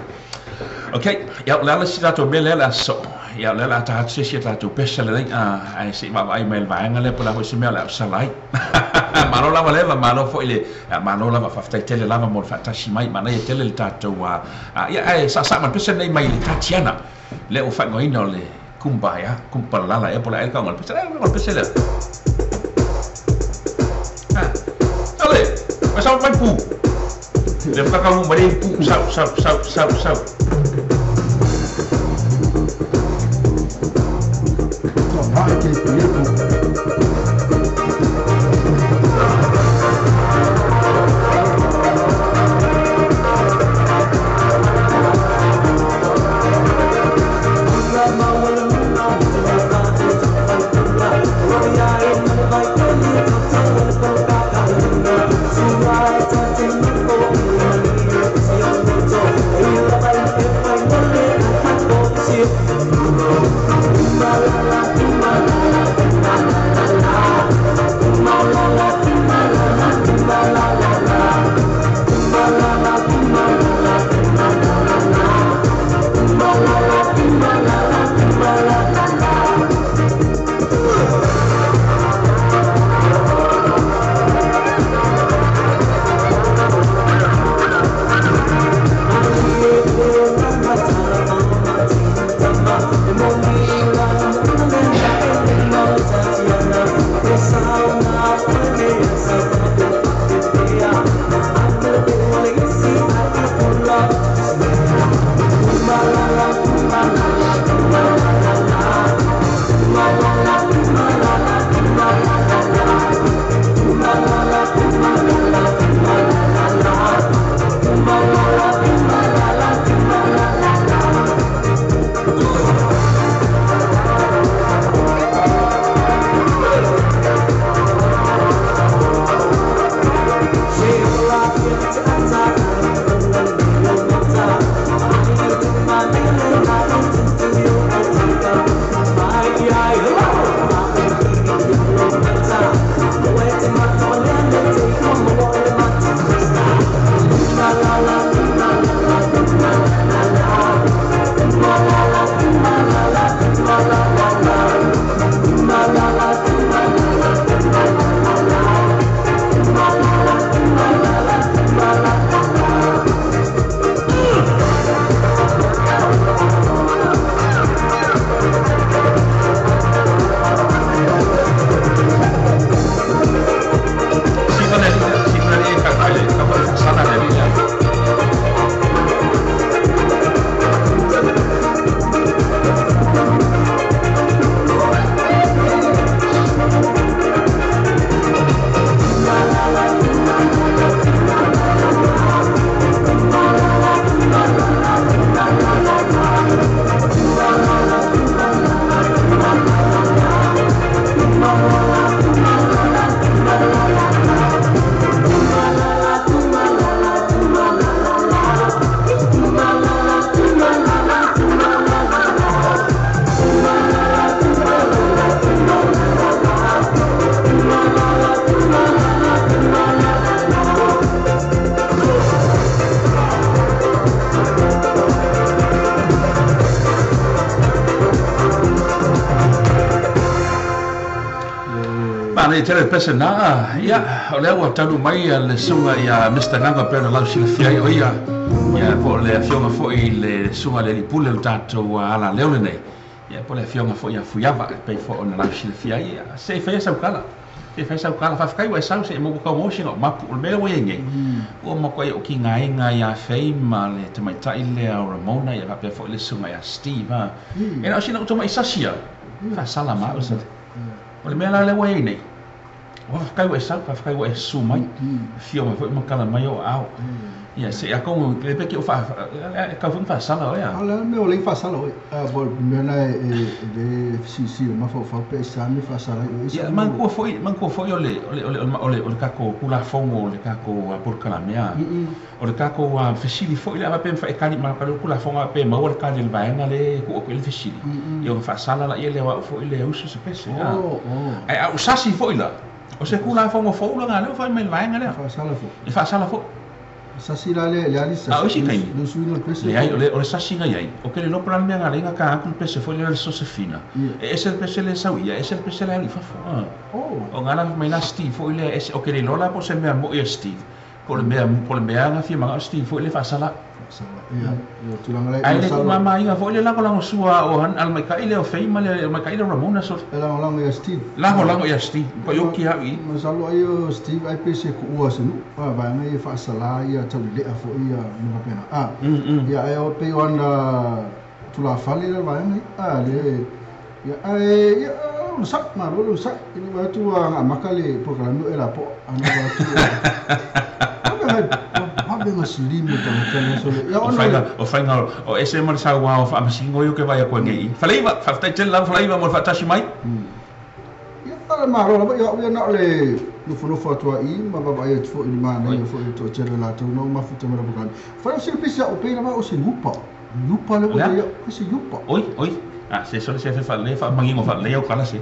Ok, ia o le a le isi tatou mea lea o le a sosoo. Ia o lea o le a tatou se isi a tatou pesa lelei a, ae se i vaavaai mai i le vaega lea po o le a foi se mea o le a ou sala ai. Malo lava leva, malo foi le, malo lava faafetai tele lava mo le faatasi mai, manaia tele le tatou ia ae sasaa ma le pese lenei mai le Tatiana lea ua faaigoaina o le Kumbaya, Kumpalala ea po o le a ea le tauga o le pese lea, o le pese lea. Ale, vai sau mai pu. Le whakakahu mai pu, sau, sau, sau, sau, sau. Manaia tele le pese lena. Ia, o lea ua taunuu mai le susuga ia Mister Gaga e pei ona lausilafia ai o ia, ia po o le afioga foi i le susuga i le Alii Pule o le tatou alaleo lenei, ia po o le afioga foi ia Fuiava e pei foi ona lausilafia ai. Ia, se i faia sau tala, se i faia sau tala. Faafetai ua e sau se i maua tau maua sina ou mapu. O le mea lea ua i ai nei, ua matuai ou tigaina ia Fei ma le tamaitai lea o Ramona, ia faapea foi le susuga ia Steve, a. E na o sina ou tamai sasi lava, faasala ma au. O le mea la lea ua i ai nei, ua faafetai ua e sau, faafetai ua e susu mai, afio mai foi ma tala mai ou aao. Ia, se i atonu, le pe te o faa, e tau foi ona faasala oe a. O le a le mea ua leai faasala oe? Po o le mea lena e le silisili mafaufau pe aisea mea faasala ai oe. Ia, manatua foi, manatua foi o le, o le, o le, o le, o le tatou Tulafono o le tatou polokalame a. O le tatou fesili foi lea faapea e tali ma le Tulafono a pe maua le tali a le vaega lea e tuu atu i ai le fesili, ia ona faasala laia lea o au foi le uso se pese. Ae a ou sasi foi la, o se Tulafono fou lena lea ua fai mai i le vaega lea. E faasala foi. E faasala foi. Sasi la le le ali sasi. A o isi taimi. Le suiga o le pese. Leai, o le sasi na i ai, o ke le iloa po o le a le mea na ala ai ona ta atu le pese foi lea o le Sosefina. E ese le pese lea e sau i ia, ese le pese la e alu i fafo. O na la fai mai la Steve foi lea, ese, o ke le iloa la po o se mea mo'i a Steve, po o le mea, po o le mea na fia mana'o Steve foi lea e faasala. Ae le tuumamaina foi le lagolagosua a o a le maita'i lea o Fay ma le maita'i lea o Ramona sole. E lagolago ia Steve. Lagolago ia Steve, matua ioki lava au i i. Masalo ai o Steve ai pe se kuua se nuu, a vaega ia e faasala ia taulelea foi ia mea faapena. A, ia ae o pei o ana tulafale le vaega ia, a le, ia ae ia onosai, malo le onosai. I le vaai atu ua amata le polokalame o e lapoa, ana vaai atu ua slim le tagata lea sole. Ia O ona faiga, o faiga o ese ma le sauā o faamasino ia ou te vaai atu ai nei i i. Faleiva, faafetai tele lava Faleiva mo le faatasi mai. Ia le malo lava, ia au ia na o le nofonofo atu lava i i ma vaavaai atu foi i le manaia foi o le toatele o latou na ua mafuta mai le polokalame. Fai o sina pisi au pei lava o se iupa. Iupa lea ua Le a? i ai au, o se iupa. Oi, oi, a se sole se faalelei faamanino faalelei au tala se.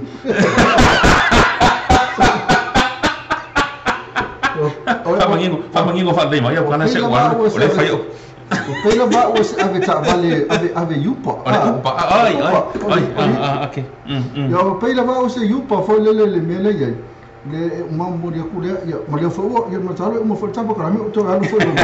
Faamanino, faamanino faalelei mai au tala se ua alu, o lea e fai au. O pei lava au o se ave taavale, ave, ave iupa. O le upa, ai, ai, ai, a, a, okay. Ia, o pei lava au o se iupa foi lele le mea lea e i ai. Le e uma momoli atu lea, ia, ma lea foi ua, ia masalo e uma foi le tapa kalame o toe alu foi i luma.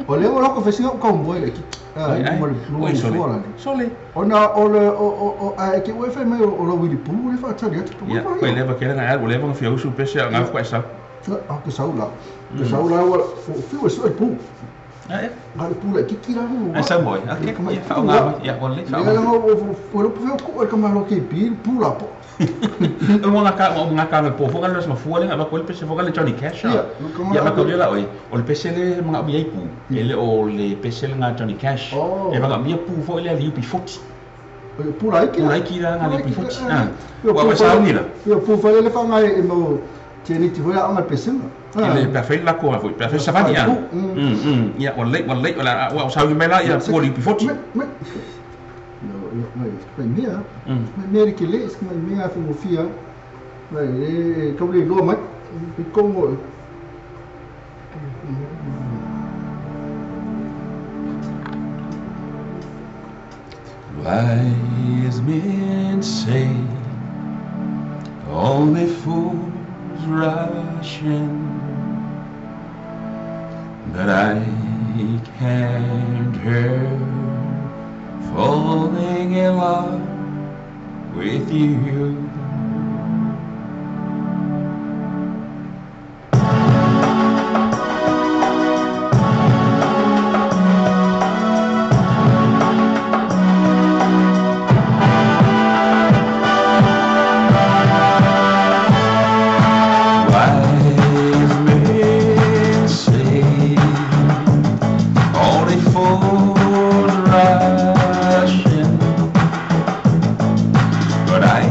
O lea ua lako fai sina au cowboy laitiiti. A, Ai, i ai, luma o le luma oi, o le sole, nofoa la le. sole. Ona o le, o, o, o, a e te ua e fai mai o, o lau uilipu le faatali atu, Ia, ua leva tele ona e alu, ua leva ona fia usu le pese a o lena faatoa e sau. A, ke sau la. Ke sau la ua, ua fiu e sue le pu. A ea. A le pu laitiiti la ua. Ae sau moe, okay, ia, faaaoga mai, ia, ua lelei, Lea faaaoga. la ua, ua, ua le pu fea ku e ka malo ke pi, pu la po. O ga o ga le po fo ga le mafua le ga ba ko le pese fo ga le Johnny Cash. Ia, Ia ma ko le la oi, o le pese le manaomia ai pu, e le o le pese le ga Johnny Cash. E manaomia pu foi le ali UB40. Pu laiti Pu la. laiti la ga le UB40. Ah. Ua ua sauni la. Ia pu fa le fa ngai e mo teniti foi a ona pesenga. E le pe fai la ko foi, pe fai savani a. Ia o le o le o la ua sauni mai la ia pu le UB40. Me no ia mai mai mea. Mai mea le kele, mai mea fa mo fia. Mai le kau le loa mai. I kongo. Wise men say only fools rush in, but I can't help falling in love with you. Wise men say only fools rush in, but I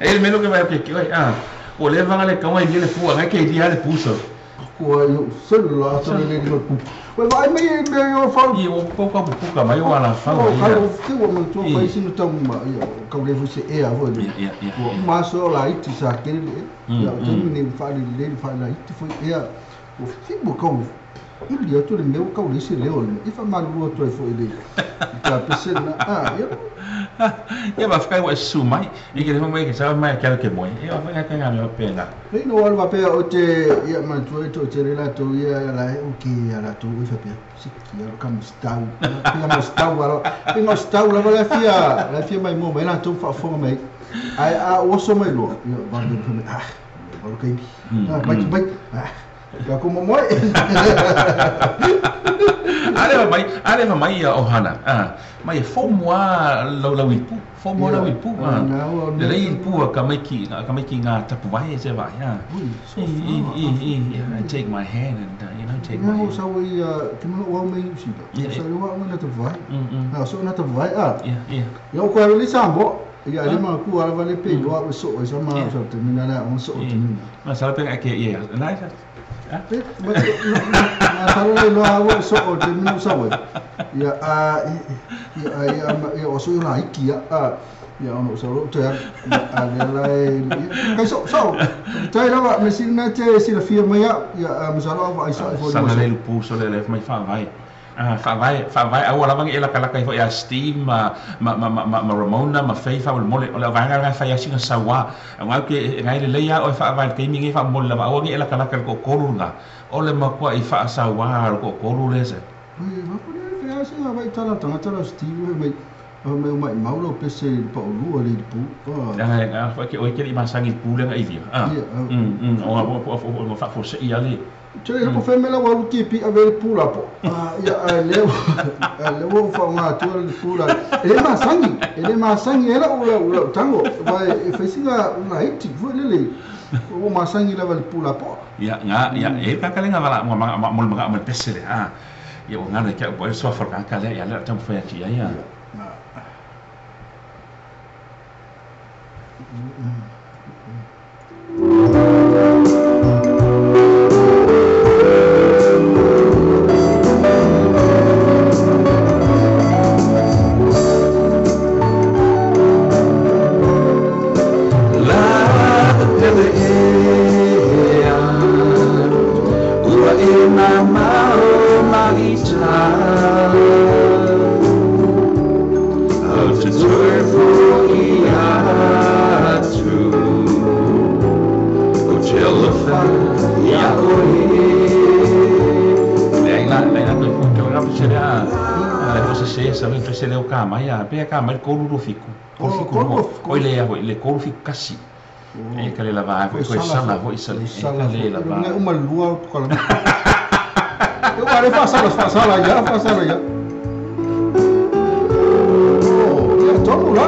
E le melo ke vai ke ke oi o le vanga le kawa i le pu ngai ke dia le puso. Kua yo selo so le le pu. Wa vai me me yo fa i o po ka pu ka mai o ala fa o ka o te o mo tu fa isi no tau ma ia ka le fu se e a vo le. O ma so la iti sa ke le. Ia o te ni fa le le fa la iti fu ia o fi bo ka ili atu le mea kau le se leo le i fa malu atu ai foi le ka pese na ia ia ma fai wa su mai i ke mai ke sa mai ke ke moi ia fa ka nga me pena nei no wa pe o te ia ma tu e to te le la to ia la o ke ia la to i fa pe si ki ia ka mstau ia mstau ala i mstau la la fia mai mo mai la to fa fo mai ai a o so mai lo ia va le fa ah va lo kai mai mai ia como moi. Ale mai ia ohana. Mai fo moa lau ipu, fo moa lau ipu. Le lei ipu ka mai ki ngā tapu vai se vai. I take my hand and you know take my hand. So we ke mo wa mai usi. So wa na tapu vai. Na so na tapu vai a. Yeah. Ia ko le sambo. Ia le ma ku ala vale pe lo so so ma so te mina la on so te mina. Ma sa pe ke ia. Na ma sala lo a so o te mina sa we. Ia a ia ia o so la iki ia ia ono so lo te a le la kai so so tai la me sina te sila fia mai ia ma sala va isa fo sala le pu so le mai fa vai. Fa vai au la vangi ela kala kai fo ia Steve ma Ramona ma Faith fa mole o la vanga nga fa ia singa sawa nga ke ngai le ia o fa vai ke mi ngi fa mole la au ngi ela kala ko kolu nga o le ma kwa i fa sawa ko kolu le se ma ko le fa singa vai tala tanga tala Steve mai mai mai maulo pese pa o lua le pu ah fa ke o ke i masangi pu le ngai ia o o fa fo se ia le Te le ko mela wa luki pi a vele pula po. Ia a le o fa nga tu le pula. Ele ma sangi ela o la tango vai e fesinga una iti vo le le. O ma sangi la vale pula po. Ia nga ia e ka ka lenga vala mo mo mo pese le. Ia o nga le ka bo so fa ka ka le ia le tam fa ia ia. Ka mai ko lu fiku ko fiku ko le ya le ko fiku kasi e ka le la va ko sala vo isa le la va uma lua ko la eu are fa sala ya fa sala ya oh ya tomo la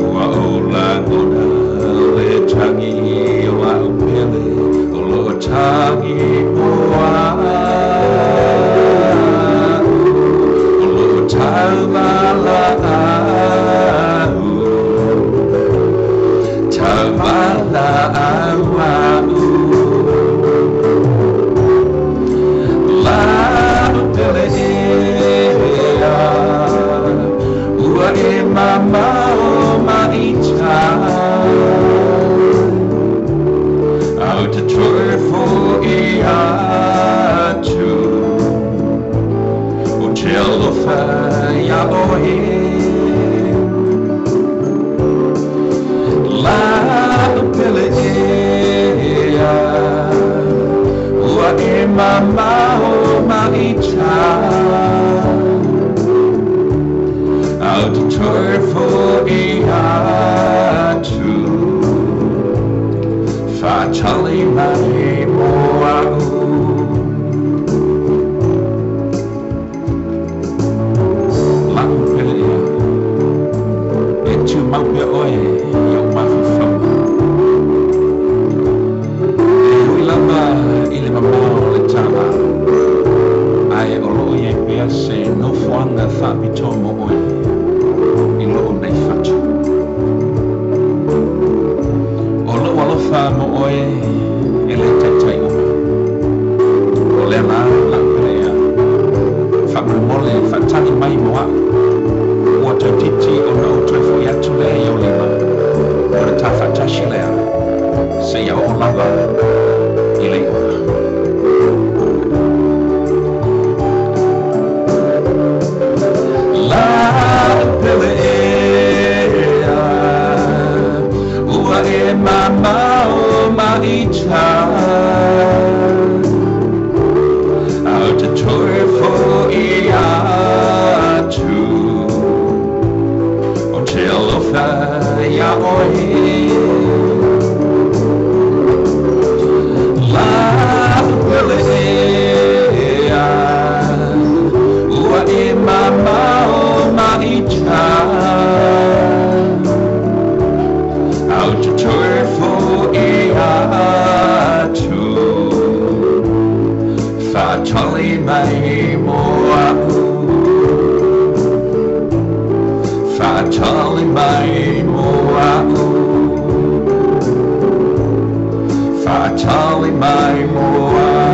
Ua o la ngona le tangi te toe fo'i atu O te alofa ia oe La pele ea Ua e mamao mai tā Au te toe fo'i atu Whātali mai mo au Lau pele ea E tū mau pea oe i o mafaufauga E hui lava i le mamao o le tālā Ae o loo iai pea se nofoaga faapitoa mo oe i loo nei fatu O lou alofa mo oe e le taitai uma O lea la lau pele ea Faamolemole faatali mai mo a'u Ua tautiti ona ou toe fo'i atu lea i ou lima O le tafaatasi lea seia oo lava i le iuga La pele ea Ua e mamao mai tā Au te toe fo'i atu O te alofa ia oe La pele ea Ua e mamao mai tā Au te toe fo'i atu Whātali mai mo a'u Whātali mai mo a'u Whātali mai mo a'u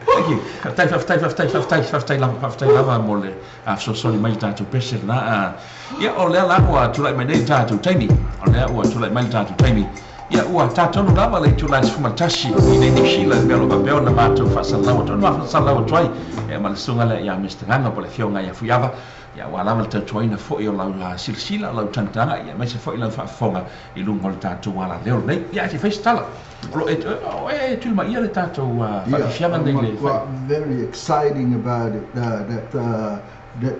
Thank you. Faafetai, faafetai, faafetai, faafetai, faafetai lava, faafetai lava mo le fesoasoani mai le tatou pese lena. Ia, o lea la ua tulai mai nei le tatou taimi. O lea ua tulai mai le tatou taimi. Ia, ua tatonu lava le itula e 11 i nei Niu Sila i mea o lo o faapea ona matou faasalalau atu. Ona faasalalau atu ai ma le susuga lea ia Mr Gaga po o le afioga ia Fuiava. Ia, ua lava le tautuaina foi o lau silasila, o lau tagataga, ia aemaise foi lau faafofoga i luga o le tatou alaleo lenei. Ia, ae se i fai se tala. O lo o e tulimaia le tatou faafiafiaga Yeah, nei le what very exciting about it, that that the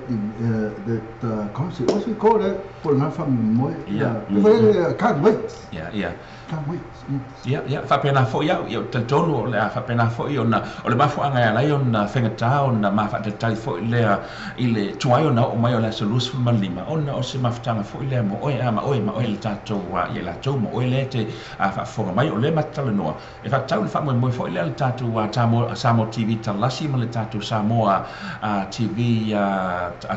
that concert, what's it called? That for Moe. Can't wait. Ia. Can't wait. Ia, ia, faapena fo'i au, ia, ou te talitonu o le a faapena fo'i ona o le mafuaaga e ala ai ona faigata ona mafaatalitali fo'i lea i le tuai ona oo mai o le aso 25 ona o se mafutaga fo'i lea mo oe a ma oe ma oe le tatou ia i latou ma oe lea e te faafofoga mai o lea ma te talanoa e faatatau i le faamoemoe fo'i lea le tatou Samoa TV Talalasi ma le tatou Samoa TV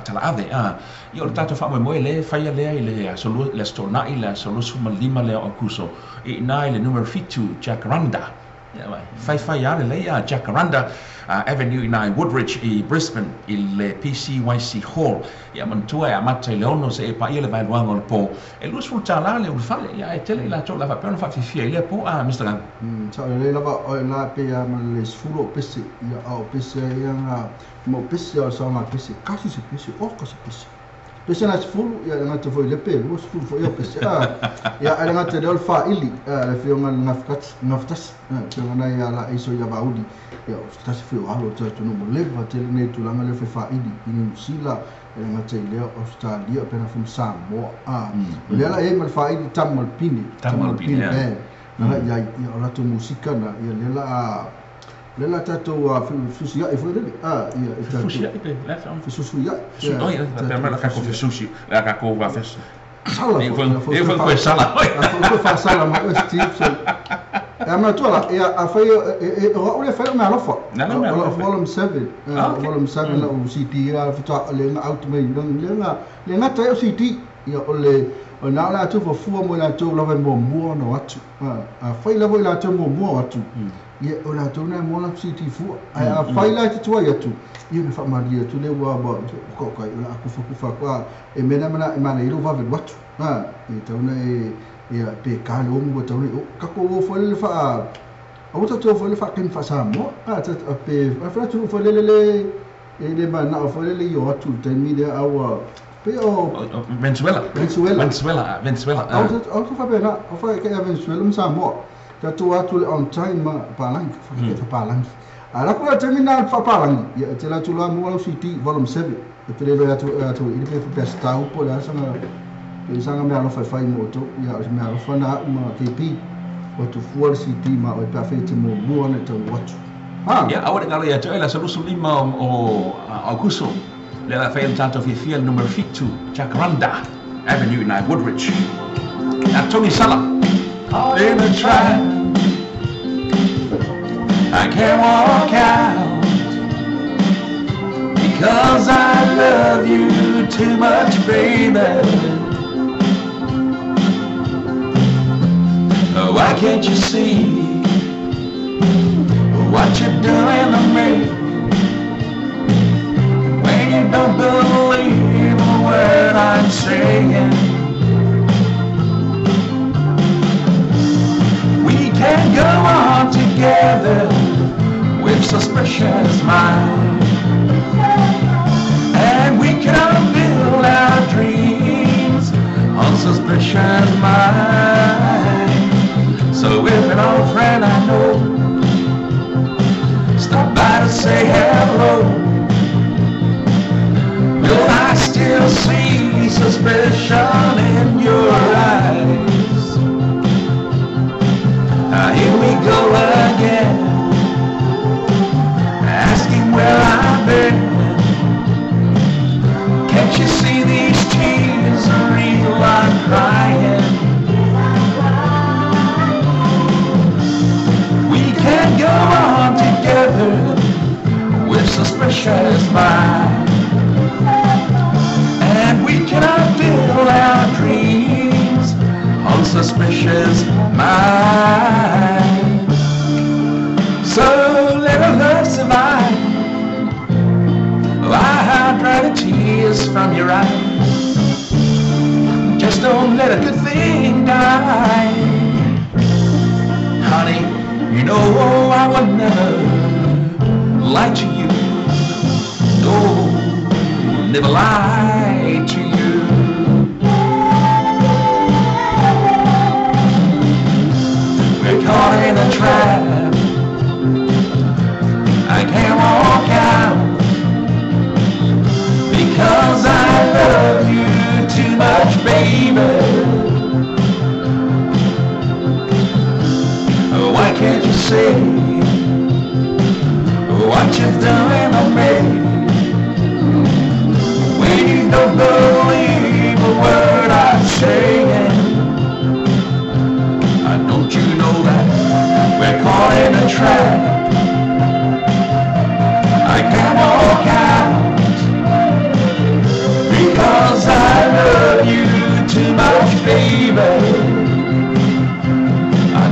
Talaave a ia o le tatou faamoemoe lea e faia lea i le aso le aso Toonai le aso 25 lea o Aokuso i ina i le numera 7 Jacaranda ia vai faifai lava lelei a Jacaranda Avenue ina i Woodridge i Brisbane i le PCYC Hall ia manatua e amata i le 6 seia paia le vaeluaga o le po e $20 le ulufale ia ae tele i latou o le a faapea ona faafiafia i lea po a Mr Gaga. Sao lelei lava oe la pei lava ma le 10 o pese ia a o pese ai ia nga ma o pese a o le saoga pese kasi se pese oka se pese pese na 10 ia le gata foi le pe 20 foi o pese a ia ae le gata lea o le faaili le afioga i le Gafatasi afioga na ia la eiso ia Vauli ia o se tasi foi o alo o le tatou mo leva tele nei tulaga lea fai faaili i Niu Sila e le gata i lea Australia pe na foi ma Samoa a o lea la e i ai ma le faaili tama o le pine Tama o le pine band na la iai ia o latou musika na ia lea la lea la tatou fesusiai foi lele a ia e tatou Fesusiai pe le a feaga fesusuiai Fesu oi faapea mai la tatou fesusi le a tatou fes sala E foi foi e foi koe sala oi a foi koe faasala mai oe Steve so e manatua la ia afai e o au lea e fai o meaalofa Na le o meaalofa lau volume 7 Ah, okay. volume 7 lau CD la faatoa le na out mai le na le gata ai o CD ia o le O na o latou fuafua mo i latou lava e muamua ona o atu. Afai lava o i latou e muamua o atu, ia o latou na e maua latou CD fua. Ae afai la e te tuai atu, ia ona faamalie atu lea ua ua okay, o le a kufakufa atu a e mea na e manaia lou vave alu atu. E tatau ona e ia pe ka le omu ua tatau ona e oo. Tatou o foi lele faa aua tatou o foi lele faa-taimi faa-Samoa. Pe fai atunuu foi lele le e le manao foi lele i o atu i le taimi lea a ua pei o Venezuela. Venezuela. Venezuela, Venezuela. Aua ta faapena, aua faaikai ia Venezuela ma Samoa. Tatou atu le on time ma palangi, faaikai fapalangi. A lako la taimi na fapalangi, ia e te la atu loa maua lau CD volume 7. E te le iloa atu atu i le pe pe stau po le a sanga pe sanga mea alofa e fai mo outou. Ia o se mea alofa na au ma KP. Ua tufua le CD ma oe pe afai e te muamua ona e taunuu atu. Ha! Ia, aua ne i galo ia te oe le aso 25 o Aukuso, lea o le a fai ai le tatou fiafia i le numera 7 Jacaranda Avenue i nai Woodridge. Ia Tony Sala. Caught in a trap, I can't walk out because I love you too much, baby. Why can't you see what you're doing to me? When you don't believe a word I'm saying. We can go on together with suspicious minds, and we can build our dreams on suspicious minds. So if an old friend I know stop by to say hello, will I still see suspicion in your eyes? Here we go again, asking where I've been. Can't you see these tears are real? I'm crying. We can go on together with suspicious minds, and we cannot build our dreams on suspicious minds. So let our love survive. I'll dry the tears from your eyes. Just don't let a good thing die. Honey, you know I would never lie to you. No, never lie to you. We're caught in a trap. I can't walk out because I love you too much, baby. Why can't you see what you're doing to me? When you don't believe a word I'm saying. Don't you know that we're caught in a trap? I can't walk out because I love you too much, baby.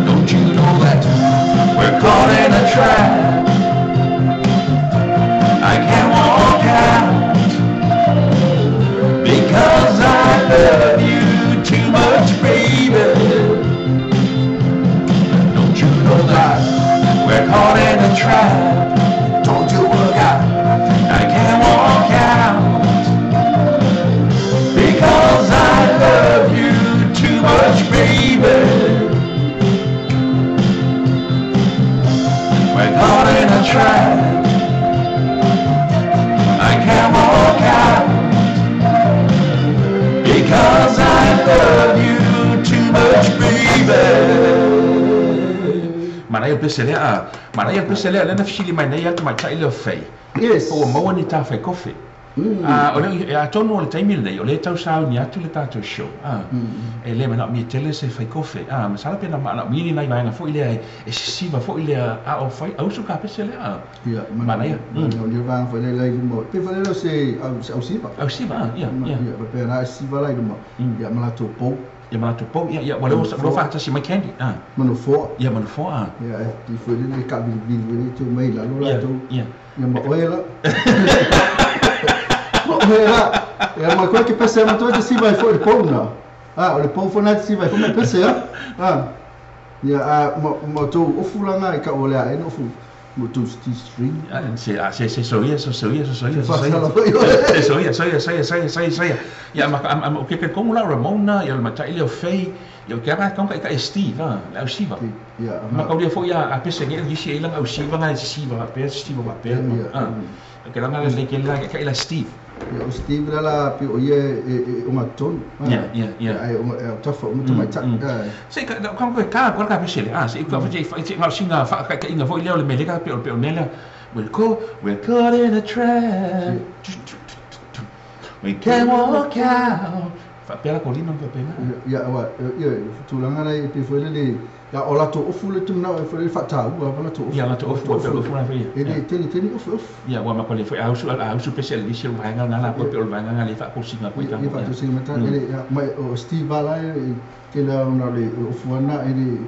Don't you know that we're caught in a trap? I can't walk out because I love you too much, baby. Don't you know that we're caught in a trap? Don't you work out? I can't walk out because I love you too much, baby. We're caught in a trap. I can't walk out because I love you too much, baby. Manaia pese lea, manaia pese lea, lena fesili mai nei a le tamaitai lea o Fei. Yes. Po ua maua ni tafai kofe. O le atonu o le taimi lenei, o lea e tausauni atu le tatou show, e le manaomia tele se faikofe, masalo pe na manaomia ni nai vaega foi lea e sisiva foi lea a o fai ausu kapese lea. Ia, Manaia. Manaomia vaega foi lea i luma. Pe foi lea se ausiva. Ausiva, ia, ia. Ia, pe na siva la i luma. Ia, ma latou pou. Ia, ma latou pou, ia, ia, ua leo faatasi mai candy. Manufoa. Ia, manufoa. Ia, e foi lea kaavilivili foi lea tu mai lalo latou. Ia. Ia, ma oe la. Ma oe la. Ia, ma koe ke pese ma toe te siva i foi le pou na. O le pou foi na te siva i foi me pese, Ia, ma tou ofu langa i ka o lea e no ofu. Mo tou string. Se se soia, so soia, so soia, so soia. Se soia, soia, soia, soia, soia, soia. Ia, ma o ke kongu la Ramona, ia le matai leo Fei, ia o ke anga kaunga i ka e Steve, le au siva. Ia. Ma kaulia foi a pese nge gisi e langa au siva nga e siva, pe siva ma pe. Ke langa le ke la ka ila Steve. Ia, o Steve la la pe o ia e o ngatonu. Ia, ia, ia. Ai o tafa o mutu mai tak. Se ka ka ka ka ka pese le. Se ka fa fa ngau singa fa ka inga foi leo le mele ka pe o pe o nela. We're caught in a trap. We can't walk out. Fa pela kolina pa pela. Ia, wa ia tulanga nei pe foi le ia o latou ofu le tumna e foi le faatau a latou ofu. Ia latou ofu pe ofu na foi. E le tele tele ofu ofu. Ia wa ma kole foi ausu pese le disi vaega na la pe o vaega na le fa ko singa ko ita. Ia fa to singa ta ele mai o Steve ala e ke la ona le ofu ana ele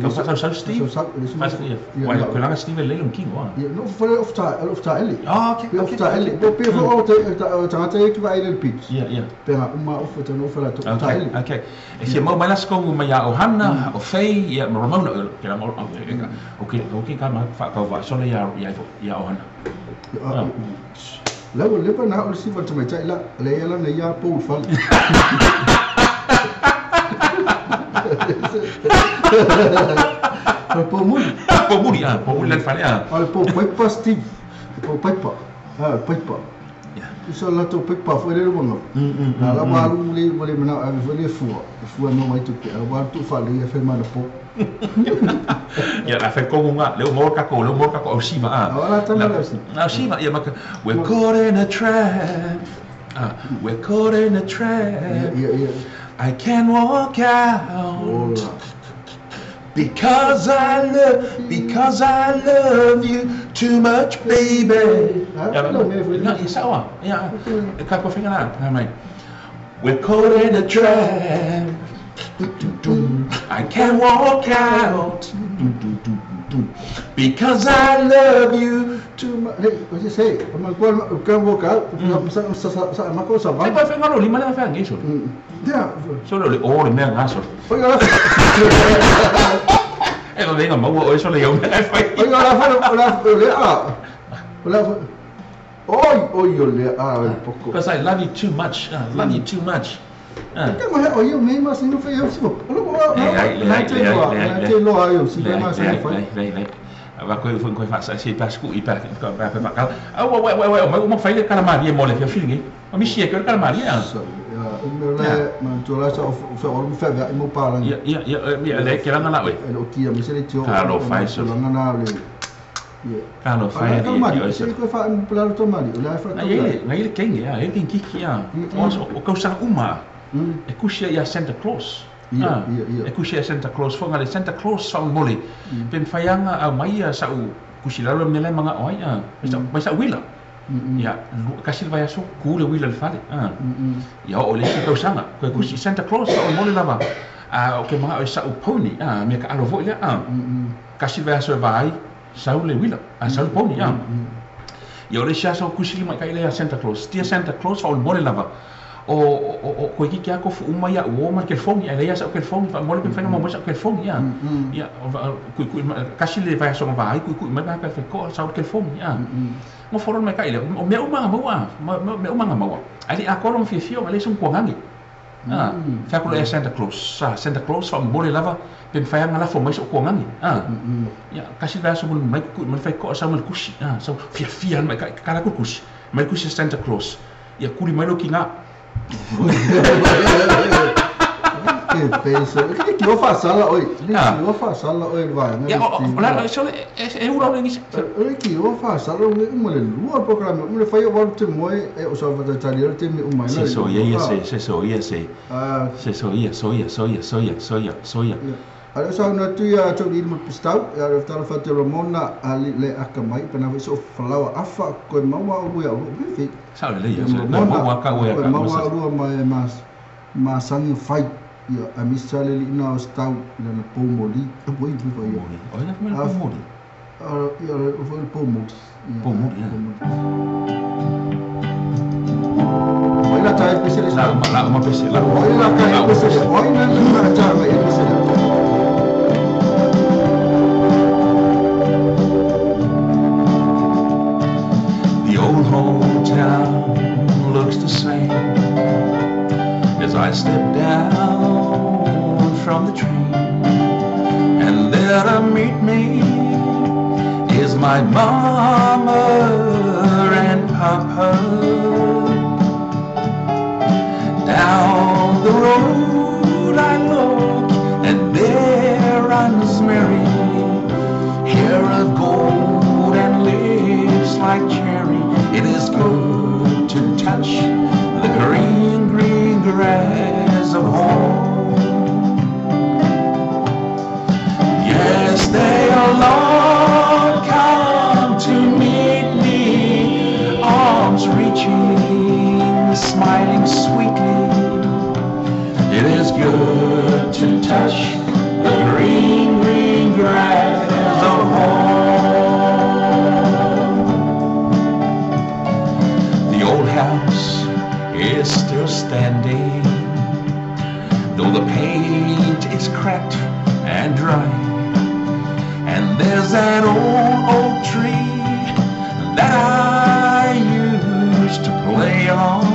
ka fa sa Steve. Wa ko la Steve le lum king wa. Ia no foi ofu ta ele. Okay. Ofu ta ele. Pe foi o te tangata e ki vai le pitch. Ia ia. Pe nga uma ofu ta no foi la ta ele. Okay. E se mau mai las kongu mai ia o Hanna, o Fei, ia ma Ramona, ke la okay, okay ka ma fa ka va sole ia ia ia o Hanna. La o le pa na o si va ta mai tai la le ia la na ia pou fale. O pou muri. Pou muri, pou muri le fale. O le pou paipa Steve. Pou paipa. Paipa. Usa la to paipa foi le wanga. Na la walu le le mana a foi le fua. Fua no mai tupe. A walu tu fale ia fe mana po. Ia la fe kongu nga le mo ka ko le mo ka ko au siva a. Ala tanga le siva. Au siva ia maka we're caught in a trap. We're caught in a trap. Yeah, yeah. I can't walk out because I love you too much, baby. No, sawa. Yeah. Ka ko finga na. Mai. We're caught in a trap. I can't walk out because I love you too much. Hey, what you say? I'm going to walk out. Sa ma ko sa ba. Ai pa finga lo lima le fa ngi so. Yeah. So lo le o le mea ngaso. E lo venga ma o eso le yo me fa. Oi la fa la le a. La Oi oi le a poco. Because I love you too much. Love you too much. Ka ma o yo me ma sinu fa yo si bo. Lo lo yo si ma sinu fa. Le. Va ko foi ko fa sa si pa sku i pa ka pa pa ka. Ah wa wa wa wa mo fa ile kala mari mo le fia feeling. O mi si e kala mari a. O me le ma to la sa o fa o fa va mo pa la. Ia ia ia le ke langa la we. E lo kia mi se le tio. Ka lo fa so. Langa na le. Ka lo fa e. Se ko fa mo pla to mari. O la fa. Na ile na ile kengi a, ile kengi ki a. O kausa uma. E kusia ia Santa Claus. Ia, ia, ia. E kusia Santa Claus fonga le Santa Claus fa mole. Pen faianga au mai ia sa u kusilalo mele manga oi a. Mai sa wila. Ia kasi vai aso ku le wila le fale. Ia o le si kausanga. Ko kusi Santa Claus fa mole lava. A o ke manga oi sa u pony a me ka alo foi le a. Kasi vai aso vai sa le wila. A sa u pony a. Ia o le si aso kusili mai ka ile Santa Claus. Tia Santa Claus fa mole lava. O ko ki kia ko fu uma ia o ma telefoni ele ia sa telefoni fa mole pe fa mo sa telefoni ia ia ku ku kasi le vai so vai ku ku mai ba ka ko sa telefoni ia mo foro mai ka ile o me uma maua me uma maua ali a ko fi fi o ale so ko ngangi ah fa ko le Santa Claus sa Santa Claus fa mole lava pe fa nga la fo mai so ko ngangi ah ia kasi vai so mai ku mai fa ko sa mo kusi ah so fi fi mai ka ka la ku kusi mai kusi Santa Claus ia kuri mai lo ki nga. E pese ke ki o faasala oe le ki o faasala oe le vaega. Ia o la so e ula le ngisi. O le ki o faasala o uma le lua programa uma le fai o walu te moe e o sa fatatali o te me uma Se so ia se se so ia se. Se so ia so ia so ia so ia so ia so ia. Ale sa na tu ia tau i mo pistau ia le tala fa te Ramona ali le akamai pa na so falawa afa ko maua o ia o fi. Sa le ia se maua ka o ia ka. Maua o ma ma ma sangi fai ia a misa le ina o stau le na pomoli o boi fi foi ia. O ina me pomoli. Ia o foi pomoli. Pomoli. Oi la tai pese le la la ma pese la. Oi la kai pese le. Oi na na ta ma pese le. The old hometown looks the same as I step down from the train, and there to meet me is my mama and papa. Down the road I look, and there runs Mary, hair of gold and lips like cherry. It is good to touch the green, green grass of home. Yes, they'll all come to meet me, arms reaching, smiling sweetly. It is good to touch the green, green grass of home. The old house is still standing, though the paint is cracked and dry. And there's that old oak tree that I used to play on.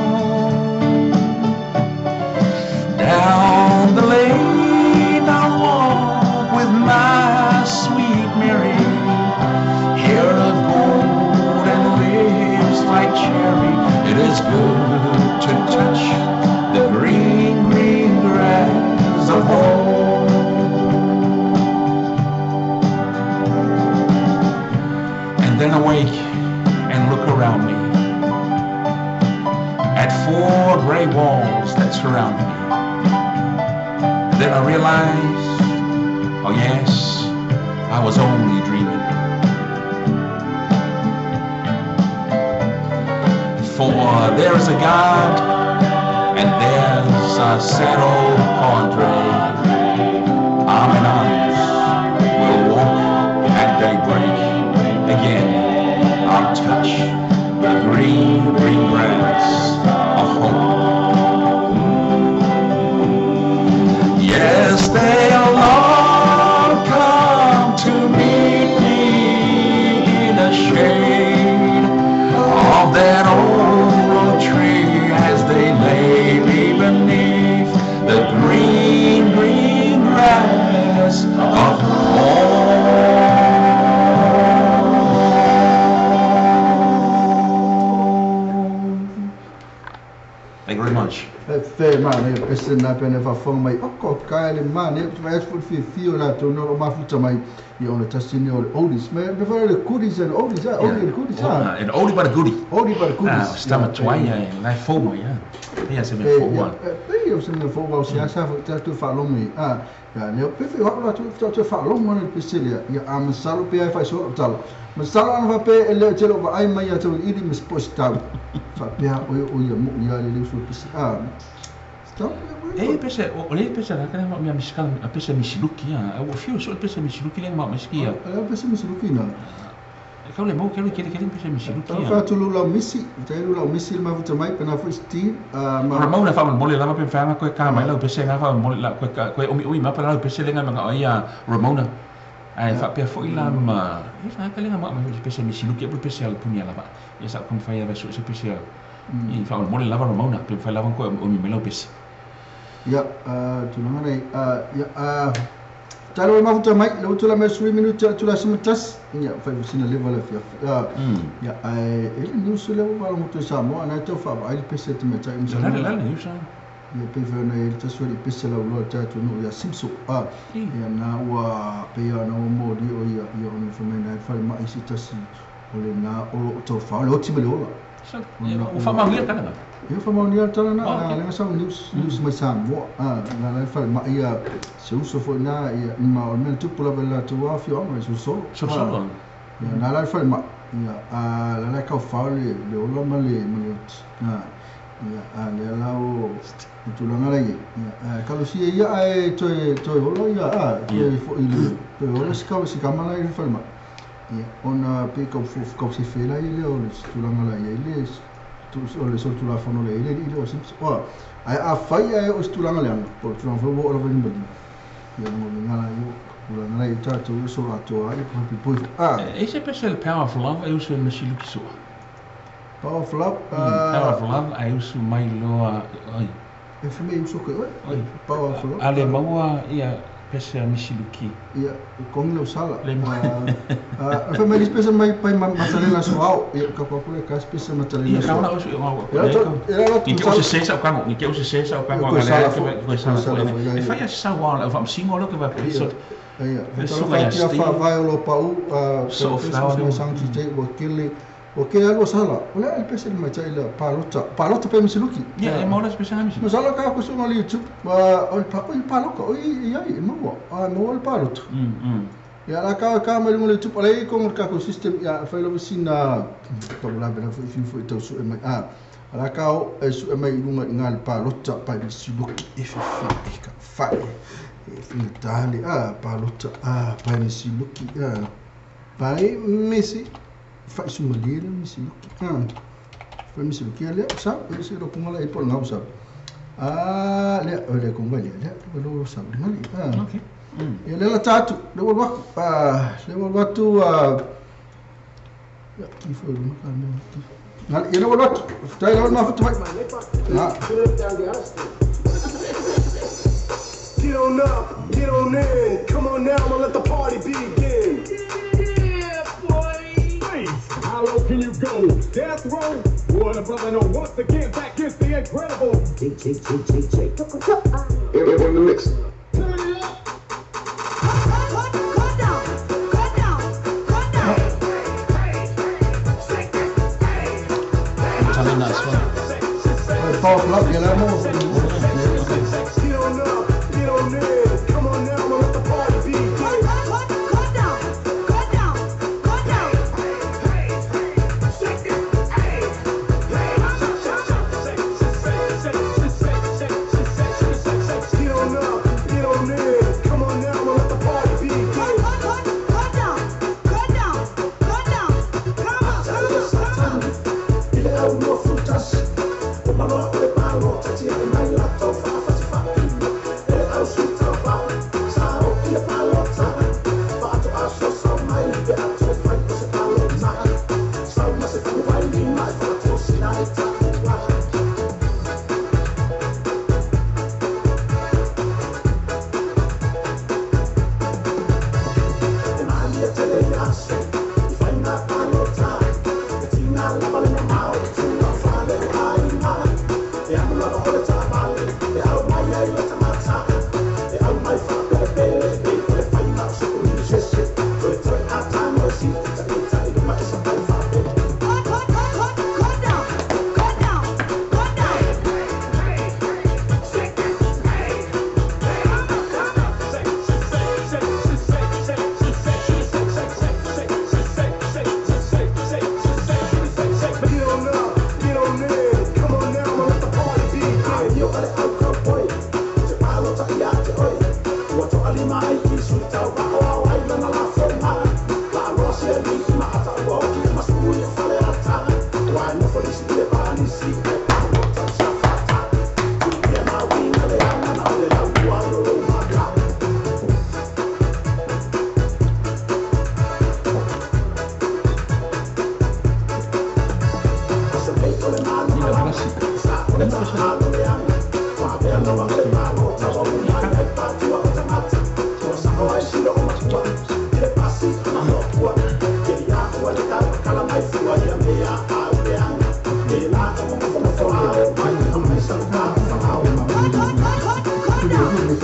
Down the lane I'll walk with my sweet Mary, hair of gold and lips like cherry. It is good to touch the green, green grass of home. And then awake and look around me at four gray walls that surround me. Then I realize, oh yes, I was only dreaming. For there is a God, and there's a sad old Padre. Arm in arms, we'll walk at daybreak. Again, I'll touch the green, green grass of home. Yes, they'll all come to meet me in the shade of that old tree as they lay me beneath the green, green grass of home. Thank you very much. Fe mane pese na pene fa fong mai oko kai le mane vai fu fi fi o la to no mafuta mai i ona tasini o oldies me be fa le goodies and oldies oldie and goodies and oldie but a goodie. Oldie but a goodies. Stama tuai lai fo mai ya se me fo wa. Pe o se me fo wa se asa fo ta tu fa lo mi ya ne pe fi wa la tu tu fa lo mo ne pese le ya am salo pe ai fa so tal. Masalo ana fa pe le telo va ai mai ya to ili mis posta. Fa pe o o ya mo ya le so pese Stop. E pese o le pese la kana mi miskal a pese misiluki ya. O fiu so pese misiluki le ma miski ya. A pese misiluki na. E kau le mo kau le kele kele pese misiluki ya. Fa tu la misi, te lu la misi ma futa mai pena fu sti ma Ramona fa mo le la ma pe fa ko ka mai la pese nga fa mo la ko ko o mi o ma pa la pese le nga ma ia Ramona. Ai fa pe fo ila ma e fa ka le nga ma pese misiluki e pese al punia la ba. E sa kom fa ia so pese. I fa mo le la Ramona pe fa la ko o mi me la pese. Ya, tulaga nei, ya, talo e mafuta mai, le utula me 3 minuti tula simatas, ya, fai sina leva le fia. Ya, ai, ele news le wa lo mutu sa mo ana tau fa ai le pese te meta imsa. La la news. Ia pei foi ona i ai le tasi o alii pese lauloa i le tatou nuu ia Simso a ia na ua pei lava ona ua moli o ia ia ona fai mai na i le falemai se tasi o lena o lo o taufao le oti ma le ola. Ona ua faamaonia le tala na? Ia ua faamaonia le tala na, na lea na sau news news mai Samoa a na la i le falemai ia se uso foi na ia ma o le mea na tupu lava i le latou lava afioaga i Solosolo. Solosolo. Ia na la i le falemai ia a la la e taufao le le ola ma le ma le oti. A Ia, a lea la o le tulaga la i ai, ia, ae talosia ia ae toe, toe ola ia, a, toe foi i le, toe ola si si kama la i le falemai. Ia, ona pei kau fofu, kau sefe la ia lea o le tulaga la i ai le, o le solitulafono la i ai le alii lea o Simpson. Oa, ae afai ae oo i se tulaga leaga, po o le tulaga foi ua oo lava i le maliu, ia, mo le mea la ia, tulaga la i ai tatou ia solo atoa ai, poi foi, a. E i ai se pese le power of love e usu e Mesiluki Sua? Power of love Power of love ae usu mai loa oi. E fai mai usu atu ai oe. Oi. Power of love. A le maua ia pese a Misiluki. Ia, kongi lau sala. Le A fai mai le isi pese mai pai matalela so ao. Ia, ka kua kule ka isi pese matalela so. Ia, kauna usu ia Ni ke use se sa kango, ni ke use se sa kango Koe ga sala le fo. koe sala Koe sala fo. fo, ia, E ia. fai a sa wa la fa singo lo ke va Ia, ia. Le Talofa suka ia atu ia Steve. faavae o lo pau, So Christmas flower mai le. sang tite ua kele Ua kele alu o sala, o le a le pese le maitai la palota, palota pe misiluki. Ia, e maua la se pese na Ma sala ka ko sunga le YouTube, o le pa, o le paloka, o i ai, e maua, a maua le palota. Ia la ka ka mai lunga le YouTube, ala i kongo le kako system, ia fai lava sina, tau lave la foi fiu foi tau sue mai, a, ala ka o e sue mai i lunga i ngā le palota, pa misiluki, e fe e ka fai, e whingata le, a, palota, a, pa misiluki, a, pa e misi, fai sumalie le misiluki, a, fai misiluki a lea, sa, e se lo kunga la e po le ngau sa. A, lea, o lea konga lea, lea, o lo sa, le ngali, a. Okay. Ia lea la tatu, le ua watu, a, le ua watu, a, ia, ki foi lunga ka mea, ki. Ngali, ia le ua watu, tai la ua mafuta mai. Na. Get on up, get on in, come on now and let the party begin. Yeah, boy. How low can you go? Death row? What a brother know. Once again, back is the incredible. In the mix. Turn it up. Tala na as well. Power of love, ia la mo. Get on up, get on in, come on now and let the party begin. Get on up,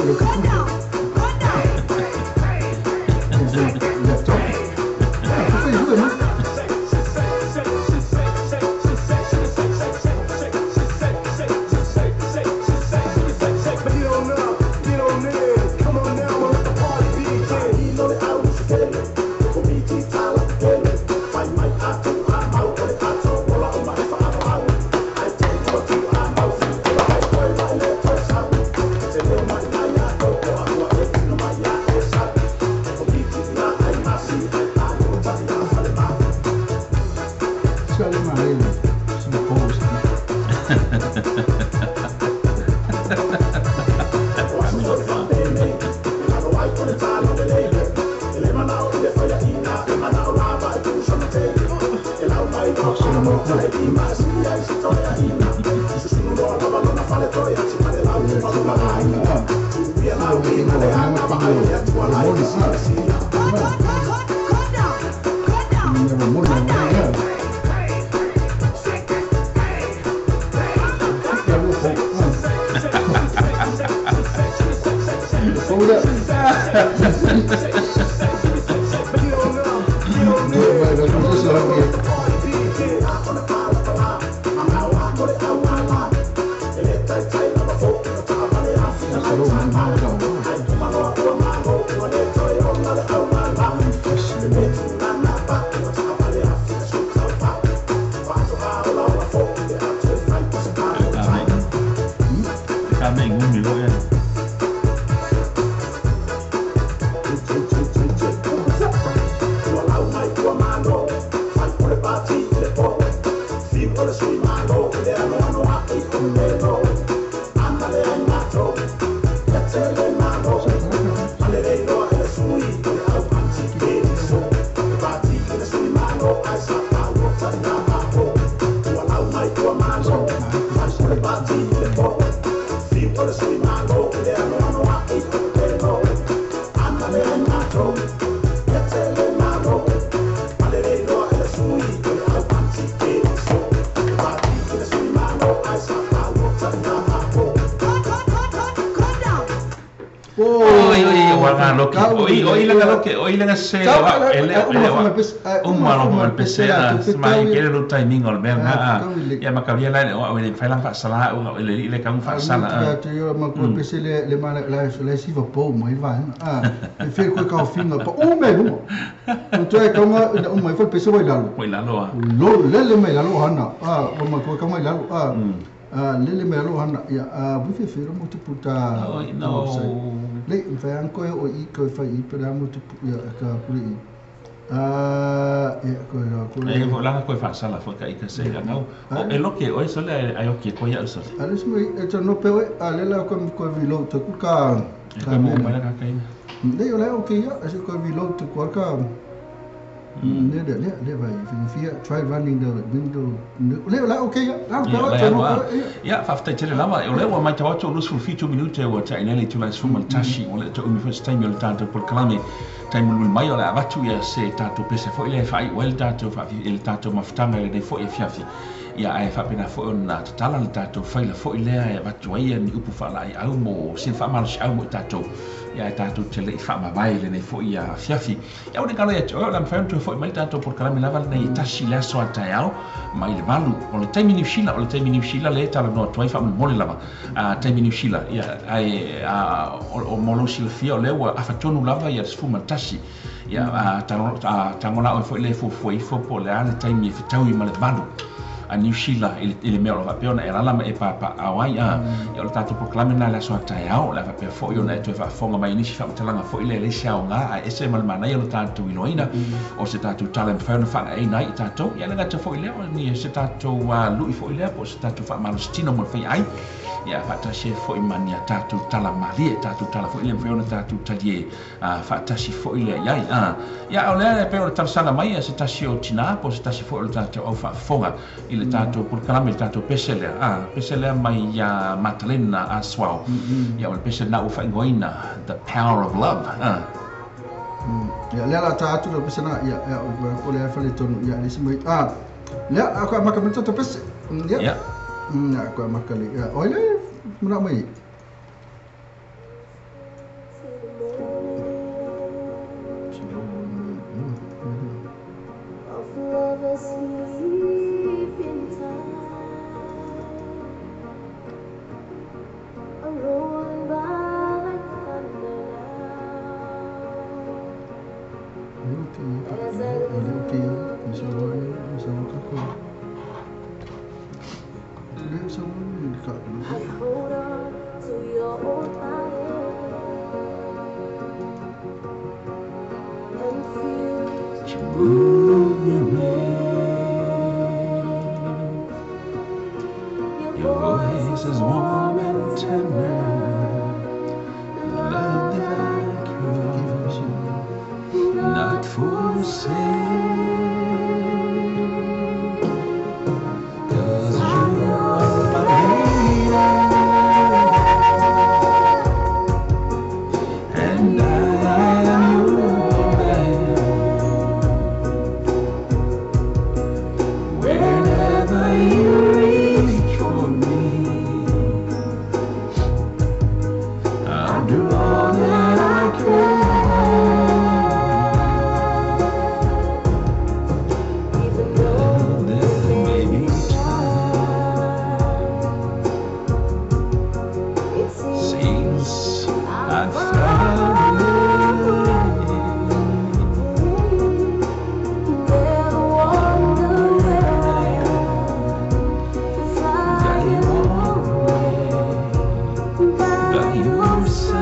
le computer. Laptop. Fai fua ma. Get on up, get on in. Come on now and let the party begin. Se le ma le. Se le post. Se le ma Ka me ngumi lo ya. Oi oi wa nga loke. Oi oi la loke, oi la se wa ele ele wa. Uma lo mo pese a mai ke lo timing o le nga. Ya ma ka la o le fai la fa sala o le le ka fa sala. A te yo ma ko pese le le ma la le si va po mo i va. A e fe ko ka finga pa o me lu. O te ka ma o mai fa pese wa lalo. Wa lalo a. Lo le le mai lalo hana. A o ma ko ka mai lalo a. Le le mai lalo hana. Ya a bu fe fe mo tu puta. No. Le fa anko o i ko fa i pera mo tu ya ka puri i. A ya ko la ko le ko la ko fa sala fo ka i ka se ka o e lo ke o so le ayo ke ko ya so. A le smo e to no pe a le la ko ko vi lo to ku ka ka mo ma la ka kai. Le yo la o ke ya so ko vi lo to ko ka le le le va i fi try running the window le la okay ya la ko ya fa fa tele lava o le wa mai tawatu lo sul fitu minute o ta inele tu la suma tashi o le to umi first time yo tanto por kalame time mul mai o la avatu ya se tato pese fo ile fa well tato fa il tato maftanga le fo e fiafi ya ai fa pena fo na tatala le tato fa ile fo ile ya avatu ai ni upu fa la ai au mo sin fa mal au mo tato ya tato tele fa ma vai le fo ya fiafi ya o le kalo ya o la fa tu fo mai tato por kalame lava nei tashi la so ataiao mai le valu o le taimi ni shila o le taimi ni shila le tala no toi fa mo le lava a taimi ni shila ya ai a o molo shila fia o le wa afatonu lava ya sfuma tashi ya a tangola o fo le fo fo ifo po le ale taimi e fitaui ma le valu a New Sheila i le mea o lo faapea ona e alala ma e papaao ai a ia o le tatou polokalame lena i le aso a taeao o le a faapea fo'i ona e toe faafofoga mai i nisi faamatalaga fo'i lea e leai se aogā ae ese ma le manaia o le tatou iloaina o se tatou tala e mafai ona faagaeina ai i tatou ia le gata fo'i lea o ni se tatou lu'i fo'i lea po o se tatou faamalositino mo le faiai ia faatasi ai fo'i ma ni a tatou tala malie tatou tala fo'i lea e mafai ona tatou talie faatasi fo'i lea iai ia o lea e pei o le talosaga mai a se tasi o tinā po o se tasi fo'i o le tatou au faafofoga i le tatou polokalame le tatou pese lea pese lea mai ia Matalena Asuao ia o le pese na ua faaigoaina The Power of Love ia lea la ta atu le pese na ia ia o le fa le tonu ia le si mai lea a ko maka to pese ia ia ko maka le ia o le mna mai. Hold on to your old and feel you move your way. Your voice is warm and tender. Love that I could not forsake. 'Cause you are my lady, and I am your man. Whenever you reach for me, I'll do all that I can. Even though There may be time, it seems seems I'm far away. Never wonder where I am. 'Cause I That am you always by by your your side. side.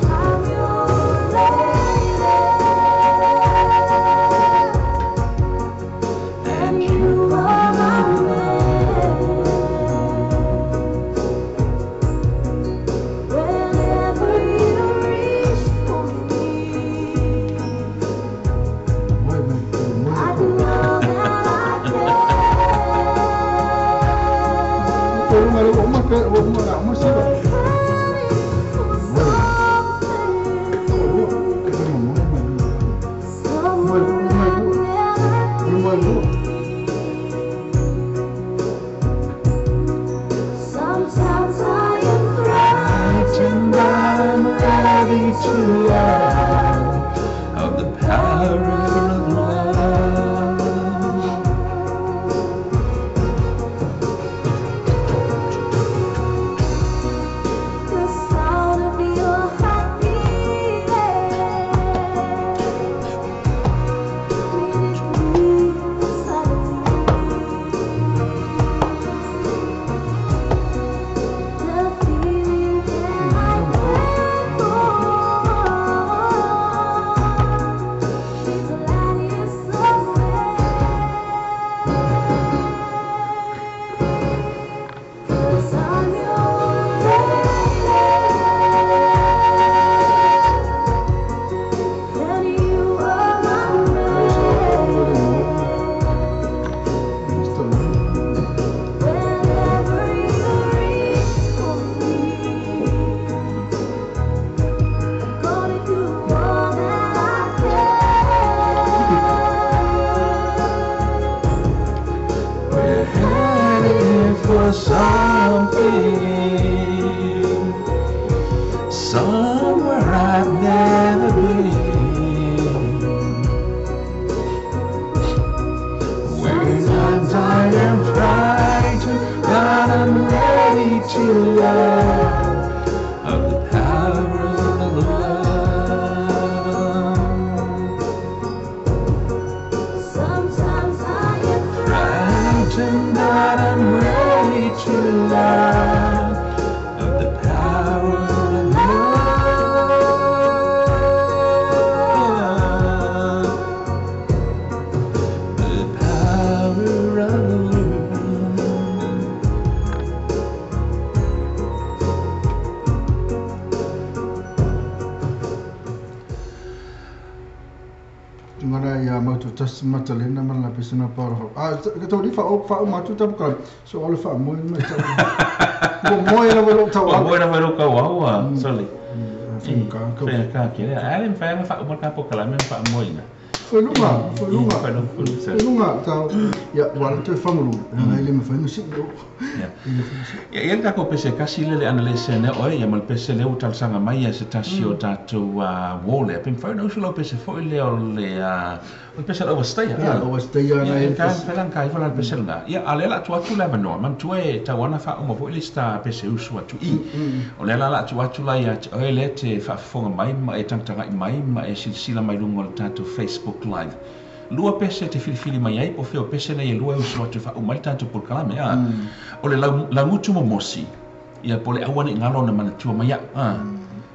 I'm your lady, And and you are my man. Whenever you reach for me, I know that I can. Somewhere I've never been. Sometimes I am Frightened, I'm ready to learn of the power of love. The sound of your heart beating made me The feeling that I can't go on is a light is so 'Cause I'm your lady, and you are my man. Whenever you reach for me, I'm gonna do all that I can. We're headed for something, somewhere I've never been. When I'm tired and frightened, but I'm ready to learn of the power of love. Sometimes I am Frightened, but I'm ready to learn of the power of love. The power of love. Tungana ia mau tu tas matalena mana la pesena para fa. Ah, ka tau fa o fa o matu tapu ka. So ole fa mo mai tau. Mo mo ela welo tau. Ua moe na welo kau aua, sorry. Whenga ka. Whenga ka ke lea. Ale mwhaenga wha umar ka po kalame wha moina. Fueluga, fueluga. Fueluga tau. Ia ua le toe fagulula, leaga e le mafai ona sii o. Ia, e i ai le tatou pese tasi lea le ana le sene oe, ia ma le pese lea ua talosaga mai ia se tasi o tatou uo lea. Pe mafai ona usu lau pese foi lea o le o le pese o le overstayer. Ia, le overstayer na e le pese. Ia, ka ifo la le pese lena. Ia, a o lea o le a tuu atu le avanoa, manatua e tatau lava ona faauma foi le isi ta pese usu atu i. O lea la o le a tuu atu la ia te oe lea e te faafofoga mai ma e tagatagai mai ma e silasila mai luga o le tatou Facebook Live. Lua pese e te filifili mai ai, po o fea o pese nei e lua e usu atu e faauma ai le tatou polokalame, a. O le laugutu momosi, ia, po o le aua ne i galo ona manatua mai au, a.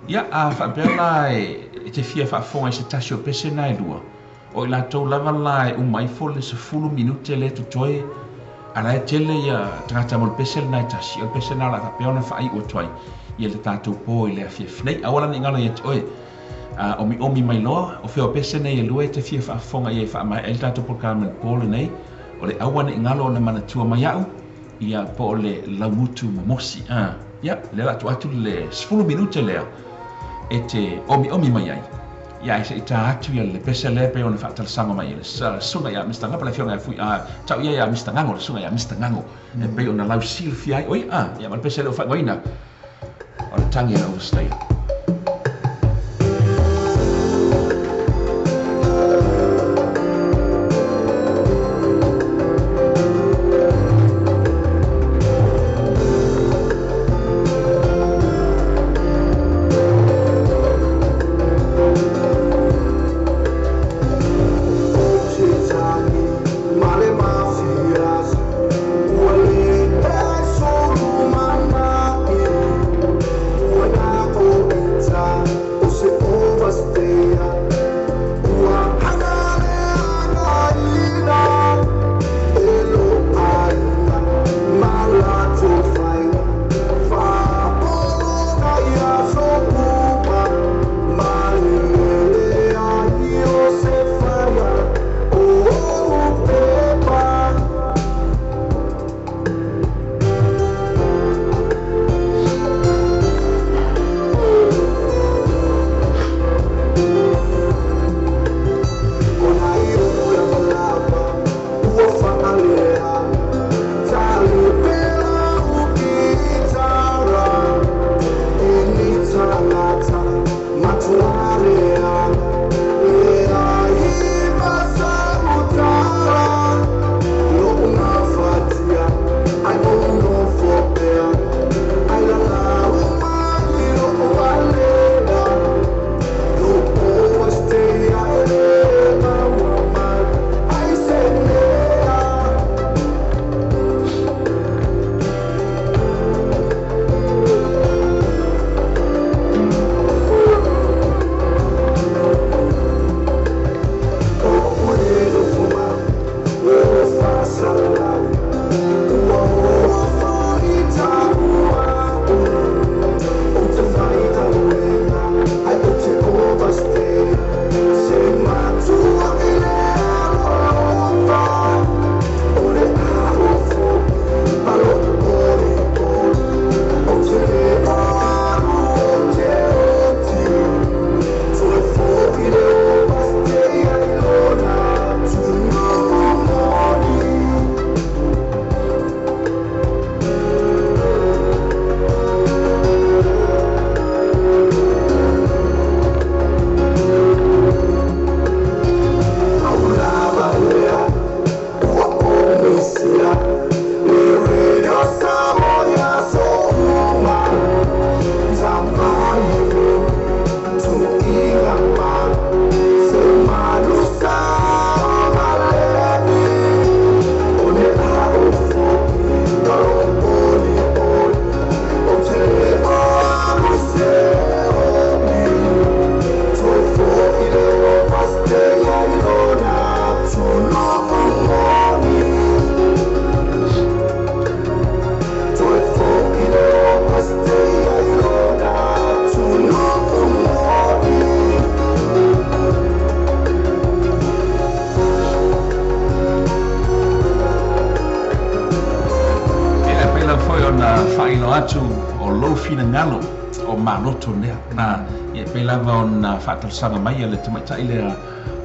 Ia, a faapea la e te fia faafofoga i se tasi o pese na e lua, o i latou lava la e uma ifo le 10 minute lea e totoe, a la e tele ia tagata mo le pese lena e tasi, o le pese lena o le a faapea ona faaiu atu ai ia le tatou po i le afiafi nei. Aua la ne i galo ia te oe, a omiomi mai loa, o fea o pese nei e lua e te fia faafofoga i ai e faamaea ai le tatou polokalame i le po lenei, o le aua ne i galo ona manatua mai au, ia po o le laugutu momosi. A, ia, lea o le a tuu atu le 10 minute lea e te omiomi mai ai. Ia ae se i ta atu ia le pese lea pei ona faatalasaga mai e le susuga ia Mister Gapa, le afioga ia Fui, a, tau ia ia Mister Gago, le susuga ia Mister Gago, e pei ona lausilafia ai, oi, a, ia ma le pese lea ua faaigoaina, o le tagi a le overstayer. Ia, e pei lava foi ona faailoa atu o lou finagalo o maloto lea. Na, ia, e pei lava ona faatalosaga mai le tamaitai lea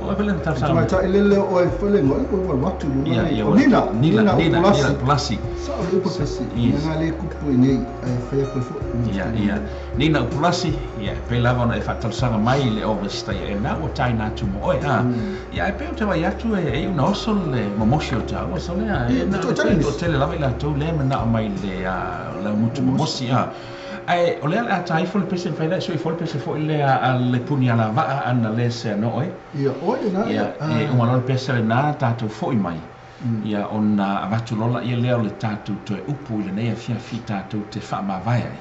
O e le talosaga. Tamaitai lele o e fale ngoi ko wa watu Ia, ia, o Nina Nina Nina Nina Upulasi. Upulasi. Sa o le upu pese Yes. nga le kupu nei ai fai ko fo. Ia, ia. Nina Upulasi, ia, pe lava ona e faatalosaga mai i le August, ia, e na ua taina atu mo oe, a. Ia, e pe o te vai atu e e una oso le momosi o tāua, so lea, e Ia, na to tele o tele lava i latou lea manao mai le laugutu momosi, a. Ae, o lea le a taifo le pese mawhai lea, sui fo le pese fo i lea a le puni ala waa ana le se ano oe. Ia o e na. Ia, e uma loa le pese le nā tātou foi mai. Ia, ona avatu lola ia lea o le tātou toe upu i lenei afiafi tātou te whaamavae ai.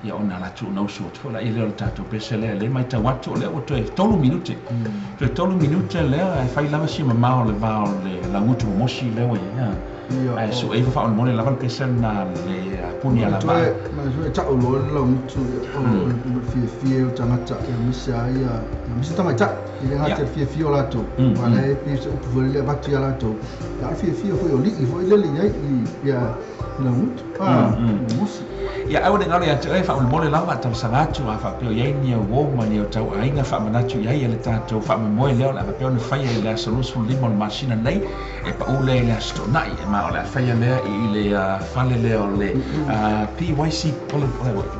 Ia, ona latu ona usu atu foi la ia lea o le tātou pese lea, le mai tau atu o lea ua toe 3 minute. Toe 3 minute lea, e whai lava si mamao le vā o le langutu momosi lea ua ia. Ia, Ae su e wha mole lava le pese na le puni ala Toe vaa. ma toe ta o lo la mutu o fie fie o tangata e misa ia misa tamaita i le ngata fie fie o latou. Wa le pe se upu le vatu ia latou. Ya fie fie foi o li foi le le ia ia la mutu. Ah, mosi. Ia au le ngalo ia te oe wha mole lava talosaga atu a whapeo iai ni au wō ma ni au tau aiga whaamanatu iai e le tātou whaamoemoe lea o le a faapea ona faia i le aso 25 o le masina nei e paʻu lea i le aso toʻonaʻi e ma o le a faia lea i le fale lea o le PYC o le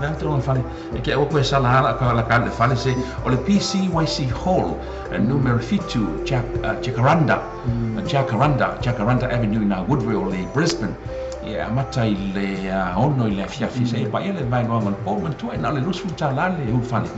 le a tau fale e ke au koe sala ala ka la ka le fale se o le PCYC Hall numero 7 Jacaranda Jacaranda Jacaranda Avenue na Woodville le Brisbane. Ia amata i le 6 i le afiafi se e paia le vaeloaga o le po manatua e na o le 20 tālā le ulufale.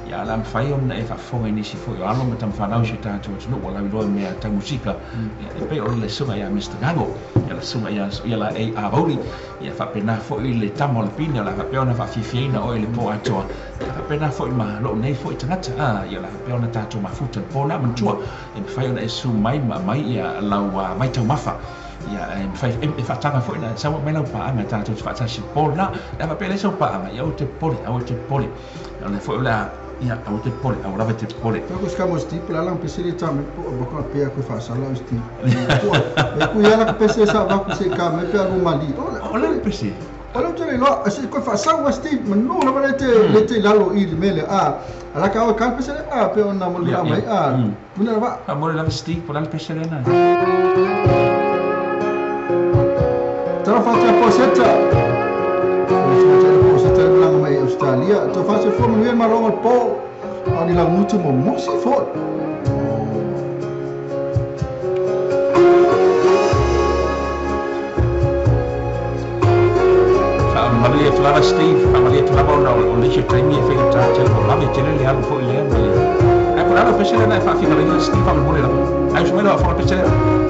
Ia ala mawhai ona e faafofoga i nisi foi o alo ma tamafanau i si o tatou atunuu ua lauiloa i mea tau musika. Ia e pei o le suga ia Mr. Gago, ia le suga ia ia la e Avauli, ia faapena foi le tama o le pine o le a faapea ona faafiafiaina oe i le po atoa. Ia faapena foi ma lou nei foi tagata, ia o le a faapea ona tatou mafuta le po na manatua e mafai ona e su mai ma aumai ia lau vaitaumafa. Ia e mafai e faataga foi na saua mai lau paaga tatou te faatasi po na le a faapea le sau paaga ia au te popole au te popole o le foi o le a ia au te popole au lava te popole. Ko ska mo sti pla la pese le tame po bo ko pe ko fa sala sti. E ku ia la pese sa va ku se ka me pe alu mali. O le pese. O le tele lo se ko fa sa wa sti no la le te le te lalo i le mele a ala ka o ka pese a pe ona mo le mai a. Puna va. A mo le lava sti po la pese le na. Tara fatia poseta. Poseta poseta la mai Australia. To fa se fo mo ma longo po. Ani la mutu mo mosi fo. Malia atu lava Steve, malia atu lava ona o le taimi e whaika tā tele o lava e tele le alu foi lea ma le. Ai po lalo pese lena e whaafingalaina Steve a mole lava. Ai usu mai lava whanga pese lea.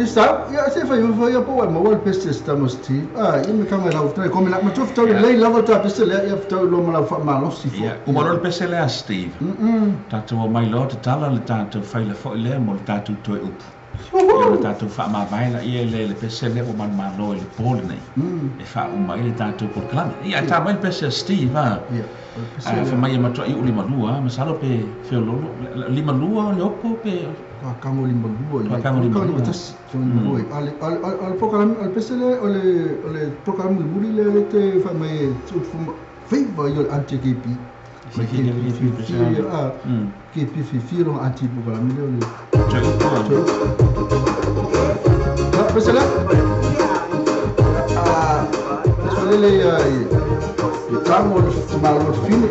le sa ia se fai fai po wa mo le pese sta mo Steve ia me kanga la ufta ko me la ma tu ftau le lava ta pese le ia ftau lo ma la fa ma lo si fo ia uma lo le pese le a Steve tatou o mai lo te tala le tatou faila foi lea mo le tatou toe upu ia le tatou faamavae laia le le pese lea ua manumalo i le po lenei e faauma ai le tatou polokalame ia ae tā mai le pese a Steve a ae fai mai e matuai uu limalua masalo pe feololo limalua o le opo pe Tuakago limalua i Tuakago limalua. Tasi limalua ale ale polokalame o le pese le o le polokalame mulimuli lea le te fai mai e upu feiva ia o le anti KP mai KP fiafia a KP fiafia lona anti polokalame lea o le Toe upu a. A pese le a pese le ia i tago o le malo fine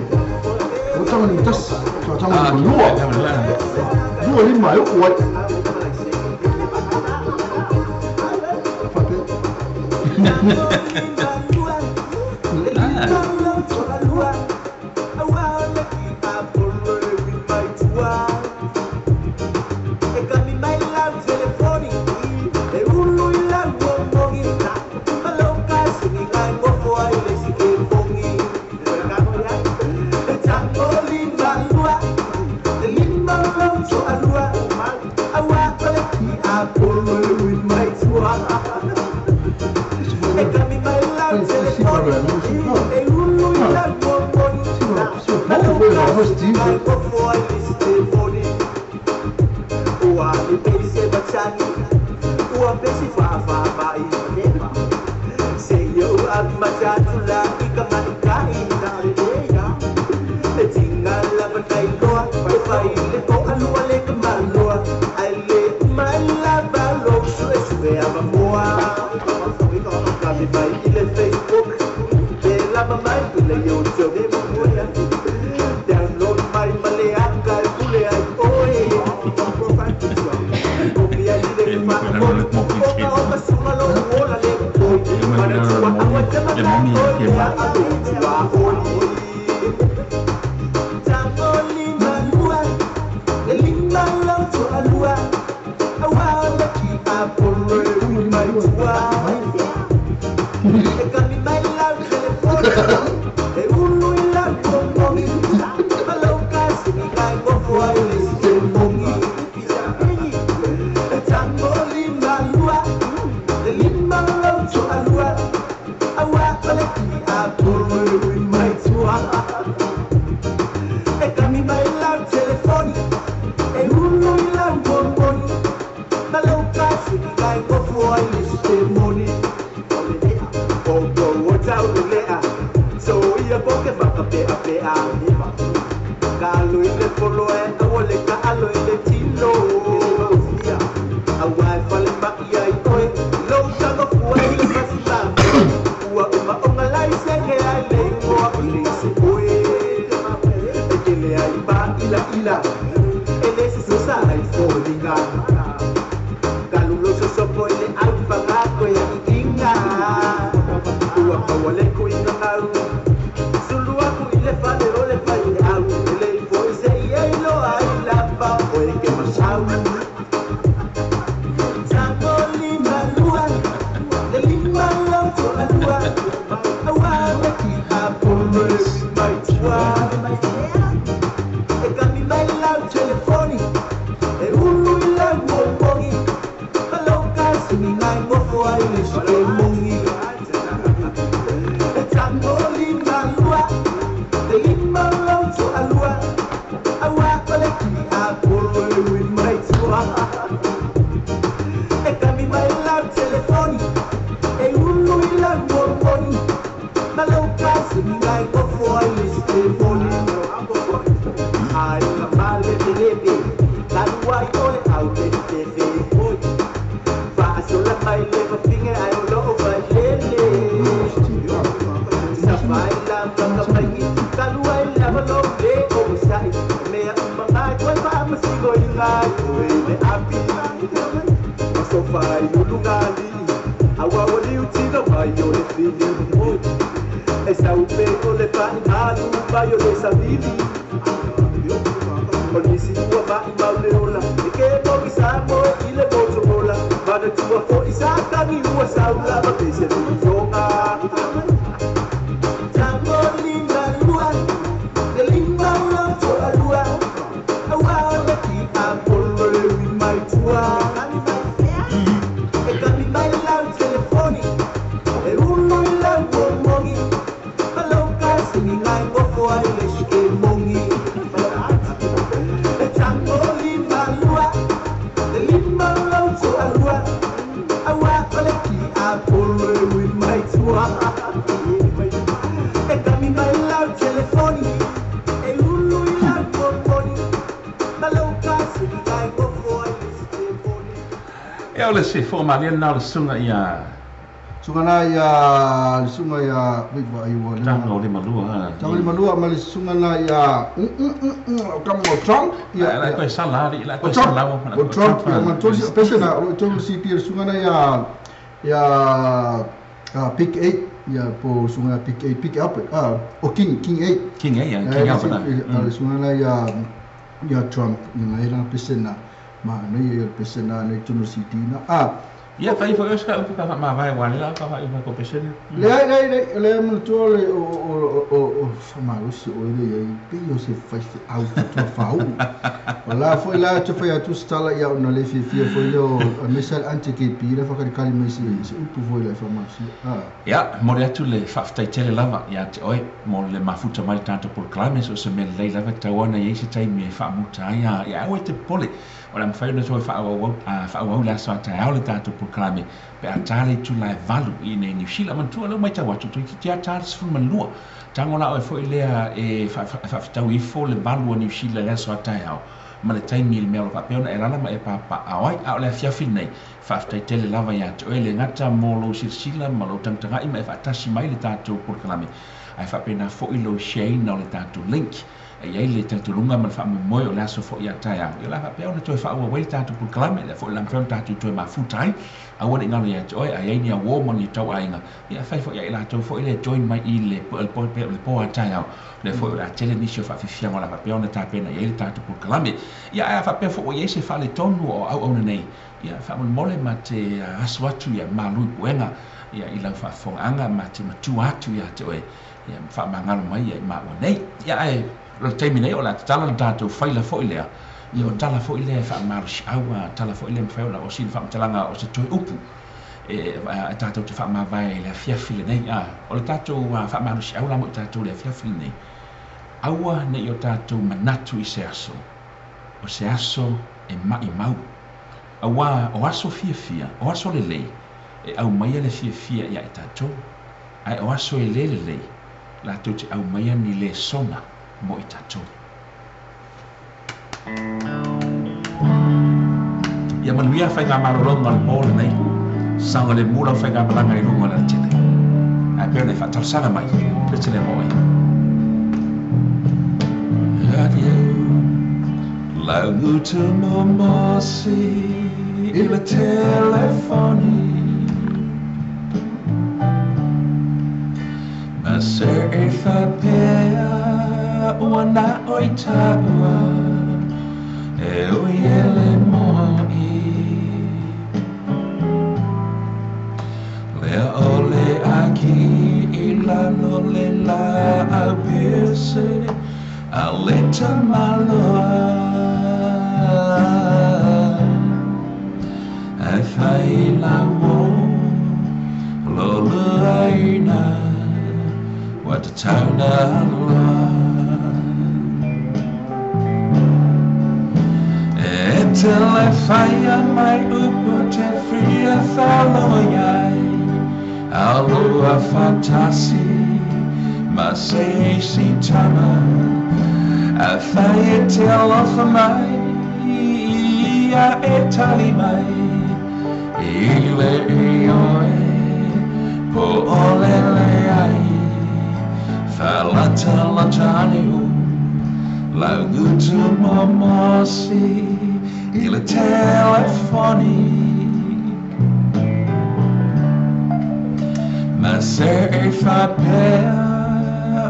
o tago ni tasi o tago ni lua lua lima e upu ai faapea. Sakani ua saulava pese tonga. Tango lima lua, le lima ula toa lua. Awa le ki a polo le wi mai tua. E kami mai lau telefoni, e ulo i lau mongi. Maloka singi ngai ngofo ai le shike mongi. E tango lima lua, le lima ula toa lua. Awa le ki a polo le wi mai tua. E kami mai lau telefoni, e ulu i lau mongi. Maloka singi ngai ngofo ai le shike mongi. E o le se fo ma le na le sunga ia Sunga na ia sunga ia wait wa ai wa tango le malua. Tango le malua ma le sunga na ia kamo Trump ia la ko sala la ko sala o Trump ia ma tolu pese na o tolu CP sunga na ia ia pick 8 ia po sunga pick 8 pick up o king 8 king 8 ia king up na sunga na ia ia Trump ia mai la pese na ma nei ia pese na nei tolu CP na Ia fai foi os ka ka ma vai wa la ka vai ko pese. Le le le mo to le o ma o se o le ia pe o se fai se au to fa u. Wala foi la to foi atu stala ia no le fi fi foi le o mesal anti ke pi le fa ka kali me se se upu foi le fa ma si. Ia mo le atu le fa ftai tele lava ia te oi mo le mafuta mai tanto por clame so se me le lava tawana ia se tai me fa muta ia ia o te pole. Ora mfai no so fa au fa au la so ta au le tanto por clame pe atale tu la valu i nei New Zealand man tu lo mai ta watu tu ti atale fu man lua tango la o foi lea e fa fa tau i fo le valu o New Zealand la so ta au ma le taimi le mea o faapea ona e lala ma e papaao ai a o le afiafi nei faafetai tele lava iā te oe le gata mo lou silasila ma lou tagatagai ma e faatasi mai le tatou polokalame ae faapena foʻi lou shareina o le tatou link e iai le talitoluga ma le faamoemoe o le aso foʻi iā taeao ia la faapea ona toe faaauauai le tatou polokalame lea foʻi lamafai ona tatou toe mafuta ai aua ne i galo iā te oe ae ai ni auō ma ni tauaiga ia fai foʻi ai latou foʻi le join mai i le po a taeao lea foʻi o le a tele nisi o faafiafiaga o la faapea ona tapena i ai le tatou polokalame ia ae a faapea foʻi ai se faaletonu o auauna nei ia faamolemole ma te aso atu ia malu i puega ia i lau faafofogaaga ma te matua atu iā te oe ia faamagalo mai ia i maua nei ia ae o le taimi nei o le a tatala le tatou faila foʻi lea ia o tala foʻi lea e faamalosiau a tala foʻi lea mafai ona osi le faamatalaga o se toe upu e tatou te faamavae i le afiafi lenei a o le tatou faamalosiau la mo i tatou le afiafi lenei aua nei o tatou manatu i se aso o se aso e maʻimau auā o aso fiafia o aso lelei e aumaia le fiafia ia i tatou ae o aso e lē lelei latou te aumaia ni lē sona mo i tatou ia manuia faigamalologa o le po lenei saga le mu lau faigamalaga i luga o le alatele ae pea ona e faatalosaga mai le tele moe Adieu Laugu te momosi i le telefoni Ma se e whapea ua na oi taua e ui ele moi Lea o le aki i lalo le la au pese a le tamaloa Ai whai la wo lo luaina wa te tauna aloa E te le whaia mai upu te whia whaloa iai Aloa whatasi ma se si tama A whai e te alofa mai ia e tali mai I le i oe po ole le ai Whalata lata ane u Laugu tu momosi i le telefoni Ma se e whapea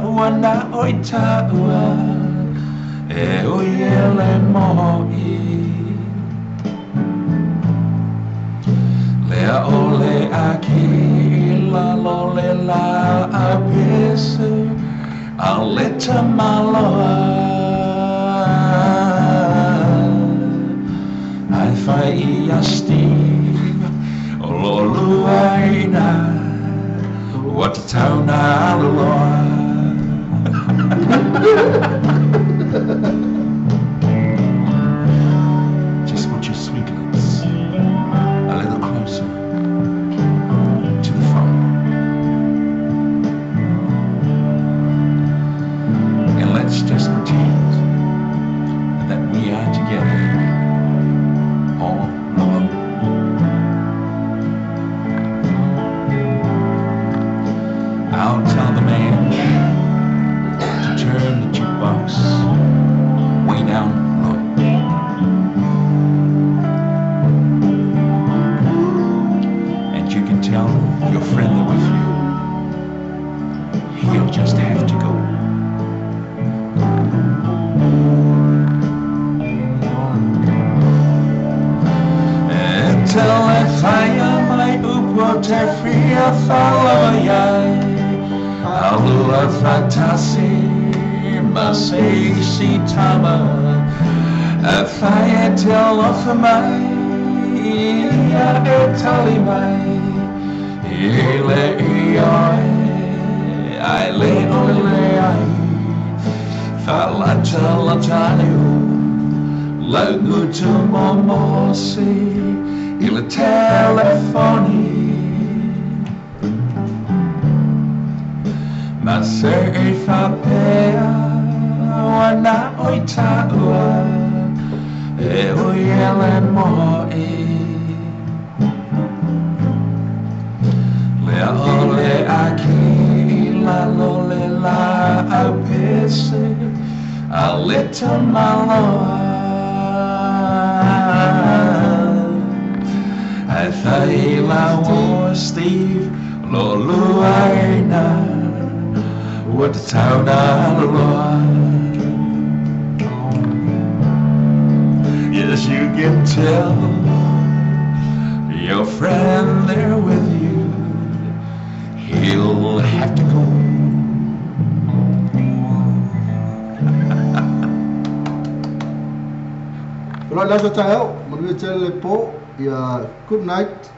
ua na oi taua e ui ele moi Le Lea ole a ki la lo le la a pese a le tamaloa. Ai fai ia Steve o lo luaina ua tatau na aluloa. Just put your sweet lips a little closer to the phone. And let's just pretend that we are together all alone. I'll tell the man to turn the jukebox way down low. And you can tell your friend there with you, he'll just have to go. E tele whaia mai upo te whia whalawa iai, alua whatasi ma se isi tama, e whai e te alofa mai, ia e tali mai, i le i oi, ai le ole le ai, whalata lataniu, lau ngutu momosi, i le telefoni. Ma se e whapea, wana oi tāua, e ui ele moe. Lea ole a ki la lo le la au pese, a le tamaloa. Ai whai la o Steve, lo luaina, ua tatau na aluloa. Yes, you can tell your friend there with you, he'll have to go. Feiloai le aso a taeao, manuia tele le po, ia good night.